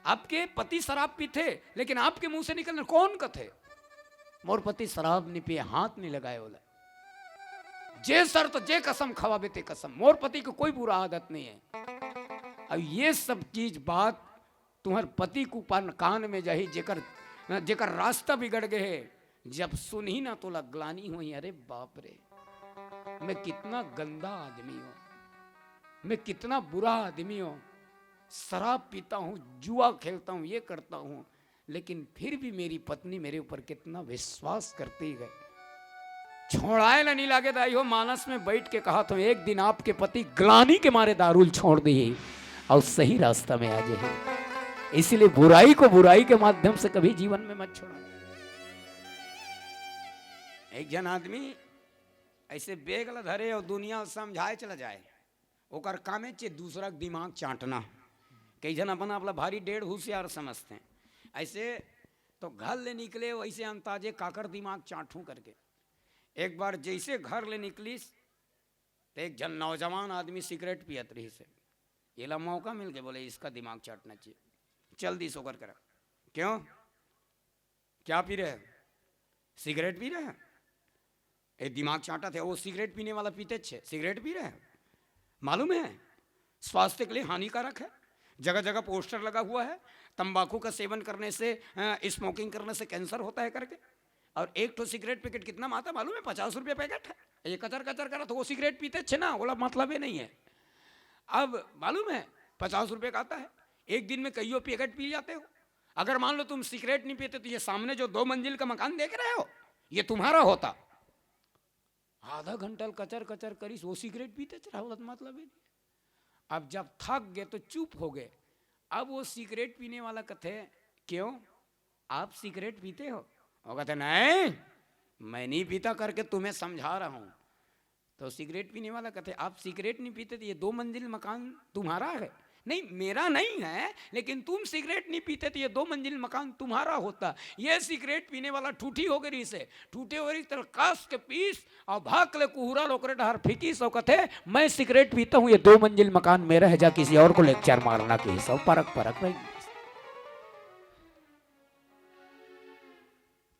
आपके पति शराब पीथे, लेकिन आपके मुंह से निकलना कौन कथे? मोर पति शराब नहीं पिए, हाथ नहीं लगाए ओला। जे शर्त, जे कसम खवाबे ते कसम, मोर पति को कोई बुरा आदत नहीं है। अब ये सब चीज बात तुम्हर पति को पान कान में जाही, जेकर, जेकर रास्ता बिगड़ गए हे, जब सुनही ना तोला ग्लानी होही, "अरे बाप रे, मैं कितना गंदा आदमी हूँ, मैं कितना बुरा आदमी हूँ, शराब पीता हूँ, जुआ खेलता हूँ, ये करता हूँ, लेकिन फिर भी मेरी पत्नी मेरे ऊपर कितना विश्वास करती है।" छोड़ाए ला नहीं लागे दाई हो, मानस में बैठ के कहा तो एक दिन आपके पति ग्लानी के मारे दारू ल छोड़ दी और सही रास्ता में आ जाए। इसीलिए बुराई को बुराई के माध्यम से कभी जीवन में मत छोड़ा। एक जन आदमी ऐसे बेग ला धरे और दुनिया समझाए चला जाए, ओकर कामे चे दूसरा के दिमाग चाटना। कई जन अपन आप ला भारी डेढ़ होशियार समझते हैं, ऐसे तो घर ले निकले वैसे अंताजे काकर दिमाग चाटू करके। एक बार जैसे घर ले निकलिस, तो एक जन नौजवान आदमी सिगरेट पियत रहिस हे, एला मौका मिल के बोले, "इसका दिमाग चाटना चाहिए।" चल दिस ओकर करा। "क्यों, क्या पी रहे हैं?" "सिगरेट पी रहे हैं।" "ए, दिमाग चाटत हे, वो सिगरेट पीने वाला पीते छे, सिगरेट पी रहे हैं, मालूम है, स्वास्थ्य के लिए हानिकारक है, जगह जगह पोस्टर लगा हुआ है, तंबाकू का सेवन करने से, अ, स्मोकिंग करने से कैंसर होता है करके। और एक ठो सिगरेट पैकेट कितना में आता मालूम है? पचास रुपये पैकेट है।" ये कचर कचर करा तो वो सिगरेट पीते छे ना, बोला मतलब ही नहीं है। अब मालूम है, पचास रुपये का आता है, एक दिन में कईयों पैकेट पी जाते हो। अगर मान लो तुम सिगरेट नहीं पीते तो ये सामने जो दो मंजिल का मकान देख रहे हो, ये तुम्हारा होता। आधा घंटा ल कचर कचर करिस, वो सिगरेट पीते चला, बोला मतलब ही नहीं। अब जब थक गए तो चुप हो गए। अब वो सिगरेट पीने वाला कथे, "क्यों, आप सिगरेट पीते हो?" वो कहते, "नहीं, मैं नहीं पीता करके तुम्हें समझा रहा हूँ।" तो सिगरेट पीने वाला कहते, "आप सिगरेट नहीं पीते तो ये दो मंजिल मकान तुम्हारा है?" "नहीं, मेरा नहीं है, लेकिन तुम सिगरेट नहीं पीते तो ये दो मंजिल मकान तुम्हारा होता।" ये सिगरेट पीने वाला ठूठी हो गई से, ठूठे हो रही तरह कास के पीस और भाग ले कुहरा लोकरे डहर फिकिस और कथे, "मैं सिगरेट पीता हूँ, ये दो मंजिल मकान मेरा है, जा किसी और को लेक्चर मारना।" की सब परक परक रही।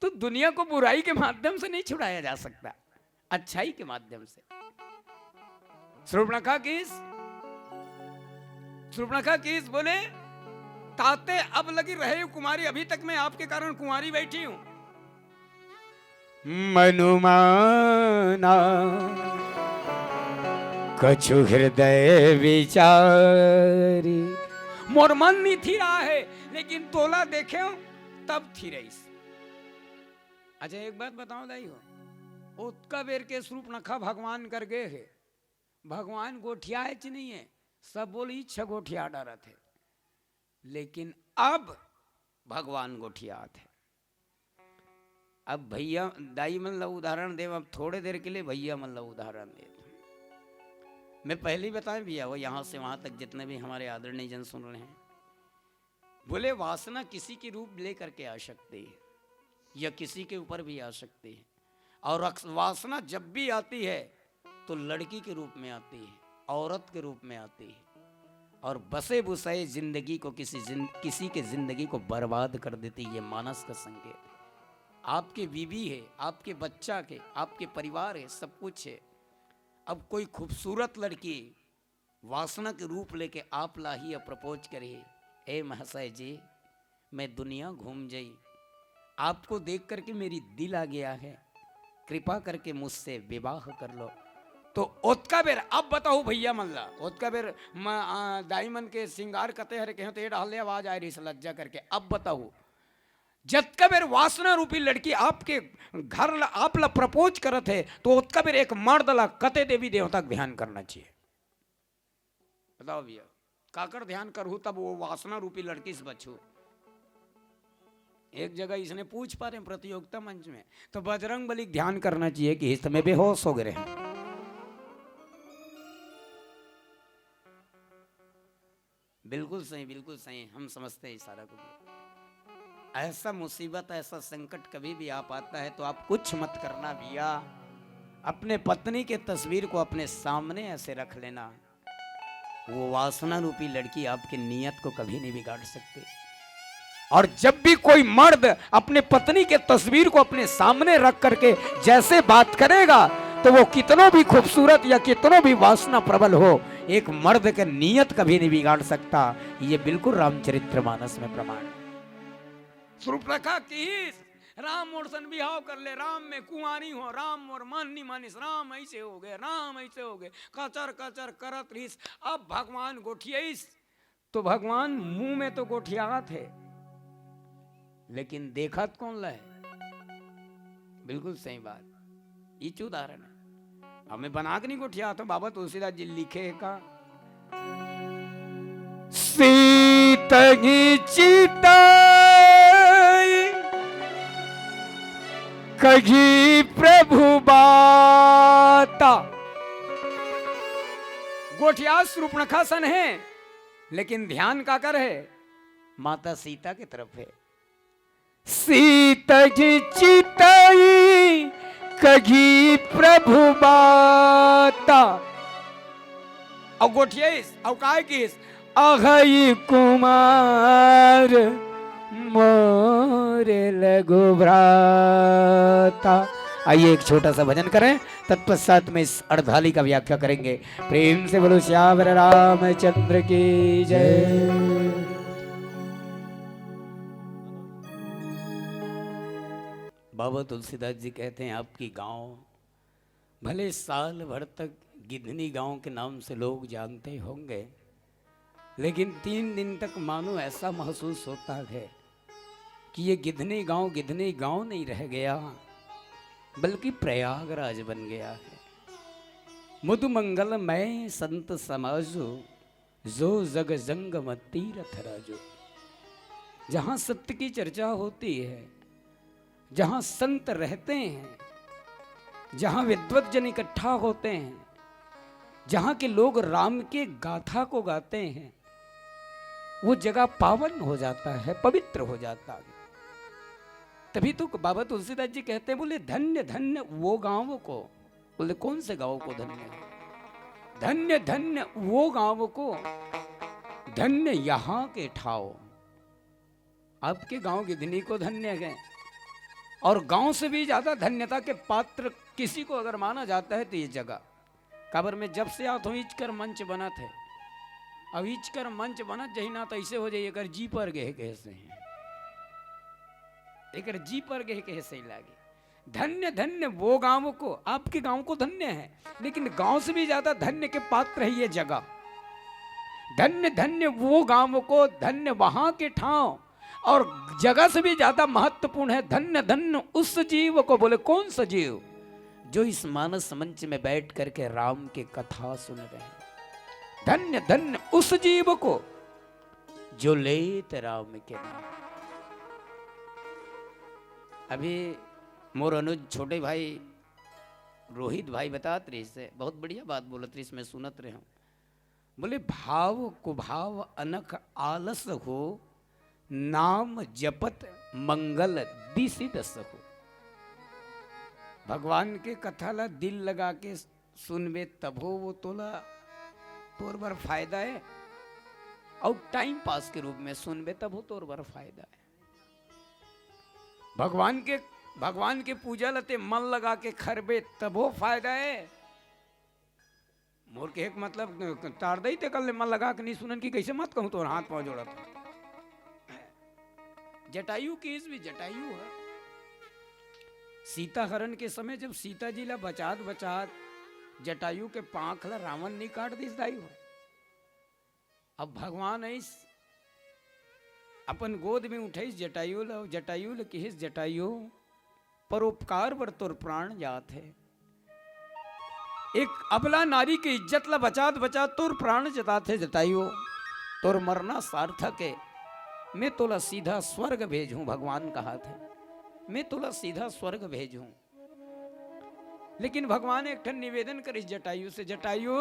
तो दुनिया को बुराई के माध्यम से नहीं छुड़ाया जा सकता, अच्छाई के माध्यम से। शूर्पणखा किस, शूर्पणखा किस बोले, "ताते अब लगी रहे कुमारी, अभी तक मैं आपके कारण कुंवारी बैठी हूं।" मनुमाना कछु हृदय विचारी। मोर मन नहीं थिरा है, लेकिन तोला देखे तब थिरइस। अच्छा, एक बात बताओ दाई हो, ओतका बेर के शूर्पणखा भगवान कर गए हे, भगवान गोठियाए च नहीं है, सब बोल इच्छा गोठिया डारत है, लेकिन अब भगवान गोठियात है। अब भैया दाई मन ला उदाहरण देव, अब थोड़े देर के लिए भैया मन ला उदाहरण देव। मैं पहले ही बताया भैया, वो यहाँ से वहाँ तक जितने भी हमारे आदरणीय जन सुन रहे हैं, बोले वासना किसी के रूप लेकर के आ सकती है या किसी के ऊपर भी आ सकती है। और अक्स-, वासना जब भी आती है तो लड़की के रूप में आती है, औरत के रूप में आती है, और बसे बुसाए जिंदगी को किसी जिन-, किसी के जिंदगी को बर्बाद कर देती है। ये मानस का संकेत है। आपके बीवी है, आपके बच्चा के, आपके परिवार है, सब कुछ है। अब कोई खूबसूरत लड़की वासना के रूप लेके आप ला ही अप्रोच करे, "ए महाशय जी, मैं दुनिया घूम जाई, आपको देख करके मेरी दिल आ गया है, कृपा करके मुझसे विवाह कर लो।" तो ओतका बेर, अब बताहू भैया मन ला, ओतका बेर म-, आ, दाई मन के सिंगार कते हरे कहेंव, तो ये डहर ले आवाज आए रहिस लज्जा करके। अब बताहू, जतका बेर वासना रूपी लड़की आपके घर ला, आप ला प्रपोज करत हे, तो ओतका बेर एक मर्द ला कते देवी देवता के ध्यान करना चाहिए? बताओ भैया, काकर ध्यान करहू तब वो वासना रूपी लड़की से बचहू? एक जगह इसने पूछ पा रहे हैं प्रतियोगिता मंच में, तो बजरंग बली के ध्यान करना चाहिए कि इस समय बेहोश हो गए हैं। बिल्कुल सही, बिल्कुल सही, हम समझते हैं इशारा को भी। ऐसा मुसीबत, ऐसा संकट कभी भी आ पाता है, तो आप कुछ मत करना भैया, अपने पत्नी के तस्वीर को अपने सामने ऐसे रख लेना। वो वासना रूपी लड़की आपकी नीयत को कभी नहीं बिगाड़ सकती। और जब भी कोई मर्द अपने पत्नी के तस्वीर को अपने सामने रख करके जैसे बात करेगा, तो वो कितनो भी खूबसूरत या कितनो भी वासना प्रबल हो, एक मर्द के नीयत कभी नहीं बिगाड़ सकता। ये बिल्कुल रामचरित्र मानस में प्रमाण है। शूर्पणखा किहिस, "राम मोर सन बिहाव कर ले, राम मैं कुंवारी हों, राम मोर मन नी मानिस, राम ऐसे हो गए, राम ऐसे हो गए", कचर कचर करत रहिस। अब भगवान गोठियाइस, तो भगवान मुंह में तो गोठियात हे, लेकिन देखत कोन ला हे? बिल्कुल सही बात, इच उदाहरण है। हमें बना के नहीं गोठियात हो, बाबा तुलसीदास जी लिखे हे का, "सीतहि चितई कही प्रभु बाता।" गोठियात शूर्पणखा सन हे, लेकिन ध्यान काकर हे? माता सीता के तरफ हे। "सीतहि चितई कही प्रभु बाता।" अउ गोठियाइस, अउ काय किहिस, "अहइ कुमार मोर लघु भ्राता।" आइए, एक छोटा सा भजन करें, तत्पश्चात में इस अर्धाली का व्याख्या करेंगे। प्रेम से बोलो, "श्यावर रामचंद्र की जय।" बाबा तुलसीदास जी कहते हैं, आपकी गांव भले साल भर तक गिधनी गांव के नाम से लोग जानते होंगे, लेकिन तीन दिन तक मानो ऐसा महसूस होता है कि ये गिधनी गांव गिधनी गांव नहीं रह गया, बल्कि प्रयागराज बन गया है। मुद मंगलमय संत समाजो, जो जग जंगम तीरथ राजो। जहां सत्य की चर्चा होती है, जहां संत रहते हैं, जहां विद्वत जन इकट्ठा होते हैं, जहां के लोग राम के गाथा को गाते हैं, वो जगह पावन हो जाता है, पवित्र हो जाता है। तभी तो बाबा तुलसीदास जी कहते हैं, बोले, "धन्य धन्य वो गांव को।" बोले, "कौन से गांव को धन्य है?" "धन्य धन्य वो गांव को, धन्य यहाँ के ठाव।" आपके गांव गिधनी को धन्य है। और गांव से भी ज्यादा धन्यता के पात्र किसी को अगर माना जाता है तो ये जगह। काबर में जब से आत हूँ, इचकर मंच बनत है। अब इचकर मंच बनत जही ना तो ऐसे हो जाए, एकर जी पर गए कैसे हैं, एकर जी पर गए कैसे लागे। धन्य धन्य वो गांव को, आपके गांव को धन्य है, लेकिन गांव से भी ज्यादा धन्य के पात्र है ये जगह। धन्य धन्य वो गांव को, धन्य वहां के ठाव, और जगह से भी ज्यादा महत्वपूर्ण है, धन्य धन्य उस जीव को। बोले, कौन सा जीव? जो इस मानस मंच में बैठ करके राम की कथा सुन रहे हैं। धन्य धन्य उस जीव को, जो लेत राम के नाम। अभी मोर अनुज छोटे भाई रोहित भाई बतात रहिस हे, बहुत बढ़िया बात बोलत रहिस, मैं सुनत रहे हूँ। बोले, "भाव कुभाव अनख आलस हो, नाम जपत मंगल दिसि दस हो।" भगवान के कथा ला दिल लगा के सुनबे तभो वो तोला, तोर बर फायदा है, अउ टाइम पास के रूप में सुनबे तभो तोर बर फायदा है। भगवान के, भगवान के पूजा लते मन लगा के खरबे तभो फायदा है। मोर के एक मतलब तार दई ते कर ले मन लगा के नहीं सुनन की कैसे मत कहूँ तोर हाथ पाँव जोड़त हूँ। जटायु की इस भी जटायु है। सीता हरण के समय जब सीता जी ला बचात बचात जटायु के पांख ला रावण नहीं काट दिस दाई हो। अब भगवान आइस, अपन गोद में उठाइस जटायु ला, जटायु ला किहिस, "जटायु, परोपकार बर तोर प्राण जात हे।" एक अबला नारी के इज्जत ला बचात बचात तोर प्राण जतात हे जटायु। तोर मरना सार्थक हे। मैं तोला सीधा स्वर्ग भेजहूं, भगवान कहत हे, मैं तोला सीधा स्वर्ग भेजहूं। लेकिन भगवान एक ठन निवेदन करिस जटायु से, "जटायु,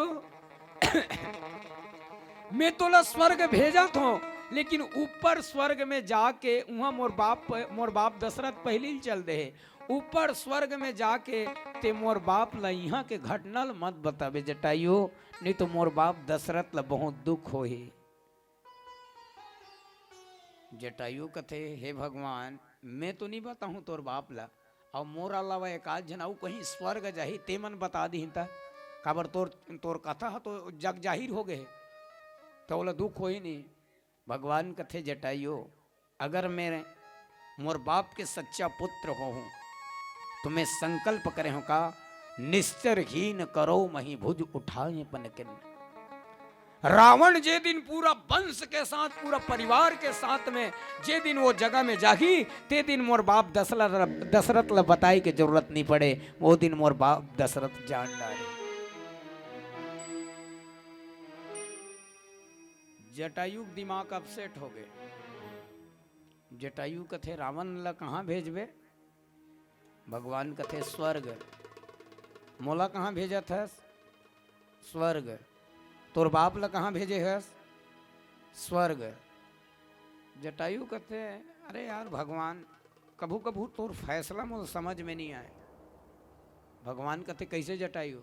मैं तोला स्वर्ग भेजत हों, लेकिन ऊपर स्वर्ग में जाके उहां मोर बाप, मोर बाप दशरथ पहिली ल चल दे हे। ऊपर स्वर्ग में जाके ते मोर बाप ला इहां के घटना ल मत बताबे जटायु, नहीं तो मोर बाप दशरथ ला बहुत दुख होही।" जटायु कथे, "हे भगवान, मैं तो नहीं बताहूं तोर बाप ला, अउ मोर अलावा एक आध झन अउ कहीं स्वर्ग जाही, ते मन बता दिहिन त, काबर तोर, तोर कथा ह तो जग जाहिर हो गए हे, त ओला दुख होही नहीं।" भगवान कथे, "जटायु, अगर मैं मोर बाप के सच्चा पुत्र होहूं, तो मैं संकल्प करे हूं का, निश्चर हीन करो मही भुज उठाए पन किन।" रावण जे दिन पूरा वंश के साथ, पूरा परिवार के साथ में जे दिन वो जगह में जाही, ते दिन मोर बाप दशरथ, दशरथ ला बताए के जरूरत नहीं पड़े, वो दिन मोर बाप दशरथ जान डारे। जटायु के दिमाग अपसेट हो गए। जटायु कथे, "रावण ला कहाँ भेजबे?" भगवान कथे, "स्वर्ग।" "मोला कहाँ भेजत हस?" "स्वर्ग।" "तोर बाप ला कहाँ भेजे हस?" "स्वर्ग।" जटायु कथे, "अरे यार भगवान, कभू कभू तोर फैसला मोर समझ में नहीं आए।" भगवान कथे, "कैसे जटायु?"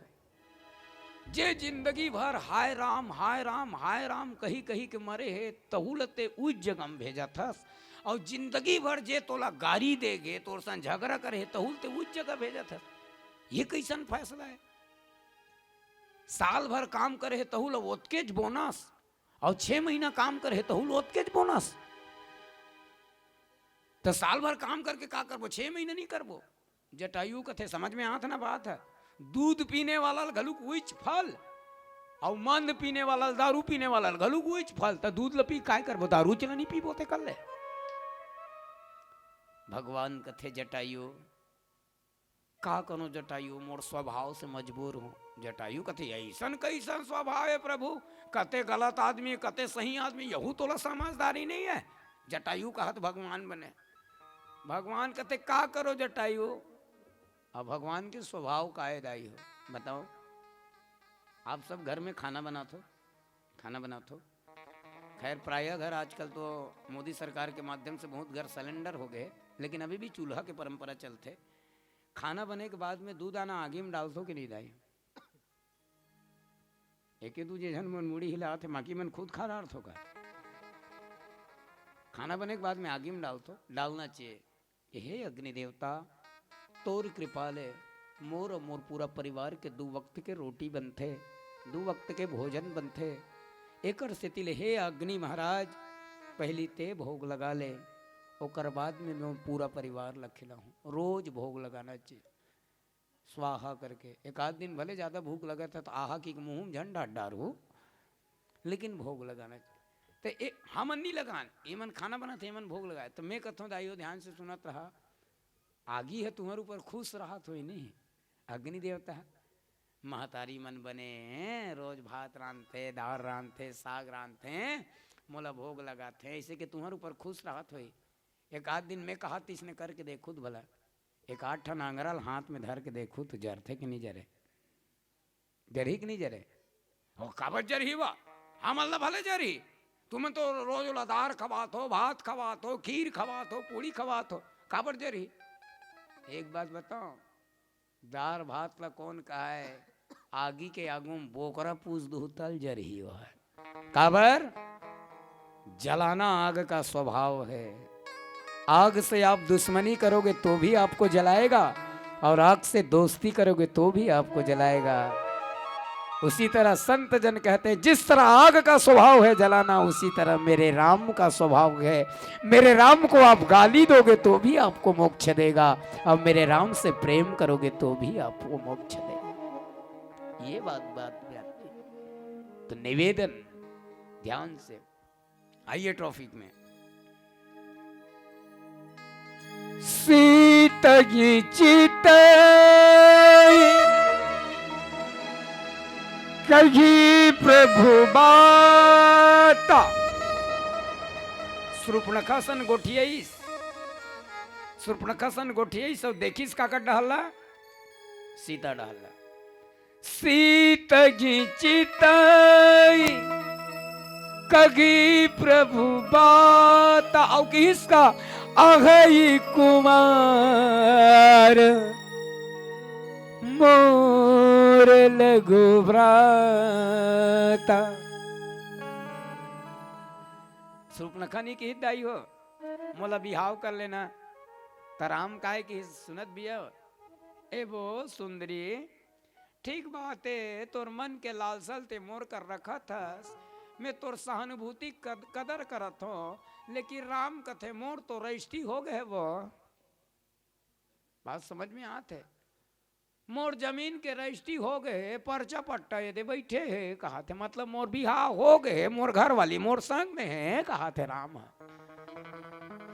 "जे जिंदगी भर हाय राम, हाय राम, हाय राम कही कही के मरे हे, तहू ल ते उच जगह म भेजत हस, अउ जिंदगी भर जे तोला गारी दे गे, तोर संग झगड़ा करे हे, तहू ल ते उच जगह भेजत हस। ये कैसन फैसला है? साल भर काम करे हे, तहू ल ओतकेच बोनस, अउ छह महीना काम करे हे, तहू ल ओतकेच बोनस। त साल भर काम करके का करबो, छह महीना नहीं करबो?" जटायु कथे, "समझ में आत ना बात है? दूध पीने वाला ल घलुक उइच फल, अउ मंद पीने वाला ल, दारू पीने वाला ल घलुक उइच फल, त दूध ल पी काय करबो? दारू च ल नहीं पीबो ते कर ले।" भगवान कथे, "जटायु, का करो जटायु, मोर स्वभाव से मजबूर हूं।" जटायु कथे, "ऐसन कैसन स्वभाव है प्रभु? कते गलत आदमी, कते सही आदमी, यहू तोला समझदारी नहीं है।" जटायु कहत भगवान बने। भगवान कथे, "का करो जटायु?" अब भगवान के स्वभाव का है दाई हो, बताओ। आप सब घर में खाना बनात हो, खाना बनात हो। खैर, प्रायः घर आजकल तो मोदी सरकार के माध्यम से बहुत घर सिलेंडर हो गए, लेकिन अभी भी चूल्हा के परंपरा चलथे। खाना बने के बाद में दू दाना आगी में डालथो कि नहीं दाई? एके दू जे झन मन मुड़ी हिलात हे, बाकी मन खुद खा डारथो का? खाना बने के बाद में आगी में डालथो, डालना चाहिए। हे अग्नि देवता, तोर कृपा ले मोर अउ मोर पूरा परिवार के दू वक्त के रोटी बनथे, दू वक्त के भोजन बनथे। एकर सेती ले हे अग्नि महाराज, पहिली ते भोग लगा ले, ओकर बाद में मैं पूरा परिवार ला खिलाहूं। रोज भोग लगाना चाहिए, स्वाहा करके। एक आध दिन भले ज्यादा भूख लगत है तो आहा की मुंह में झन डाल डारू, लेकिन भोग लगाना चाहिए। तो ए, हमन नहीं लगान, एमन खाना बनाथे, एमन भोग लगाए। तो मैं कथों, दाई हो, ध्यान से सुनत रहा, आगी है तुम्हारे ऊपर खुश रहत होई नहीं, अग्नि देवता है। महतारी मन बने रोज भात रांधथे, दाल रांधथे, साग रांधथे, मोला भोग लगाथे, ऐसे के तुम्हारे ऊपर खुश रहत होई। एक आध दिन मैं कहा, तिसने करके देखू तो भला, एक आध ठन आंगरा ल हाथ में धर के देखू तो जरथे कि नहीं जरे? जरही कि नहीं जरे? ओ, काबर जरही वा? हमन ला भले जरही। तुमन तो रोज ओला दार खवात हो, भात खवात हो, खीर खवात हो, पूड़ी खवात हो, काबर जरही? एक बात बताओ, दार भात ला कौन कहाय? आगी के आगू में बोकरा पूज दुहू तल जरही वह। काबर? जलाना आग का स्वभाव है। आग से आप दुश्मनी करोगे तो भी आपको जलाएगा, और आग से दोस्ती करोगे तो भी आपको जलाएगा। उसी तरह संत जन कहते हैं, जिस तरह आग का स्वभाव है जलाना, उसी तरह मेरे राम का स्वभाव है। मेरे राम को आप गाली दोगे तो भी आपको मोक्ष देगा, और मेरे राम से प्रेम करोगे तो भी आपको मोक्ष देगा। ये बात, बात, बात। तो निवेदन, ध्यान से आइए टॉपिक में। सीत जी चितई कही प्रभु बाता। सुर्पनखा सन गोठियाइस, सुर्पनखा सन गोठियाइस, सब देखिस काकर डहला, सीता डहला। सीत जी चितई कगी प्रभु बाता, अउ किहिस का, अहई कुमार मोर लघु भ्राता। सुर्पनखा नी किहिस दाई हो, मोला बिहाव कर लेना। त राम काय किहिस सुनत बिया, ए वो सुंदरी, ठीक बात हे, तोर मन के लालसा ल ते मोर कर रखत हस, मैं तोर सहानुभूति कद-, कदर करत हों, लेकिन राम कथे मोर तो रजिस्ट्री हो गए वो। बात समझ में आत हे? मोर जमीन के रजिस्ट्री हो गए, पर्चा पट्टा ये दे बैठे हे, कहाथे, मतलब मोर बिहाव हो गए, मोर घर वाली मोर संग में हे, कहाथे राम ह।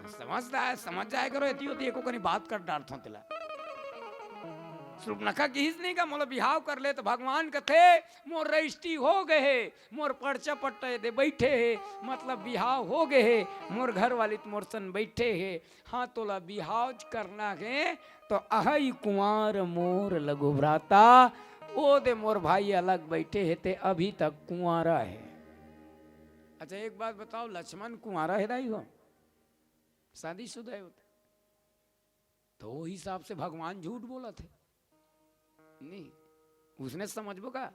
समझता है, समझ जाए करो, एती ओती एको कनी बात कर डारथों तेला। सुर्पनखा किहिस नहीं का, मोला बिहाव कर ले, तो भगवान कथे, मोर रजिस्ट्री हो गए हे, मोर पर्चा पट्टा ये दे बैठे हे, मतलब बिहाव हो गए हे, मोर घर वाली त मोर सन बैठे हे। हाँ, तोला बिहाव करना हे, तो अहई कुंवार मोर लघु भ्राता, ओ दे मोर भाई अलग बैठे हे, ते अभी तक कुंवारा हे। अच्छा, एक बात बताओ, लक्ष्मण कुंवारा हे दाई हो? शादीशुदा हे वो तो। तो वो हिसाब से भगवान झूठ बोलत हे। नहीं, उसने समझबो का?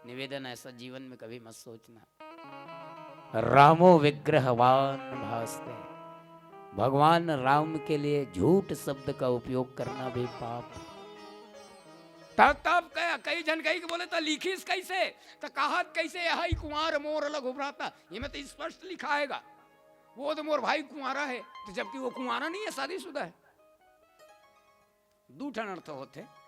निवेदन, ऐसा जीवन में कभी मत सोचना। रामो विग्रहवान भासते। भगवान राम के लिए झूठ शब्द का उपयोग करना भी पाप है। तब, तब कई, कई झन कही के बोले, "त लिखिस कैसे? त कहत कैसे, अहई कुंवार मोर लघु भ्राता?" ये में तो स्पष्ट लिखा आएगा, वो तो मोर भाई कुंवारा है, तो जबकि वो कुंवारा नहीं है, शादीशुदा है। दू ठन अर्थ होथे।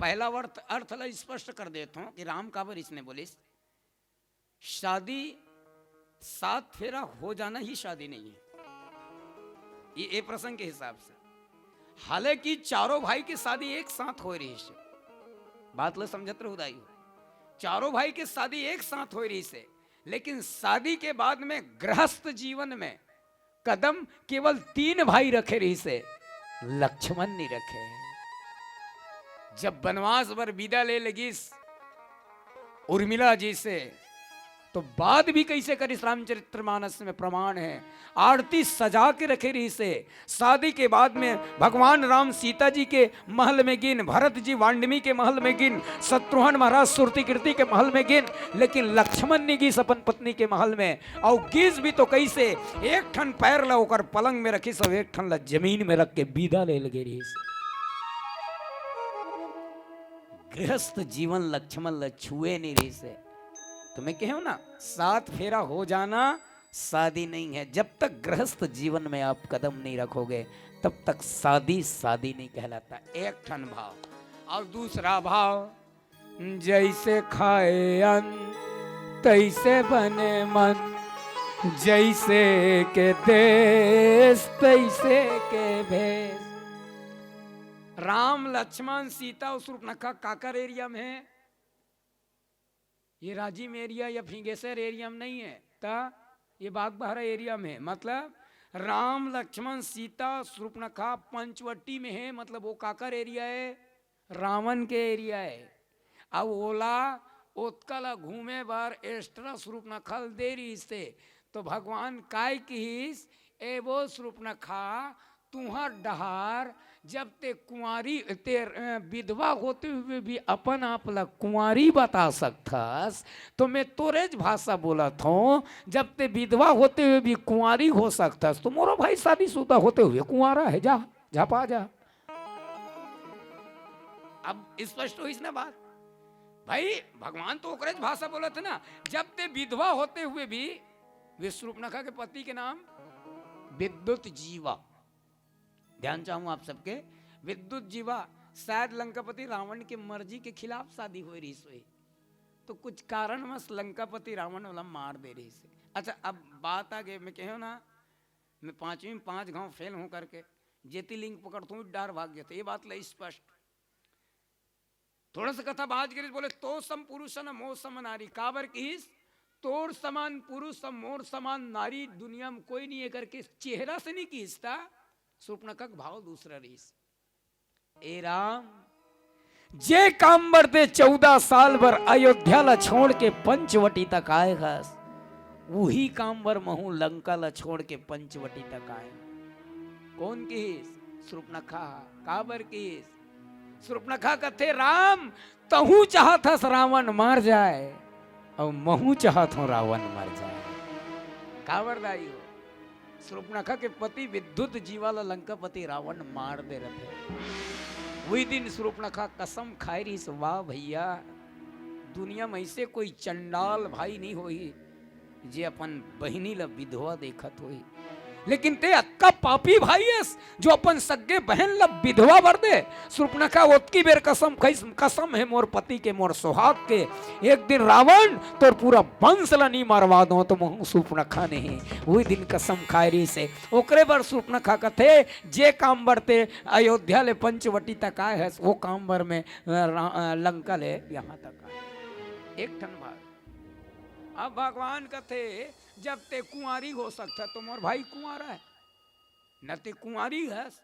पहला अर्थ, अर्थ ला स्पष्ट कर देत हों कि राम काबर इसने बोलिस, शादी, सात फेरा हो जाना ही शादी नहीं है। ये, ये प्रसंग के हिसाब से, हालांकि चारों भाई के शादी एक साथ होए रहिस हे, बात ला समझत रहू दाई हो, चारों भाई के शादी एक साथ होए रहिस हे, लेकिन शादी के बाद में गृहस्थ जीवन में कदम केवल तीन भाई रखे रहिस हे, लक्ष्मण नहीं रखे। जब बनवास बर विदा ले लगिस उर्मिला जी से, तो बात भी कैसे करिस, रामचरितमानस में प्रमाण है। आरती सजा के रखे रहिस हे। शादी के बाद में भगवान राम सीता जी के महल में गिन, भरत जी वांडमी के महल में गिन, शत्रुघ्न महाराज सुरती कीर्ति के महल में गिन, लेकिन लक्ष्मण नहीं गिस अपन पत्नी के महल में। अउ गिस भी तो कैसे, एक ठन पैर ला ओकर पलंग में रखिस, अउ एक ठन ला जमीन में रख के विदा ले लगे रहिस। गृहस्थ जीवन लक्ष्मण ला छुए नहीं रहिस हे। तो मैं कहे हूं ना, सात फेरा हो जाना शादी नहीं है। जब तक गृहस्थ जीवन में आप कदम नहीं रखोगे, तब तक शादी शादी नहीं कहलाता। एक ठन भाव। और दूसरा भाव, जैसे खाए अन्न तैसे बने मन, जैसे के देश तैसे के भेष। राम, लक्ष्मण, सीता अउ सुर्पनखा काकर एरिया में हे? ये राजिम एरिया या फिंगेश्वर एरिया में नहीं है, त ये बागबाहरा एरिया में है। मतलब राम, लक्ष्मण, सीता, सुर्पनखा पंचवटी में है। मतलब वो काकर एरिया है? रावण के एरिया है। अब ओला, ओतका ला घूमे बर एक्स्ट्रा सुर्पनखा ल दे रहिस हे। तो भगवान काय किहिस, ए वो सुर्पनखा, तुंहर डहार, जब ते कुंवारी, ते, अ, विधवा होते हुए भी अपन आप ला कुंवारी बता सकथस, तो मैं तोरेच भाषा बोलत हों, जब ते विधवा होते हुए भी कुंवारी हो सकथस, तो मोरो भाई शादीशुदा होते हुए कुंवारा है, जा, झपा जा। अब स्पष्ट होइस ना बात? भाई, भगवान तो ओकरेच भाषा बोलत हे ना, जब ते विधवा होते हुए भी, विश्वरूपनखा के पति के नाम विद्युत जीवा। ध्यान चाहूं आप सबके, विद्युत जीवा, शायद लंकापति रावण के मर्जी के खिलाफ शादी होए रहिस होही, तो कुछ कारणवश लंकापति रावण वाला मार दे रहिस हे। अच्छा, अब बात आ गई, मैं कहे ना, मैं पांचवी में पांच घाव फेल हों करके जेती लिंग पकड़थों, डार भाग जाते, ये बात ले स्पष्ट। थोड़ा सा कथा बाज गिरिस बोले, "तो सम पुरुष न मो सम नारी।" काबर किहिस? "तोर समान पुरुष अउ मोर समान नारी दुनिया में कोई नहीं है," करके चेहरा से नहीं किहिस था, सुपनखा के भाव दूसरा रहिस। ए राम, जे काम बर ते चौदह साल बर अयोध्या ला छोड़ के पंचवटी तक आए हस, उही काम बर महू लंका ला छोड़ के पंचवटी तक आए। कौन किहिस? सुपनखा। काबर किहिस? सुपनखा कथे, "राम, तहूं चाहत हस रावण मर जाए, अउ महूं चाहत हों रावण मर जाए।" काबर दाई हो? सुपनखा के पति विद्युत जीवा ला लंकापति रावण मार दे रथे। वही दिन सुपनखा कसम खाए रहिस, "वाह भैया, दुनिया में ऐसे कोई चंडाल भाई नहीं होही, जे अपन बहिनी ला विधवा देखत होही।" लेकिन ते अतका पापी भाई हस, जो अपन सग्गे बहन ला विधवा बर दे। सुपनखा ओतकी बेर कसम खइस, "कसम हे मोर पति के, मोर सुहाग के, एक दिन रावण तोर पूरा वंश ला नहीं मरवा दो तो महूं सुपनखा नहीं।" वही दिन कसम खाए रहिस हे। ओकरे बर सुपनखा कथे, "जे काम बर ते अयोध्या ले पंचवटी तक आए हस, वो काम बर मैं, अ, रा-, अ, लंका ले यहाँ तक आए।" एक ठन बात। अब भगवान कथे, "जब ते कुंवारी हो सकत हस, तो मोर भाई कुंवारा हे, न ते कुंवारी हस,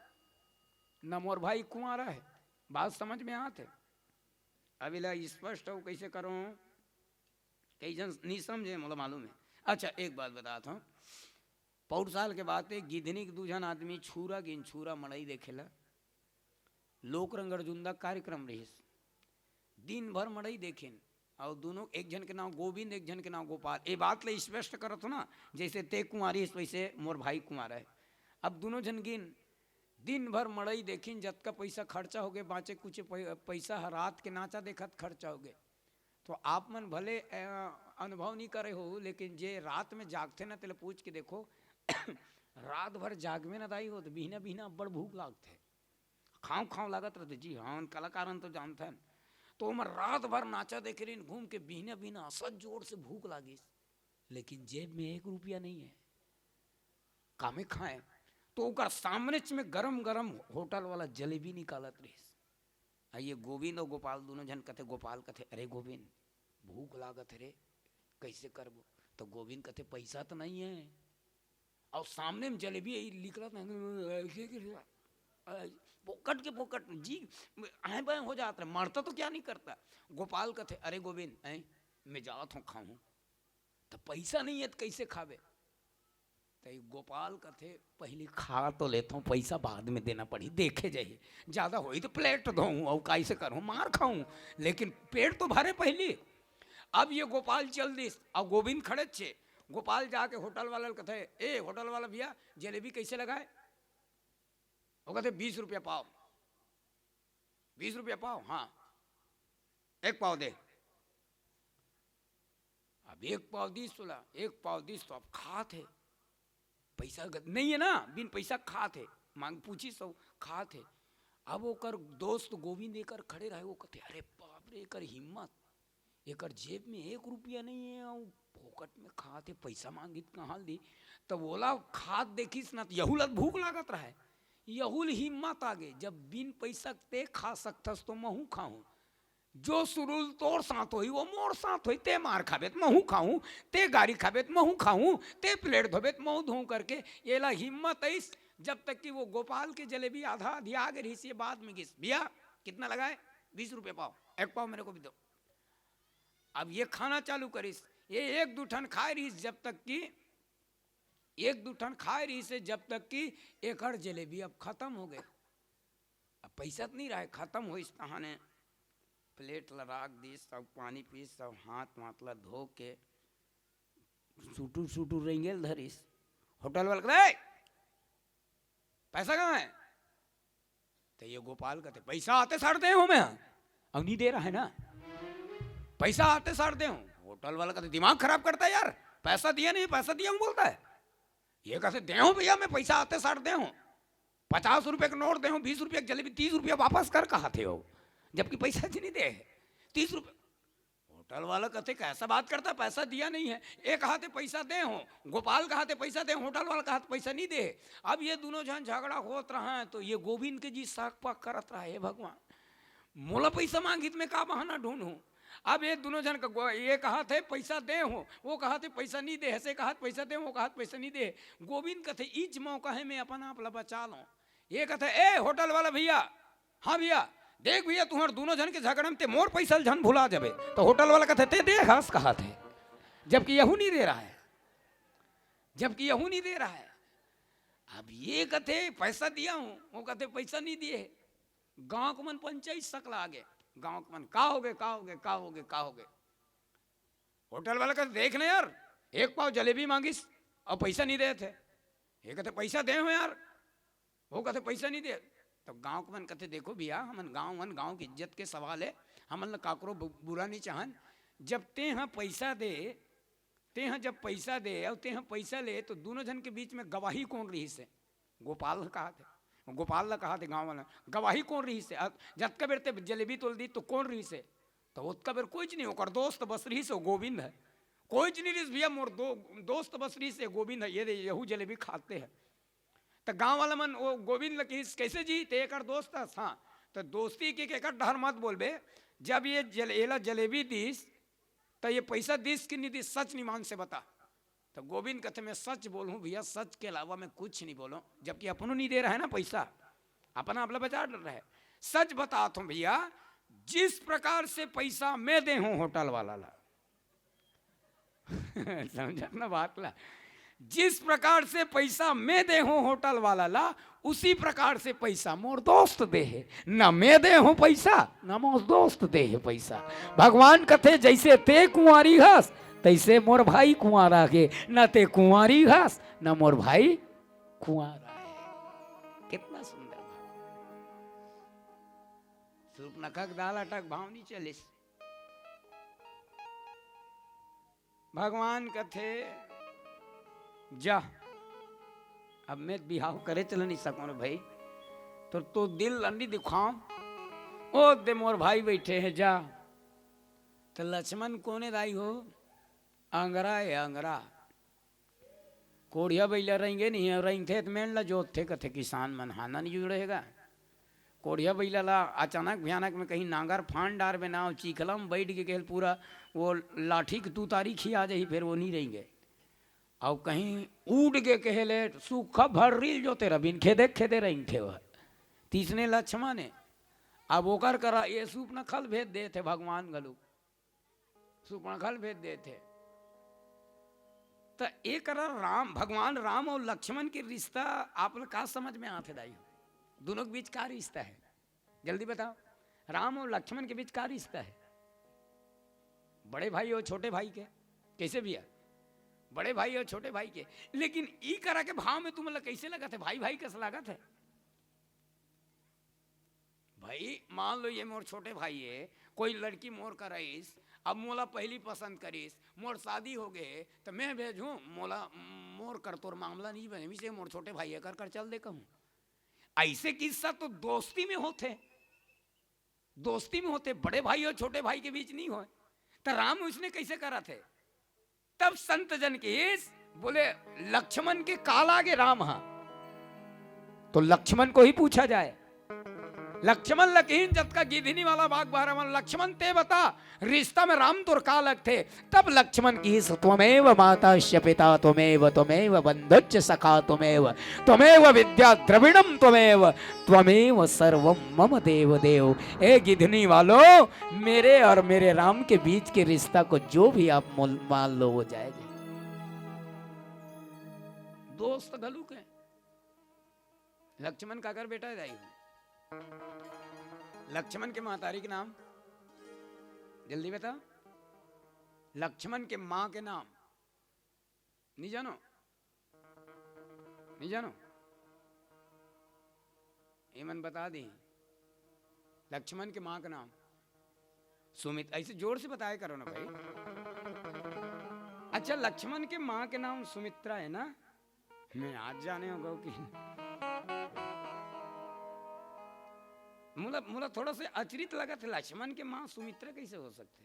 न मोर भाई कुंवारा हे।" बात समझ में आत हे? अब एला स्पष्ट हो कैसे करो, कई जन नहीं समझे, मोला मालूम हे। अच्छा, एक बात बताता हूँ, पौर साल के बात हे, गिधनी के दू झन आदमी छूरा गिन, छूरा मड़ई देखेला। लोक रंग अर्जुन दा कार्यक्रम रहिस, दिन भर मड़ई देखिन, अउ दोनों, एक झन के नाम गोविंद, एक झन के नाम गोपाल। ए बात ले स्पष्ट करत हो ना, जैसे ते कुंवारी हस, वैसे मोर भाई कुंवारा हे। अब दोनों झन गिन, दिन भर मड़ई देखिन, जतका पैसा खर्चा होगे, बाँचे कुछ पै-, पैसा ह रात के नाचा देखत खर्चा होगे। तो आप मन भले, अ, अनुभव नहीं करे हो, लेकिन जे रात में जागथे ना, तेला पूछ के देखो, रात भर जागबे ना दाई हो, तो बिहना बिहना अब्बड़ भूख लागथे, खांव खांव लागत रहथे जी। हाँ, कलाकारन तो जानथन। तो ओमन रात भर नाचा देखे रहिन, घूम के बिहना बिहना असा जोर से भूख लागिस, लेकिन जेब में एक रुपया नहीं है, कामे खाए। तो ओकर सामनेच में गरम गरम होटल वाला जलेबी निकालत रहिस। आ ये गोविंद अउ गोपाल दोनों झन कथे, गोपाल कथे, "अरे गोविंद, भूख लागत हे रे, कैसे करबो?" तो गोविंद कथे, "पैसा तो नहीं है, अउ सामने में जलेबी निकलत हे, ऐसे के, फोकट के फोकट जी, आए बाएं हो जात रहे, मरता तो क्या नहीं करता।" गोपाल कथे, "अरे गोविंद, ऐ, मैं जात हों खाहूँ, तो पैसा नहीं है तो कैसे खाबे?" तो ये गोपाल कथे, "पहली खा तो लेता हूँ, पैसा बाद में देना पड़ी, देखे जाही, ज्यादा होही तो प्लेट धोऊँ अउ कैसे करूँ, मार खाऊँ, लेकिन पेट तो भरे पहली।" अब ये गोपाल चल दिस, अउ गोविंद खड़े छे। गोपाल जाके होटल वाला ल कथे, "ए होटल वाला भैया, जलेबी कैसे लगाए?" वो कथे, "बीस रुपया पाव।" "बीस रुपया पाव?" "हाँ।" "एक पाव दे।" अब एक पाव दिस तोला, एक पाव दिस तो अब खात हे, पैसा ग-, नहीं है ना, बिन पैसा खात हे, मांग पूछी सो खात हे। अब ओकर दोस्त गोविंद एकर खड़े रहे, वो कथे, "अरे बाप रे, एकर हिम्मत, एकर जेब में एक रुपया नहीं है, अउ फोकट में खात हे, पैसा मांगी त कहाँ ले दी?" तब ओला खात देखिस ना, त यहू ला भूख लागत रहे, यहू ल हिम्मत आ गे, "जब बिन पैसा ते खा सकथस, तो महूँ खाहूँ।" जो सुरुल तोर साथ होही, वो मोर साथ होही। ते मार खाबे त महूँ खाहूँ, ते गारी खाबे त महूँ खाहूँ, ते प्लेट धोबे त महूँ धोऊँ करके एला हिम्मत आइस। जब तक कि वो गोपाल के जलेबी आधा आधी आ गे रहिस, ये बाद में गिस, "भैया, कितना लगाए?" "बीस रुपये पाव।" "एक पाव मेरे को भी दो।" अब ये खाना चालू करिस, ये एक दू ठन खाए रहिस, जब तक कि एक दू ठन खाए रहिस हे, जब तक कि एकर जलेबी अब खत्म हो गे। अब पैसा त नहीं रहे, खत्म होइस, तहाने प्लेट ला राख दिस, सब पानी पीस, सब हाथ वाथ ला धो के सुटुर सुटुर रेंगेल धरिस। होटल वाला कथे, "ए, पैसा कहाँ है?" तो ये गोपाल कथे, "पैसा आते सार दे हूँ मैं, अब नहीं दे रहा है ना, पैसा आते सार दे हूँ।" होटल वाला कथे, "दिमाग खराब करता है यार, पैसा दिया नहीं, पैसा दिया हूँ बोलता है।" ये कथे, "दे हूँ भैया, मैं पैसा आते सार दे हूँ।" पचास रुपये के नोट दे हूँ, बीस रुपये के जलेबी, तीस रुपये वापस कर कहाथे हो, जबकि पैसा जी नहीं दे है। तीस रुपये। होटल वाला कहते, "कैसा बात करता है, पैसा दिया नहीं है।" एक हाथे पैसा दे हो, गोपाल का हाथे पैसा दे, होटल वाला का हाथ पैसा नहीं दे। अब ये दोनों जन झगड़ा होत रहा है, तो ये गोविंद के जी साक पाक करत रहा है, "हे भगवान, मोला पैसा मांगी तो मैं का बहाना ढूंढूं?" अब ये दोनों जन का गो-, ये कहाथे पैसा दे हो, वो कहाथे पैसा नहीं दे, ऐसे कहाथे पैसा दे हो, वो कहाथे पैसा नहीं दे। गोविंद कथे, "इच मौका है, मैं अपन आप ला बचा लूं।" ये कथे, "ए होटल वाला भैया, हाँ भैया, देख भैया, तुम्हारे दोनों जन के झगड़े में ते मोर पैसा ल झन भुला जाबे।" तो होटल वाला कथे, "ते दे हस कहाथे, जबकि यहू नहीं दे रहा है, जबकि यहू नहीं दे रहा है।" अब ये कथे, "पैसा दिया हूँ," वो कथे, "पैसा नहीं दिए।" गांव के मन पंचायत सकला आगे, गांव के मन, "का होगे, का होगे, का होगे, का होगे?" होटल वाला कथे, "देख ना यार, एक पाव जलेबी मांगिस और पैसा नहीं देथे।" ये कथे, "पैसा दे हो यार।" वो कथे, "पैसा नहीं दे।" तो गांव के मन कथे, "देखो भैया, हमन गांव मन, गांव की इज्जत के सवाल है, हमन ल काकरो बु-, बुरा नहीं चाहन। जब ते ह पैसा दे, ते ह जब पैसा दे और ते ह पैसा ले, तो दोनों जन के बीच में गवाही कौन रहिस हे?" गोपाल ह कहाथे, गोपाल ला कहाथे गांव वाला, "गवाही कौन रहिस हे? अ, जतका बेर ते जलेबी तोल दी तो कौन रहिस हे?" तो ओतका बेर कोई नहीं, ओकर दोस्त बस रहिस हे, वो गोविंद है। कोई नहीं रहिस भैया, मोर दो, दोस्त बस रहिस हे, गोविंद है, ये दे, यहू जलेबी खाते हैं। तो गांव वाला मन, वो गोविंद ल कहिस, "कैसे जी, ते एकर दोस्त हस?" "हाँ।" "तो दोस्ती के एकर डहर मत बोलबे, जब ये जल-, एला जलेबी दीस, तो ये पैसा दीस कि नहीं दीस, सच निमान से बता।" तो गोविंद कथे, "मैं सच बोलूं भैया, सच के अलावा मैं कुछ नहीं बोलूं।" जबकि अपनो नहीं दे रहा है ना पैसा, अपना अपना बचा डर रहा है। "सच बताता हूं भैया, जिस प्रकार से पैसा मैं दे हूं होटल वाला ला," समझत ना बात ला, "जिस प्रकार से पैसा मैं दे हूं होटल वाला ला, उसी प्रकार से पैसा मोर दोस्त दे हे। ना मैं दे हूं पैसा, ना मोर दोस्त दे हे पैसा।" भगवान कथे, "जैसे ते कुंवारी हस, तैसे मोर भाई कुंवारा हे। ना ते कुंवारी हस, ना मोर भाई कुंवारा हे।" कितना सुंदर बात। सूर्पनखा के दाल आटा के भाव नहीं चलिस। भगवान कथे, "जा, अब मैं बिहाव करे चला नहीं सकूं रे भाई, तो तू दिल अंडी दिखाओ, ओ दे मोर भाई बैठे हैं, जा।" तो लक्ष्मण कोने दाई हो? अंगरा है, अंगरा। कोढ़िया बइला रेंगे नहीं हे, रेंगथे त मेड़ ला जोतथे, कथे किसान मन, हाना नहीं जुड़ेगा। कोढ़िया बइला ला अचानक भयानक में कहीं नांगर फान डारबे ना, अउ चीखला में बैठ के कहेल पूरा वो लाठी के तुतारी खिया जाही, फिर वो नहीं रेंगे। अउ कहीं उड़ के कहेले सूखा भर्री ल जोते रबिन, खेदे खेदे रेंगथे वह। तइसने लक्ष्मण हे। अब ओकर करा ये सूर्पनखा ल भेज देथे भगवान घलो। सूर्पनखा ल भेज देथे। त ए करा राम, भगवान राम अउ लक्ष्मण के रिश्ता आप ल का समझ में आथे दाई हो? दोनों के बीच का रिश्ता हे? जल्दी बताओ, राम अउ लक्ष्मण के बीच का रिश्ता हे? बड़े भाई अउ छोटे भाई के, कइसे भैया? बड़े भाई अउ छोटे भाई के। लेकिन ई करा के भाव में तुमन ल कइसे लगत हे? भाई भाई कस लगत हे? भाई, मान लो ये मोर छोटे भाई हे, कोई लड़की मोर करा आइस, अब मोला पहली पसंद करिस, मोर शादी हो गे, त मैं भेजहूं, मोला, मोर कर तोर मामला नहीं बने, मिसे मोर छोटे भाई हे कर, कर चल दे कहूं। अइसे किस्सा तो दोस्ती में होथे, दोस्ती में होथे, बड़े भाई अउ छोटे भाई के बीच नहीं होय। त राम उसने कइसे करत हे? तब संत जन कहिस, बोले, "लक्ष्मण के का लागे राम हा?" तो लक्ष्मण को ही पूछा जाए। लक्ष्मण ल कहिन, जतका गिधनी वाला बाग बहरा मन, लक्ष्मण ते बता, रिश्ता में राम तोर का लगथे? तब लक्ष्मण कहिस, "त्वमेव माता च पिता, त्वमेव, त्वमेव बंधुश्च सखा, त्वमेव, त्वमेव विद्या द्रविणम त्वमेव, त्वमेव सर्वम मम देव देव।" ए गिधनी वालो, मेरे और मेरे राम के बीच के रिश्ता को जो भी आप मोल-, मान लो, वो जायज है। दोस्त घलुक हे। लक्ष्मण काकर बेटा हे दाई? लक्ष्मण के महतारी के नाम जल्दी बता। लक्ष्मण के मां के नाम नहीं जानो? नहीं जानो? ये मन बता दी। लक्ष्मण के मां के नाम सुमित, ऐसे जोर से बताया करो ना भाई। अच्छा, लक्ष्मण के मां के नाम सुमित्रा है ना? मैं आज जाने हो गो कि मोला, मोला थोड़ा से अचरित लगत हे, लक्ष्मण के माँ सुमित्रा कैसे हो सकथे?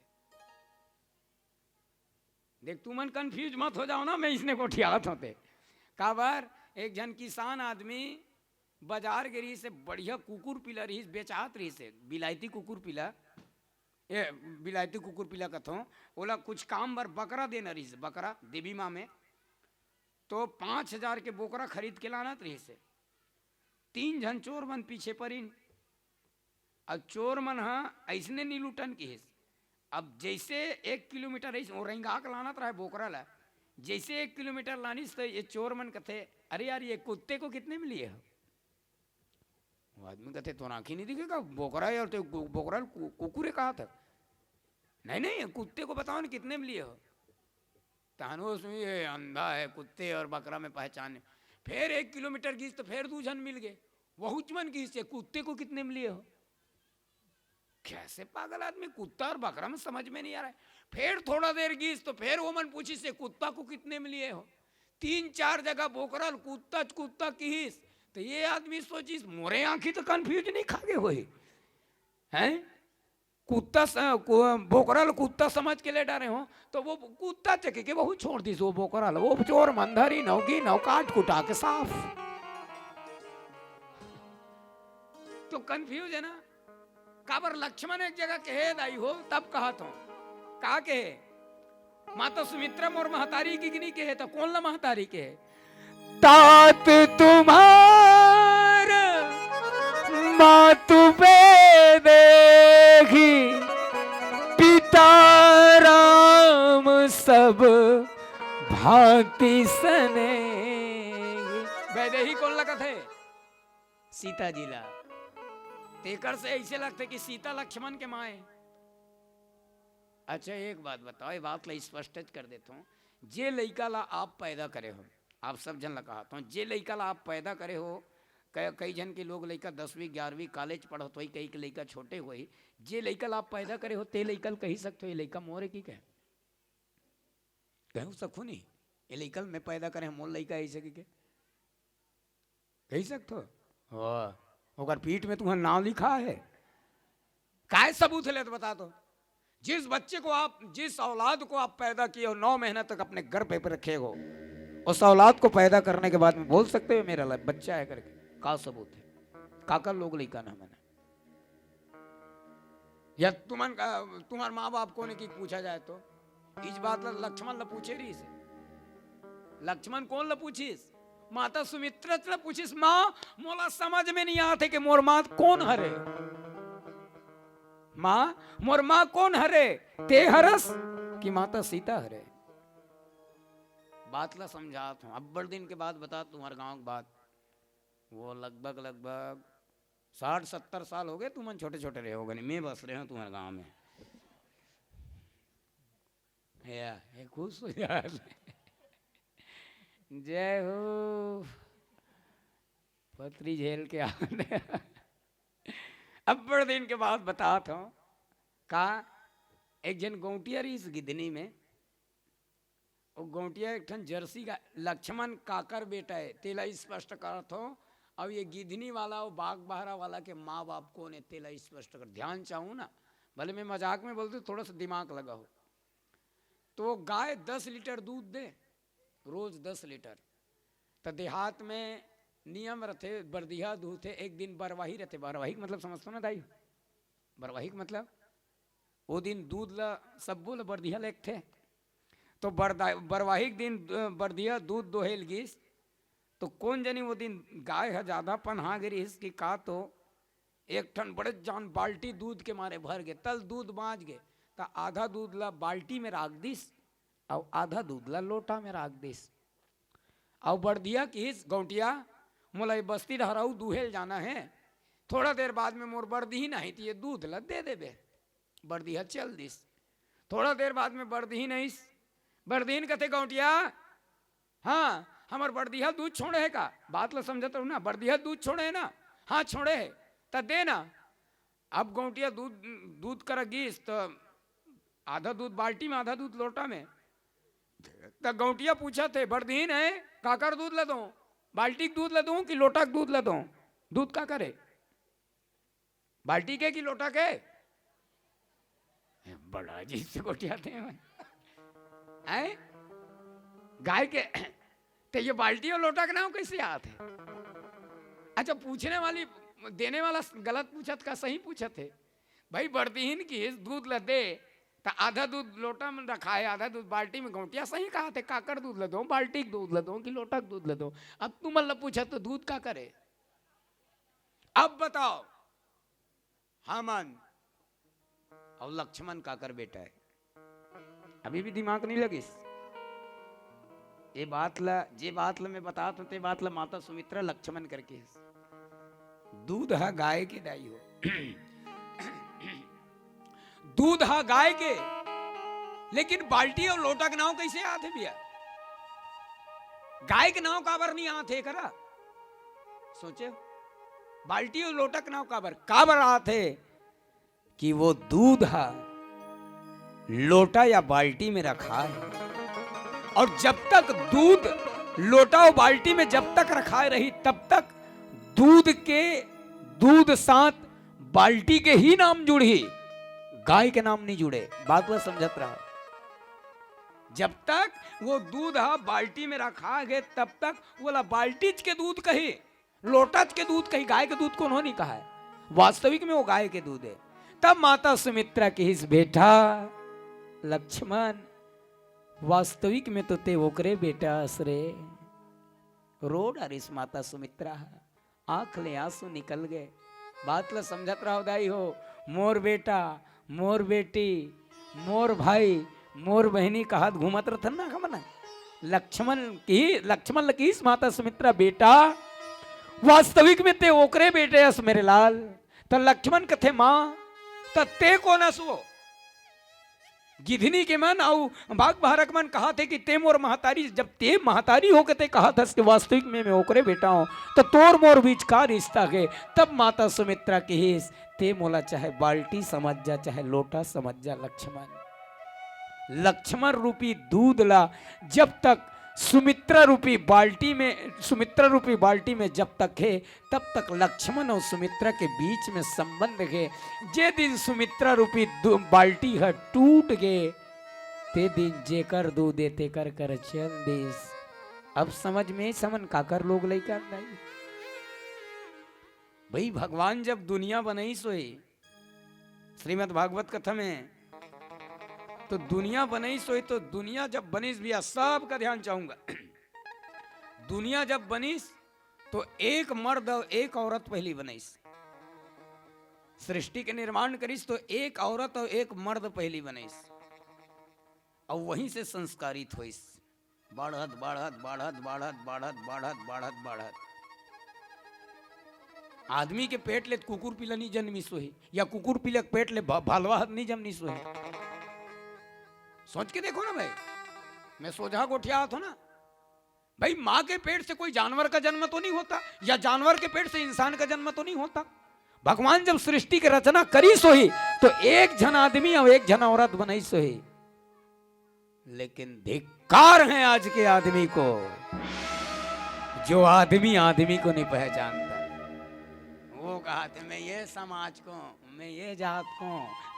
देख, तुमन confuse मत हो जाओ ना, मैं इसने गोठियावत हों ते। काबर, एक झन किसान आदमी बाजार गे रिहिस हे, बढ़िया कुकुर पीला रिहिस, बेचात रिहिस हे, बिलायती कुकुर पीला, ए, बिलायती कुकुर पीला कथों, ओला कुछ काम बर बकरा देना रिहिस, बकरा, देवी माँ में। तो पाँच हजार के बोकरा खरीद के लानत रिहिस हे। तीन झन चोर मन पीछे परिन। अब चोर मन ह अइसने नी लूटन किहिस। अब जइसे एक किलोमीटर रहिस, वो रेंगा के लानत रहय बोकरा ला। जइसे एक किलोमीटर लानिस, त ये चोर मन कथे, "अरे यार, ये कुत्ते को कितने में लिए हो?" वो आदमी कथे, "तोर आँखी नहीं दिखे का? बोकरा है और ते कु-, बोकरा ल कु-, कुकुर हे कहा था?" "नहीं, नहीं, कुत्ते को बताओ ना, कितने में लिए हो?" तहन वो सुनी, "ये अंधा है, कुत्ते और बकरा में पहचान नहीं।" फिर एक किलोमीटर गीस तो फिर दू झन मिल गए, वहुच मन गीस, "ये कुत्ते को कितने में लिए हो?" कैसे पागल आदमी, कुत्ता और बकरा में समझ में नहीं आ रहा है। फिर थोड़ा देर गीस तो फिर वो मन पूछिस, "ये कुत्ता को कितने में लिए हो?" तीन चार जगह बोकरा ल कुत्ता, कुत्ता किहिस, तो ये आदमी सोचिस, "मोरे आँखी तो confuse नहीं खा गए होही, हैं?" कुत्ता स-, कु-, बोकरा ल कुत्ता समझ के ले डारे हो, तो वो कुत्ता चके के वहू छोड़ दिस, वो बोकरा ल, वो चोर मन धरिन, गिन, काट कुटा के साफ। तो confuse है ना। काबर लक्ष्मण एक जगह कहे दाई हो, तब कहत हों। का कहे? माता सुमित्रा मोर महतारी के कि नहीं कहे, त कोन ला महतारी कहे? तात तुम्हार मातु वैदेही, पिता राम सब भांति सनेही। वैदेही कोन ला कथे? सीता जी ला। तेकर से ऐसे लगथे कि सीता लक्ष्मण के माँ हे। अच्छा, एक बात बताओ, ये बात ला स्पष्ट कर देता हूँ। जे लइका ला आप पैदा करे हो, आप सब झन ला कहत हूँ, जे लइका ला आप पैदा करे हो, क-, कई झन के लोग लइका दसवीं, ग्यारहवीं, कॉलेज पढ़त होही, कई के लइका छोटे होही, जे लइका ला आप पैदा करे हो, ते लइका ल कही सकत हो, "ये लइका मोर हे" कि कहे? कहू सकहू नहीं, "ये लइका ल मैं पैदा करे हूँ, मोर लइका ऐसे" कि के? कही सकत हो? वाह, ओकर पीठ में तुम्हार नाम लिखा है। काय सबूत है ले तो बता दो। जिस बच्चे को आप, जिस औलाद को आप पैदा किए हो, नौ महीने तक अपने गर्भ पे रखे हो, उस औलाद को पैदा करने के बाद में बोल सकते हो, "मेरा ल-, बच्चा है" करके? का सबूत है? काकर लोग लइका ना मने? या तुमन का, तुम्हार माँ बाप कोन हे कि पूछा जाए तो? इस बात ला लक्ष्मण ला पूछे रहिस हे। लक्ष्मण कोन ला पूछिस? माता सुमित्रा ला पूछिस, "माँ, मोला समझ में नहीं आते कि मोर माँ कोन हरे? माँ, मोर माँ कोन हरे? ते हरस कि माता सीता हरे?" बात ला समझात हूँ, अब्बड़ दिन के बाद बता तुम्हार गाँव के बात। वो लगभग, लगभग साठ सत्तर साल हो गए, तुमन छोटे छोटे रहे होगे, नहीं, मैं बस रहे हूँ तुम्हारे गाँव में। या, ये खुश हो जा। जय हो। पतरी झेल के आ। अब्बड़ दिन के बाद बतात हूँ, का एक झन गौंटिया रहिस गिदनी में, वो गौंटिया एक ठन जर्सी गाय, लक्ष्मण काकर बेटा है, तेला स्पष्ट करत हो। अब ये गिधनी वाला, वो बाग बहरा वाला के माँ बाप कोन है, तेला स्पष्ट कर, ध्यान चाहूँ ना, भले मैं मजाक में बोलते, थोड़ा सा दिमाग लगाओ। तो वो गाय दस लीटर दूध दे, रोज दस लीटर। तो देहात में नियम रथे, बरदिहा दूध है, एक दिन बरवाही रथे, बरवाही के मतलब समझथो ना दाई? बरवाही के मतलब वो दिन दूध ला सब्बो ला बरदिहा लेगथे। तो बरदा-, बरवाही के दिन, अ, बरदिहा दूध दोहे ल गिस। तो कोन जनी वो दिन गाय ह जादा पनहा गे रिहिस कि का, तो एक ठन बड़े जान बाल्टी दूध के मारे भर गे, तल दूध बाँच गे, त आधा दूध ला बाल्टी में राख दिस, अउ आधा दूध ला लोटा में राख दिस। अउ बरदिहा किहिस, "गौंटिया, मोला ये बस्ती डहर अउ दूहे ल जाना हे, थोड़ा देर बाद में मोर बरदिही नहीं त ये दूध ला दे देबे।" बरदिहा चल दिस। थोड़ा देर बाद में बरदिही नहीं, बरदिही कथे, "गौंटिया, हाँ, हमर बरदिहा दूध छोड़े हे का?" बात ला समझत रहू ना, "बरदिहा दूध छोड़े हे ना?" "हाँ, छोड़े हे।" "त दे ना।" अब गौंटिया दूध, दूध करा गिस, त आधा दूध बाल्टी में, आधा दूध लोटा में। त गौंटिया पूछत हे, "बरदिही नहीं, काकर दूध ला दूँ? बाल्टी के दूध ला दूँ कि लोटा के दूध ला दूँ? दूध काकर हे?" बाल्टी के कि लोटा के? बड़ा अजीब से गोठियाथे भाई। हैं? गाय के, ते ये बाल्टी अउ लोटा के नाम कइसे आत हे? अच्छा, पूछने वाली, देने वाला गलत पूछत का, सही पूछत हे? भाई, बरतिहिन किहिस दूध ल दे, त आधा दूध लोटा में रखाय, आधा दूध बाल्टी में। गौंटिया सही कहत हे, काकर दूध ल दो, बाल्टी के दूध ल दो कि लोटा के दूध ल दो? अब तुमन ल पूछत तो दूध काकर हे? अब बताओ, हमन अउ लक्ष्मण काकर बेटा हे? अभी भी दिमाग नहीं लगिस? ये बात ला, जे बात ला मैं बतात हों, ते बात ला माता सुमित्रा लक्ष्मण करके हे। दूध हा गाय के, दाई हो। दूध हा गाय के, लेकिन बाल्टी अउ लोटा के नाव कइसे आत हे भैया? गाय के नाव काबर नहीं आत हे करा? सोचे, बाल्टी अउ लोटा के नाव काबर, काबर आत हे कि वो दूध हा लोटा या बाल्टी में रखा है, और जब तक दूध लोटा और बाल्टी में जब तक रखाय रही, तब तक दूध के, दूध साथ बाल्टी के ही नाम जुड़ही, गाय के नाम नहीं जुड़े। बात ला समझत रहा। जब तक वो दूध हा बाल्टी में रखा गे, तब तक वोला बाल्टीच के दूध कही, लोटाच के दूध कही, गाय के दूध कोनो नहीं कहा है। वास्तविक में वो गाय के दूध है। तब माता सुमित्रा किहिस, बेटा लक्ष्मण, वास्तविक में तो ते ओकरे बेटा अस रे। रो डारिस माता सुमित्रा, आंख ले आंसू निकल गए। बात ला समझत रहो दाई हो, मोर बेटा, मोर बेटी, मोर भाई, मोर बहिनी कहत घूमत रथन ना हमन। लक्ष्मण की, लक्ष्मण ल किहिस माता सुमित्रा, बेटा, वास्तविक में ते ओकरे बेटे अस मेरे लाल। त लक्ष्मण कथे, माँ, त ते कोन अस वो? गिधनी के मन अउ बाघ बहारक मन कहत हे कि ते मोर महतारी, जब ते महतारी होके ते कहत हस कि वास्तविक में मैं ओकरे बेटा हों, त तोर मोर बीच का रिश्ता हे? तब माता सुमित्रा किहिस, ते मोला चाहे बाल्टी समझ जा, चाहे लोटा समझ जा लक्ष्मण। लक्ष्मण रूपी दूध ला जब तक सुमित्रा रूपी बाल्टी में, सुमित्रा रूपी बाल्टी में जब तक हे, तब तक लक्ष्मण अउ सुमित्रा के बीच में संबंध हे। जे दिन सुमित्रा रूपी दू-, बाल्टी ह टूट गे, ते दिन जेकर दूध ए तेकर करचन दिस। अब समझ में समन काकर लोग लइका नहीं। भाई, भगवान जब दुनिया बनइस होही, श्रीमद् भागवत कथा में तो दुनिया बनइस होही, तो दुनिया जब बनिस भैया, सबका ध्यान चाहूंगा। दुनिया जब बनिस तो एक मर्द अउ एक औरत पहली बनइस। सृष्टि के निर्माण करिस तो एक औरत अउ एक मर्द पहली बनइस, अउ वहीं से संस्कारित होइस। बढ़त, बढ़त, बढ़त, बढ़त, बढ़त, बढ़त, बढ़त, बढ़त। आदमी के पेट ले कुकुर पीला नहीं जन्मिस होही, या कुकुर पीला के पेट ले भ-, भलवा हर नहीं जन्मिस होही। सोच के देखो ना भाई, मैं सोझा गोठियावत हों ना भाई, माँ के पेट से कोई जानवर का जन्म तो नहीं होता, या जानवर के पेट से इंसान का जन्म तो नहीं होता। भगवान जब सृष्टि के रचना करिस होही, तो एक झन आदमी अउ एक झन औरत बनइस होही। लेकिन धिक्कार है आज के आदमी को, जो आदमी आदमी को नहीं पहचानता। वो कहत हे, मैं ये समाज को, मैं ये जात को,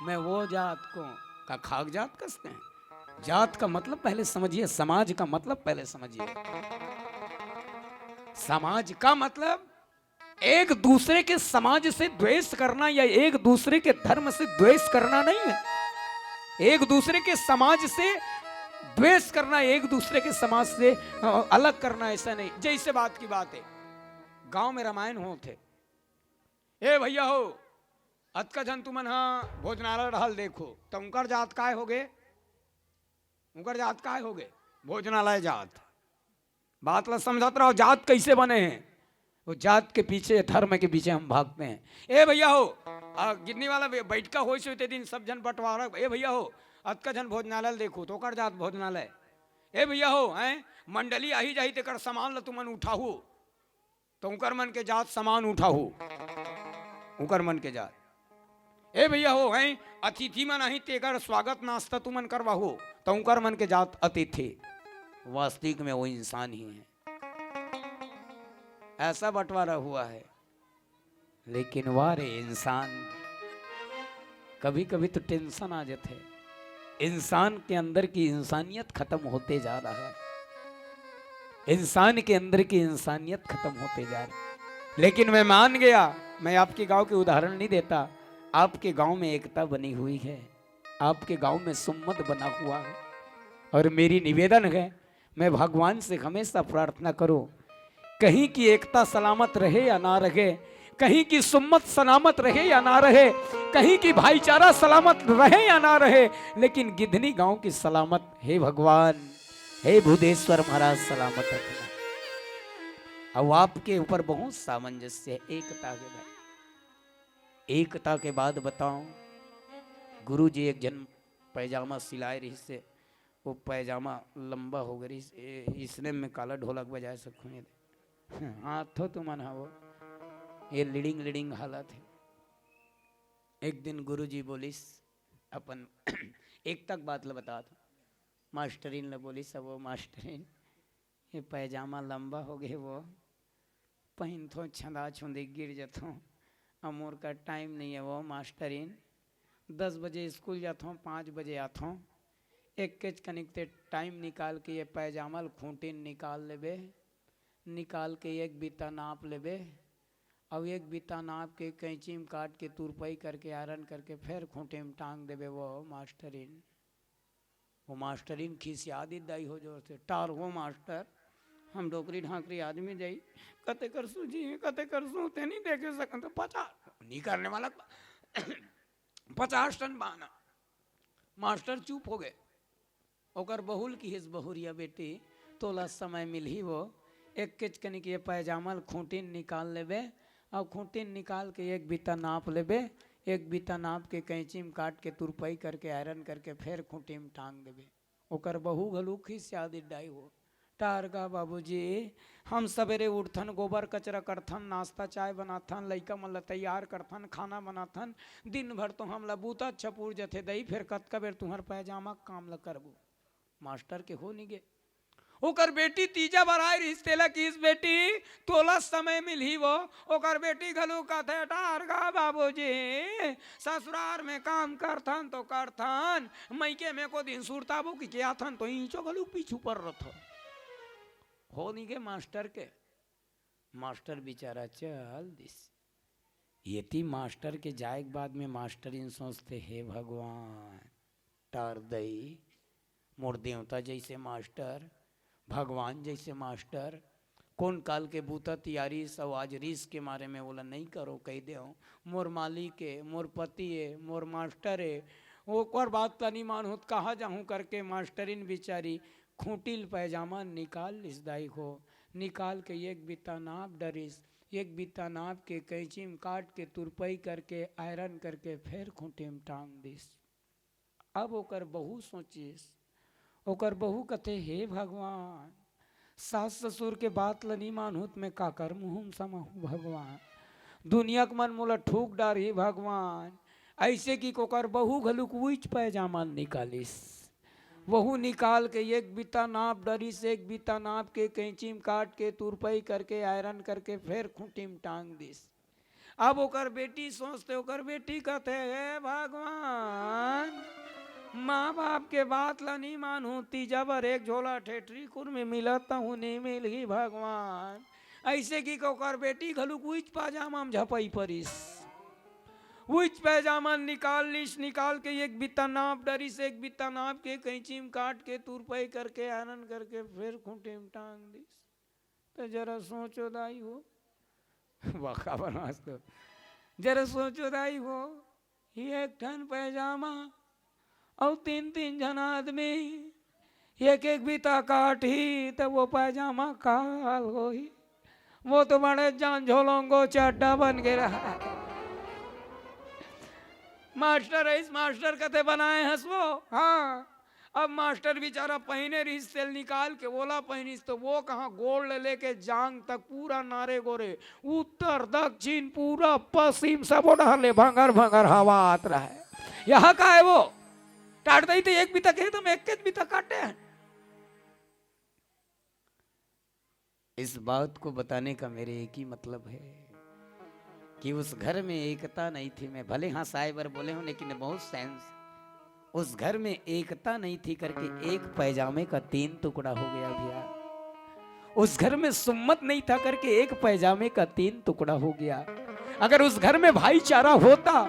मैं वो जात को। का खाक जात कसते हैं? जात का मतलब पहले समझिए, समाज का मतलब पहले समझिए। समाज का मतलब एक दूसरे के समाज से द्वेष करना या एक दूसरे के धर्म से द्वेष करना नहीं है। एक दूसरे के समाज से द्वेष करना, एक दूसरे के समाज से, अ, अलग करना, ऐसा नहीं। जैसे बात की बात है, गांव में रामायण होत हे, ए भैया हो, अतका झन तुमन हा भोजनालय डहल देखो, त उंकर जात काय होगे? उंकर जात काय होगे? भोजनालय जात। बात ला समझत रहो, जात कैसे बने हैं? वो जात के पीछे, धर्म के पीछे हम भागते हैं। ए भैया हो, आ, गिन्नी वाला बे-, बैठका होइस होही ते दिन सब झन बंटवारा, ए भैया हो, अतका झन भोजनालय ल देखो, त ओकर जात भोजनालय। ए भैया हो, हैं, मंडली आही जाही, तेकर सामान ल तुमन उठाहू, त उंकर मन के जात सामान उठाहू, उंकर मन के जात। ए भैया हो, हैं, अतिथि मन आही, तेकर स्वागत नाश्ता तुमन करवाहू, त उंकर मन के जात अतिथि। वास्तविक में वो इंसान ही है। ऐसा बंटवारा हुआ है। लेकिन वाह रे इंसान, कभी कभी तो टेंशन आ जाथे। इंसान के अंदर की इंसानियत खत्म होते जा रहा है, इंसान के अंदर की इंसानियत खत्म होते जा रही। लेकिन मैं मान गया, मैं आपके गांव के उदाहरण नहीं देता, आपके गांव में एकता बनी हुई है, आपके गांव में सुम्मत बना हुआ है। और मेरी निवेदन है, मैं भगवान से हमेशा प्रार्थना करूं, कहीं की एकता सलामत रहे या ना रहे, कहीं की सुम्मत सलामत रहे या ना रहे, कहीं की भाईचारा सलामत रहे या ना रहे, लेकिन गिधनी गांव की सलामत, हे भगवान, हे भूदेश्वर महाराज, सलामत रखना। अब आपके ऊपर बहुत सामंजस्य है, एकता के भाई। एकता के बात बताऊं, गुरु जी एक जन पैजामा सिलाए रहिस हे, वो पैजामा लंबा हो गए रहिस हे, इसने में काला ढोलक बजाए सकूं ये। हाथों तुमन हा वो, ये लिड़िंग लिड़िंग हालत है। एक दिन गुरु जी बोलिस, अपन एकता के बात ल बतात, मास्टरिन ल बोलिस, अब वो मास्टरिन, ये पैजामा लंबा हो गए, वो पहिनथों, छंदा छुंदी गिर जथों। अब मोर का टाइम नहीं है वो मास्टरिन, दस बजे स्कूल जाथों, पाँच बजे आथों। एक केच कनिक ते टाइम निकाल के ये पैजामा ल खूंटी ल निकाल लेबे, निकाल के एक बीता नाप लेबे, अउ एक बीता नाप के कैंची में काट के तुरपई करके आयरन करके फेर खूंटी में टांग देबे वो मास्टरिन। वो मास्टरिन खिसिया दिस दाई हो जोर से, "टार हो मास्टर, हम डोकरी ढाकरी आदमी दाई, कते करसू जी, कते करसू, ते नहीं देखे सकन तो पचास, नहीं करने वाला, पचास टन बाना।" मास्टर चुप हो गए। ओकर बहू ल किहिस, "बहुरिया बेटी, तोला समय मिलही वो, एक केच कनिक ये पैजामा ल खूंटी ल निकाल लेबे, अउ खूंटी ल निकाल के एक बीता नाप लेबे, एक बीता नाप के कैंची में काट के तुरपई करके आयरन करके फेर खूंटी में टांग देबे।" ओकर बहू घलो खिसिया दिस दाई हो, "टार गा बाबूजी, हम सबेरे उठथन, गोबर कचरा करथन, नाश्ता चाय बनाथन, लइका मन ल तैयार करथन, खाना बनाथन, दिन भर तो हमला बूता छपूर जथे दाई, फेर कतका बेर तुंहर पैजामा के काम ल करबो।" मास्टर के हो नी गे। ओकर बेटी तीजा बर आए रहिस, तेला किहिस, "बेटी, तोला समय मिलही वो।" ओकर बेटी घलो कथे, "टार गा बाबूजी, ससुरार में काम करथन तो करथन, मइके में को दिन सुरताबो कि के आथन तो इंचो घलो पीछू पर रथो।" हो नी गे मास्टर के। मास्टर बेचारा चल दिस। येती मास्टर के जाए के बाद में मास्टरिन सोचथे, "हे भगवान, टार दई, मोर देवता जैसे मास्टर, भगवान जैसे मास्टर, कोन काल के बूता तियारिस अउ आज रिस के मारे में ओला नइ करो कहि देव। मोर मालिक ए, मोर पति ए, मोर मास्टर ए, ओकर बात ला नइ मानहूं त कहाँ जाहूं?" करके मास्टरिन बिचारी खूंटी ल पैजामा निकाल लिस दाई हो, निकाल के एक बित्ता नाप डरिस, एक बित्ता नाप के कैंची म काट के तुरपई करके आयरन करके फेर खूंटी म टांग दिस। अब ओकर बहू सोचिस, ओकर बहू कथे, "हे भगवान, सास ससुर के बात ल नी मानहूं त मैं काकर मुंह म समाहूं भगवान? दुनिया के मन मोला ठूक डारही भगवान।" अइसे कि ओकर बहू घलुक उइच पैजामा ल निकालिस। वहू निकाल के एक बित्ता नाप डरिस, एक बित्ता नाप के कैंची म काट के तुरपई करके आयरन करके फेर खूंटी म टांग दिस। अब ओकर बेटी सोचथे, ओकर बेटी कथे, "हे भगवान, माँ बाप के बात ल नी मानहूं, तीजा बर एक झोला ठेठरी कुरमी मिलत तहूं नी मिलही भगवान।" अइसे कि ओकर बेटी घलुक उइच पैजामा म झपई परिस। उइच पैजामा निकाल लिस, निकाल के एक बित्ता नाप डरिस, एक बित्ता नाप के कैंची म काट के तुरपई करके आयरन करके फेर खूंटी म टांग दिस। त जरा सोचो दाई हो, वाह, काबर हंसत हो? जरा सोचो दाई हो, ये एक ठन पैजामा अउ तीन तीन झन आदमी एक एक बित्ता काटही, त वो पैजामा काल होही। वो तो बड़े जान झोलंगो चड्डा बन गे रहा। मास्टर अइस, मास्टर कथे बनाए हस वो। हाँ, अब मास्टर बिचारा पहिने रिहिस, तेल निकाल के ओला पहिनिस, तो वो कहाँ गोड़ ले लेके जांग तक पूरा नारे गोरे, उत्तर दक्षिण पूरा पश्चिम सबो डहर ले भंगर भंगर हवा आत रहे। यहाँ का है वो? टाट दई तो एक बित्ता कहे तो मैं एक बित्ता काटे हैं। इस बात को बताने का मेरे एक ही मतलब है कि उस घर में एकता नहीं थी। मैं भले हंसाए बर बोले हूं, लेकिन बहुत सेंस। उस घर में एकता नहीं थी करके एक पैजामे का तीन टुकड़ा हो गया भैया। उस घर में सुम्मत नहीं था करके एक पैजामे का तीन टुकड़ा हो गया। अगर उस घर में भाईचारा होता,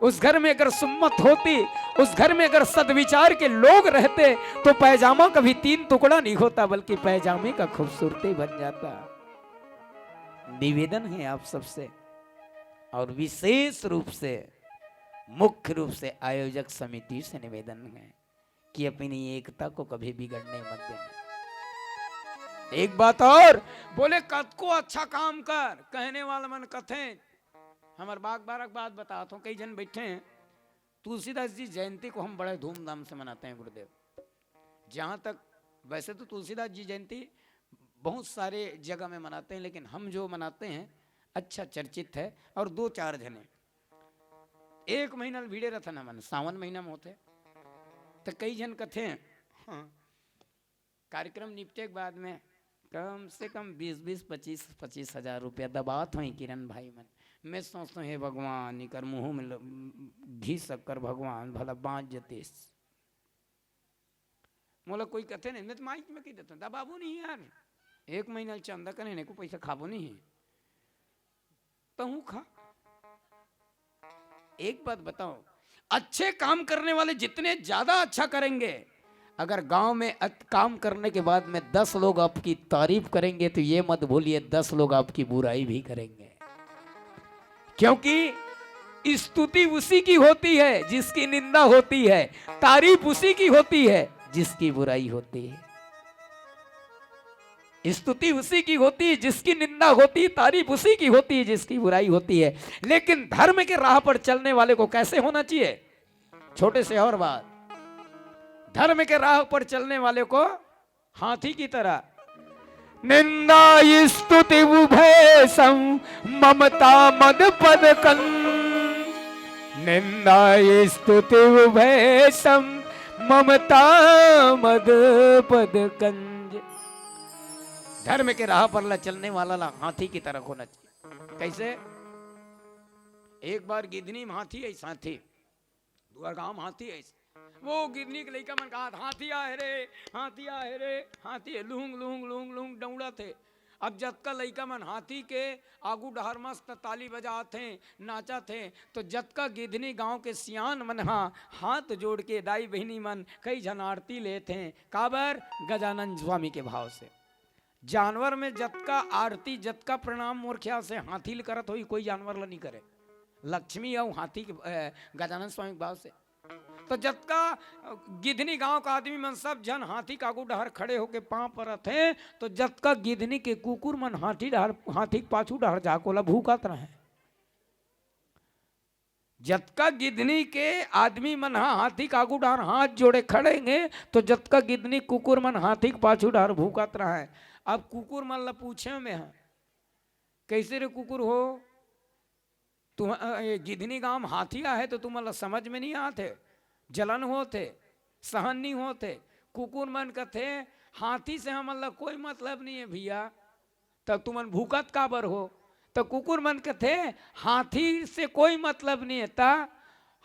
उस घर में अगर सुम्मत होती, उस घर में अगर सद्विचार के लोग रहते, तो पैजामा कभी तीन टुकड़ा नहीं होता, बल्कि पैजामे का खूबसूरती बन जाता। निवेदन है आप सबसे, और विशेष रूप से, मुख्य रूप से आयोजक समिति से निवेदन है कि अपनी एकता को कभी बिगड़ने मत देना। एक बात और, बोले, "कतको अच्छा काम कर," कहने वाला मन कथे। हमर बाग बारक बात बतात हूँ, कई झन बैठे हैं, तुलसीदास जी जयंती को हम बड़े धूमधाम से मनाते हैं गुरुदेव। जहाँ तक, वैसे तो तुलसीदास जी जयंती बहुत सारे जगह में मनाते हैं, लेकिन हम जो मनाते हैं, अच्छा चर्चित है। और दो चार झने एक महीना ले भिड़े रथन हमन, सावन महीना में होथे, त कई झन कथे, हाँ, कार्यक्रम निपटे के बाद में कम से कम बीस बीस, पच्चीस पच्चीस हजार रुपया दबात होही किरण भाई मन। मैं सोचता हूँ, हे भगवान, इकर मुंह में ल-, घी शक्कर, भगवान भला बांच जतिस। मोला कोई कथे नहीं, मैं तो माइक में कह देता हूँ, दबाबो नहीं यार, एक महीना ले चंदा करे नहीं, को पैसा खाबो नहीं, तहूँ खा। एक बात बताओ, अच्छे काम करने वाले जितने ज्यादा अच्छा करेंगे, अगर गांव में अत-, काम करने के बाद में दस लोग आपकी तारीफ करेंगे, तो ये मत भूलिए, दस लोग आपकी बुराई भी करेंगे। क्योंकि स्तुति उसी की होती है जिसकी निंदा होती है, तारीफ उसी की होती है जिसकी बुराई होती है। स्तुति उसी की होती है जिसकी निंदा होती है, तारीफ उसी की होती है जिसकी बुराई होती है। लेकिन धर्म के राह पर चलने वाले को कैसे होना चाहिए? छोटे से और बात, धर्म के राह पर चलने वाले को हाथी की तरह। निंदा स्तुति उभय सम ममता मद पद कंज। निंदा स्तुति उभय सम ममता मद पद कंज। धर्म के राह पर ला चलने वाला ला हाथी की तरह होना चाहिए। कैसे? एक बार गिदनी में हाथी है, साथी दुआर गांव में हाथी है। वो गिदनी के लइका मन कहा, "हाथी आहे रे, हाथी आहे रे, हाथी है, लुहुंग लुहुंग लुहुंग लुहुंग डौड़त हे।" अब जतका लइका मन हाथी के आगू डहर मस्त ताली बजात हे, नाचत हे, तो जतका गिदनी गांव के सियान मन हा हाथ जोड़ के, दाई बहिनी मन कई झन आरती लेत हे। काबर? गजानन स्वामी के भाव से। जानवर में जतका आरती, जतका प्रणाम मोर ख्याल से हाथी ल करत होही, कोई जानवर ल नहीं करे। लक्ष्मी अउ हाथी के, अ, गजानन स्वामी के भाव से। तो जतका, अ, गिधनी गांव का आदमी मन सब झन हाथी के आगू डहर खड़े होके पांव परत हे, तो जतका गिधनी के कुकुर मन हाथी डहर, हाथी के पाछू डहर जाके ओला भूकत रहे। जतका गिधनी के आदमी मन ह हाथी के आगू डहर हाथ जोड़े खड़े हे, तो जतका गिधनी कुकुर मन हाथी के पाछू डहर भूकत रहय। अब कुकुर मन ल पूछे में ह, "कैसे रे कुकुर हो, तुम, अ, ये गिधनी गांव में हाथी आहे तो तुमन ल समझ में नहीं आत हे, जलन होत हे, सहन नहीं होत हे?" कुकुर मन कथे, "हाथी से हमन ल कोई मतलब नहीं है भैया, तब तुमन भूकत काबर हो?" त कुकुर मन कथे, "हाथी से कोई मतलब नहीं है, त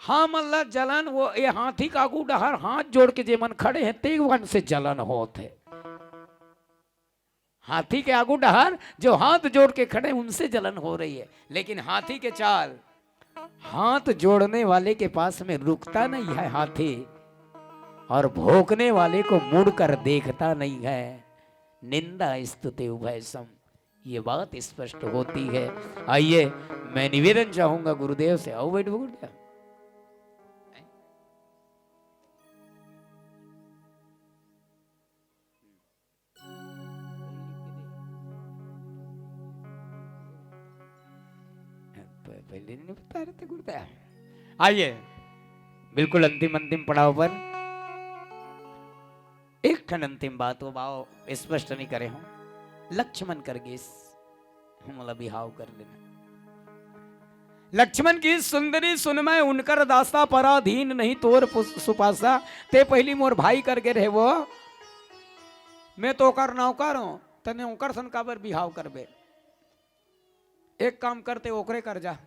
हमन ल जलन वो ये हाथी के आगू डहर हाथ जोड़ के जे मन खड़े हैं, ते मन से जलन होत हे। हाथी के आगू डहर जो हाथ जोड़ के खड़े, उनसे जलन हो रही है, लेकिन हाथी के चाल, हाथ जोड़ने वाले के पास में रुकता नहीं है हाथी, और भौंकने वाले को मुड़कर देखता नहीं है।" निंदा स्तुति उभय सम, ये बात स्पष्ट होती है। आइए, मैं निवेदन चाहूंगा गुरुदेव से, आओ बैठो गुरुदेव। प-, पहले नहीं बता रहे थे गुरुदेव। आइए, बिल्कुल अंतिम, अंतिम पड़ाव पर एक ठन अंतिम बात, वो भाव स्पष्ट नहीं करे हों। लक्ष्मण कर गिस, हमला बिहाव कर लेना। लक्ष्मण कहिस, "सुंदरी सुन मैं उनकर दासा, पराधीन नहीं तोर पुस-, सुपासा।" ते पहली मोर भाई कर गे रहे वो, मैं तो ओकर नौकर हों, तने ओकर सन काबर बिहाव करबे? एक काम करते, ओकरे कर जा,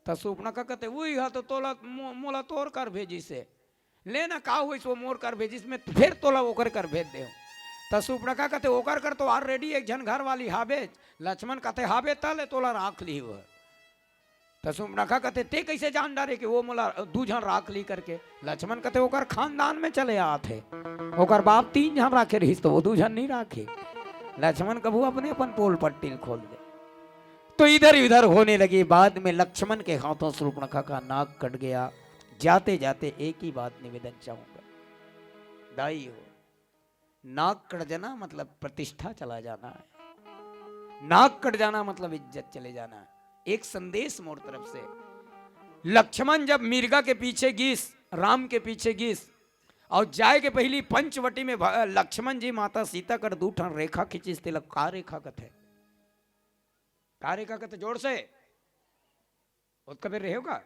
त सुपनखा कथे, "उही ह तो तोला मो-, मोला तोर कर भेजिस हे। ले ना, का होइस, वो मोर कर भेजिस, मैं फेर तोला ओकर कर भेज देव।" त सुपनखा कथे, "ओकर कर तो already एक झन घर वाली हाबे।" लक्ष्मण कथे, "हाबे, त ले तोला राख ली वो।" त सुपनखा कथे, "ते कइसे जान डारे कि वो मोला दू झन राख ली करके?" लक्ष्मण कथे, "ओकर खानदान में चले आत हे, ओकर बाप तीन झन राखे रहिस, त वो दू झन नहीं राखे।" लक्ष्मण कभू अपने अपन पोल पट्टी ल खोल दे। तो इधर उधर होने लगे। बाद में लक्ष्मण के हाथों सुपनखा का नाक कट गया। जाते जाते एक ही बात निवेदन चाहूंगा, दाई हो, नाक कट जाना मतलब प्रतिष्ठा चला जाना है, नाक कट जाना मतलब इज्जत चले जाना है। एक संदेश मोर तरफ से, लक्ष्मण जब मिर्गा के पीछे गिस, राम के पीछे गिस, अउ जाए के पहिली पंचवटी में भ-, लक्ष्मण जी माता सीता कर दू ठन रेखा खींचिस, तेला का रेखा कथे? का रेखा कथे? जोर से, ओतका बेर रहे हो का?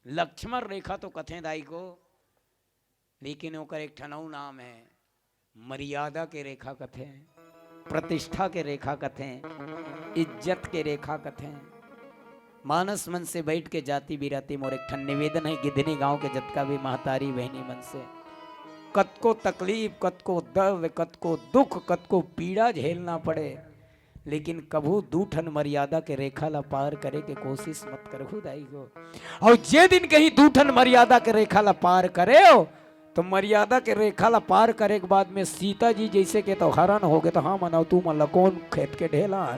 लक्ष्मण रेखा तो कथे दाई को, लेकिन ओकर एक ठन अउ नाम हे, मर्यादा के रेखा कथे, प्रतिष्ठा के रेखा कथे, इज्जत के रेखा कथे। मानस मन से बैठ के जाति बिराती मोर एक ठन निवेदन हे, गिधनी गांव के जतका भी महतारी बहिनी मन से, कतको तकलीफ, कतको दर्द, कतको दुख, कतको पीड़ा झेलना पड़े, लेकिन कभू दू ठन मर्यादा के रेखा ला पार करे के कोशिश मत करहू दाई हो। अउ जे दिन कहीं दू ठन मर्यादा के रेखा ला पार करेव, तो मर्यादा के रेखा ला पार करे के बाद में सीता जी जइसे के तो हरन होगे, तो हमन अउ तुमन ला कोन खेत के ढेला हन,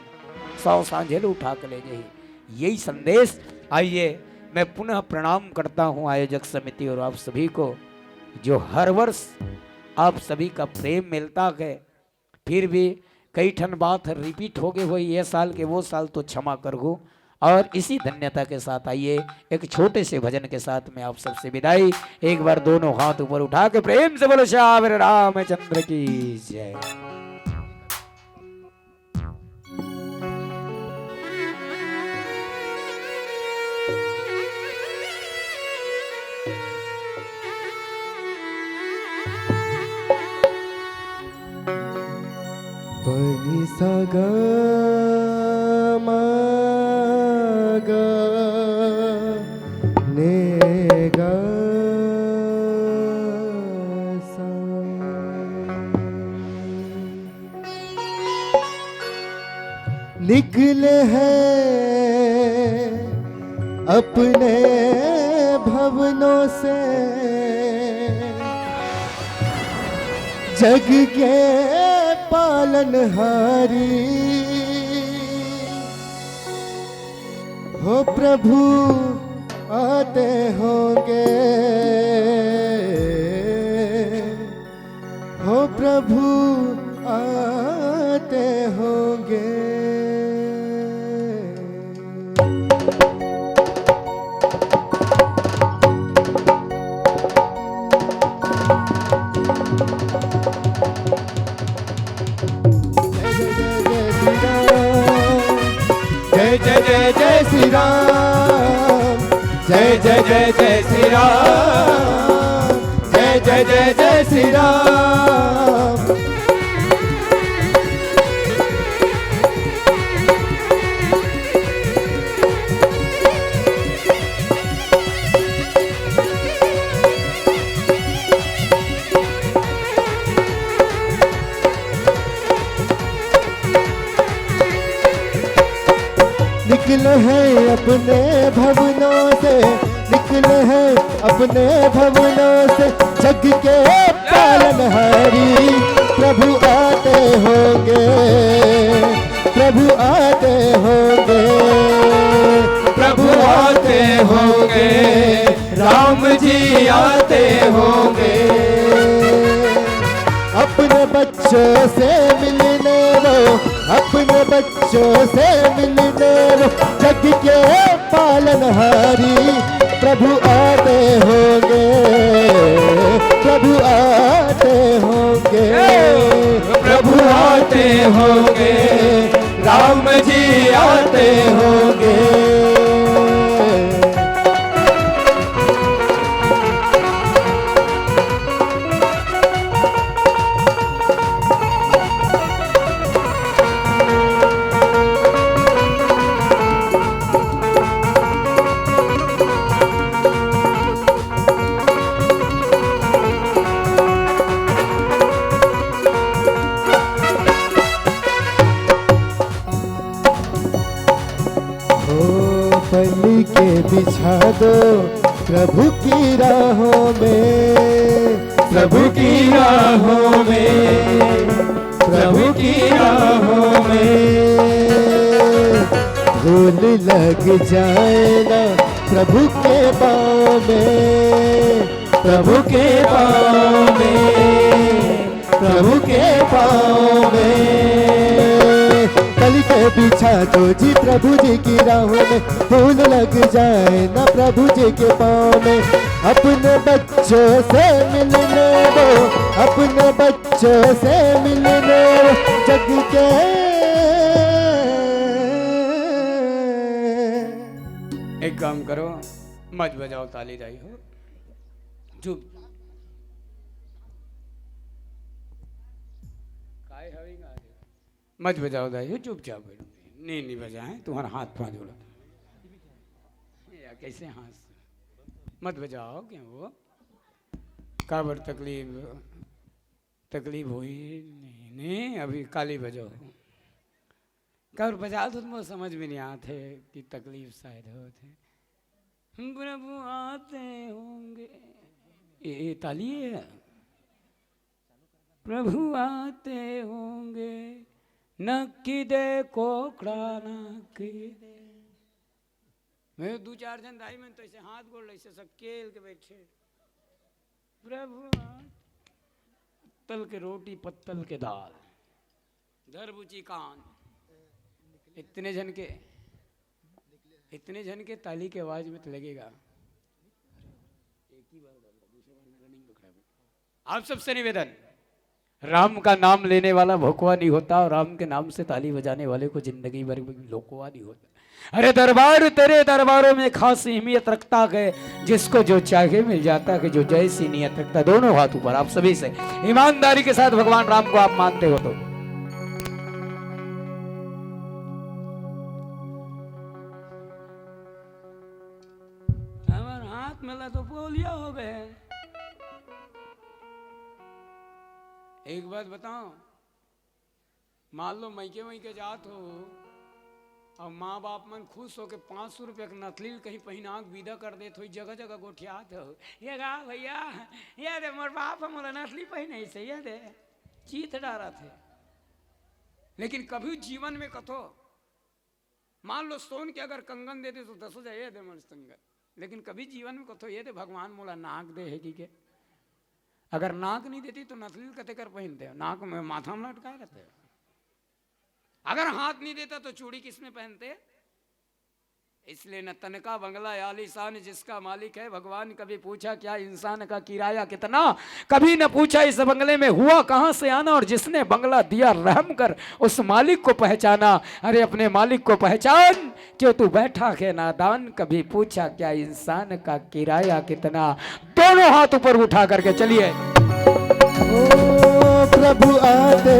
सौ सांझे ले उठा के ले जाही। यही संदेश। आइए, मैं पुनः प्रणाम करता हूँ आयोजक समिति और आप सभी को, जो हर वर्ष आप सभी का प्रेम मिलता है, फिर भी कई ठन बात repeat हो गए हो, ये साल के वो साल तो क्षमा करहू। और इसी धन्यता के साथ आइए, एक छोटे से भजन के साथ में आप सबसे विदाई। एक बार दोनों हाथ ऊपर उठा के प्रेम से बोलो, "श्यावर रामचंद्र की जय।" पनी सा गा मा गा ने गा सा। निकले हैं अपने भवनों से, जग के पालनहारी। हो प्रभु आते होंगे, हो प्रभु आते होंगे। जय जय जय जय श्री राम। जय जय जय जय श्री राम। जय जय जय जय श्री राम। जय जय जय जय श्री राम। निकले हैं अपने भवनों से, निकले हैं अपने भवनों से, जग के पालनहारी। प्रभु आते होंगे, प्रभु आते होंगे, प्रभु आते होंगे, राम जी आते होंगे। अपने बच्चों से मिलने वो, अपने बच्चों से मिलने वो, जग के पालनहारी। प्रभु आते होंगे, प्रभु आते होंगे, प्रभु आते होंगे, राम जी आते होंगे। पल के बिछा दो प्रभु की राहों में, प्रभु की राहों में, प्रभु की राहों में। धूल लग जाए ना प्रभु के पाँव में, प्रभु के पाँव में, प्रभु के पाँव में। पल के बिछा दो जी प्रभु जी की राहों में, धूल लग जाए ना प्रभु जी के पाँव में। अपने बच्चों से मिलने वो, अपने बच्चों से मिलने वो जग के। एक काम करो, मत बजाओ ताली दाई हो, चुप। काय हवे गा? मत बजाओ दाई हो, चुपचाप बैठो। नहीं, नहीं बजाए, तुम्हारा हाथ पाँव जोड़ा। या कैसे हाथ? मत बजाओ, क्यों हो? काबर तकलीफ, तकलीफ हुई? नहीं, नहीं, अभी काली बजाओ। काबर बजाओ तो तुमको समझ में नहीं आते कि तकलीफ शायद होते। प्रभु आते होंगे। ये, ये ताली है। प्रभु आते होंगे, नक्की दे कोकड़ा नक्की दे। मैं दू चार झन दाई मन तो ऐसे हाथ गोड़ ऐसे सकेल के बैठे। प्रभु आते, पत्तल के रोटी, पत्तल के दाल, धरबुची कान, इतने झन के, इतने झन के ताली के आवाज में तो लगेगा। एक ही बार डालूंगा, दूसरे बार में रनिंग पकड़ा। आप सबसे निवेदन, राम का नाम लेने वाला भोकवा नहीं होता और राम के नाम से ताली बजाने वाले को जिंदगी भर भी लोकवा नहीं होता। अरे दरबार, तेरे दरबारों में खास अहमियत रखता है, जिसको जो चाहे मिल जाता है, जो जैसी नीयत रखता है। दोनों हाथ ऊपर, आप सभी से ईमानदारी के साथ भगवान राम को आप मानते हो तो। हमार हाथ में ला तो पोलिया हो गए। एक बात बताओ, मान लो मइके मइके जात हो और माँ बाप मन खुश होके पाँच सौ रुपया के नथली ल कहीं पहिना के विदा कर देत हो, जगह जगह गोठियात हो, "ये गा भैया, ये दे मोर बाप ह मोला नथली पहिनाइस हे, ये दे।" चीत डारत हे। लेकिन कभी जीवन में कथो, मान लो सोन के अगर कंगन दे दे तो दसो जा, "ये दे मोर संगत।" लेकिन कभी जीवन में कथो, "ये दे भगवान मोला नाक दे हे," कि के? अगर नाक नहीं देती तो नथली कते कर पहनते हो? नाक में, माथा में लटकाए रहते हो। अगर हाथ नहीं देता तो चूड़ी किस में पहनते? इसलिए न तन का बंगला आलीशान जिसका मालिक है भगवान, कभी पूछा क्या इंसान का किराया कितना, कभी न पूछा इस बंगले में हुआ कहाँ से आना, और जिसने बंगला दिया रहम कर उस मालिक को पहचाना। अरे अपने मालिक को पहचान, क्यों तू बैठा है नादान, कभी पूछा क्या इंसान का किराया कितना। दोनों हाथ ऊपर उठा करके चलिए। ओ प्रभु आते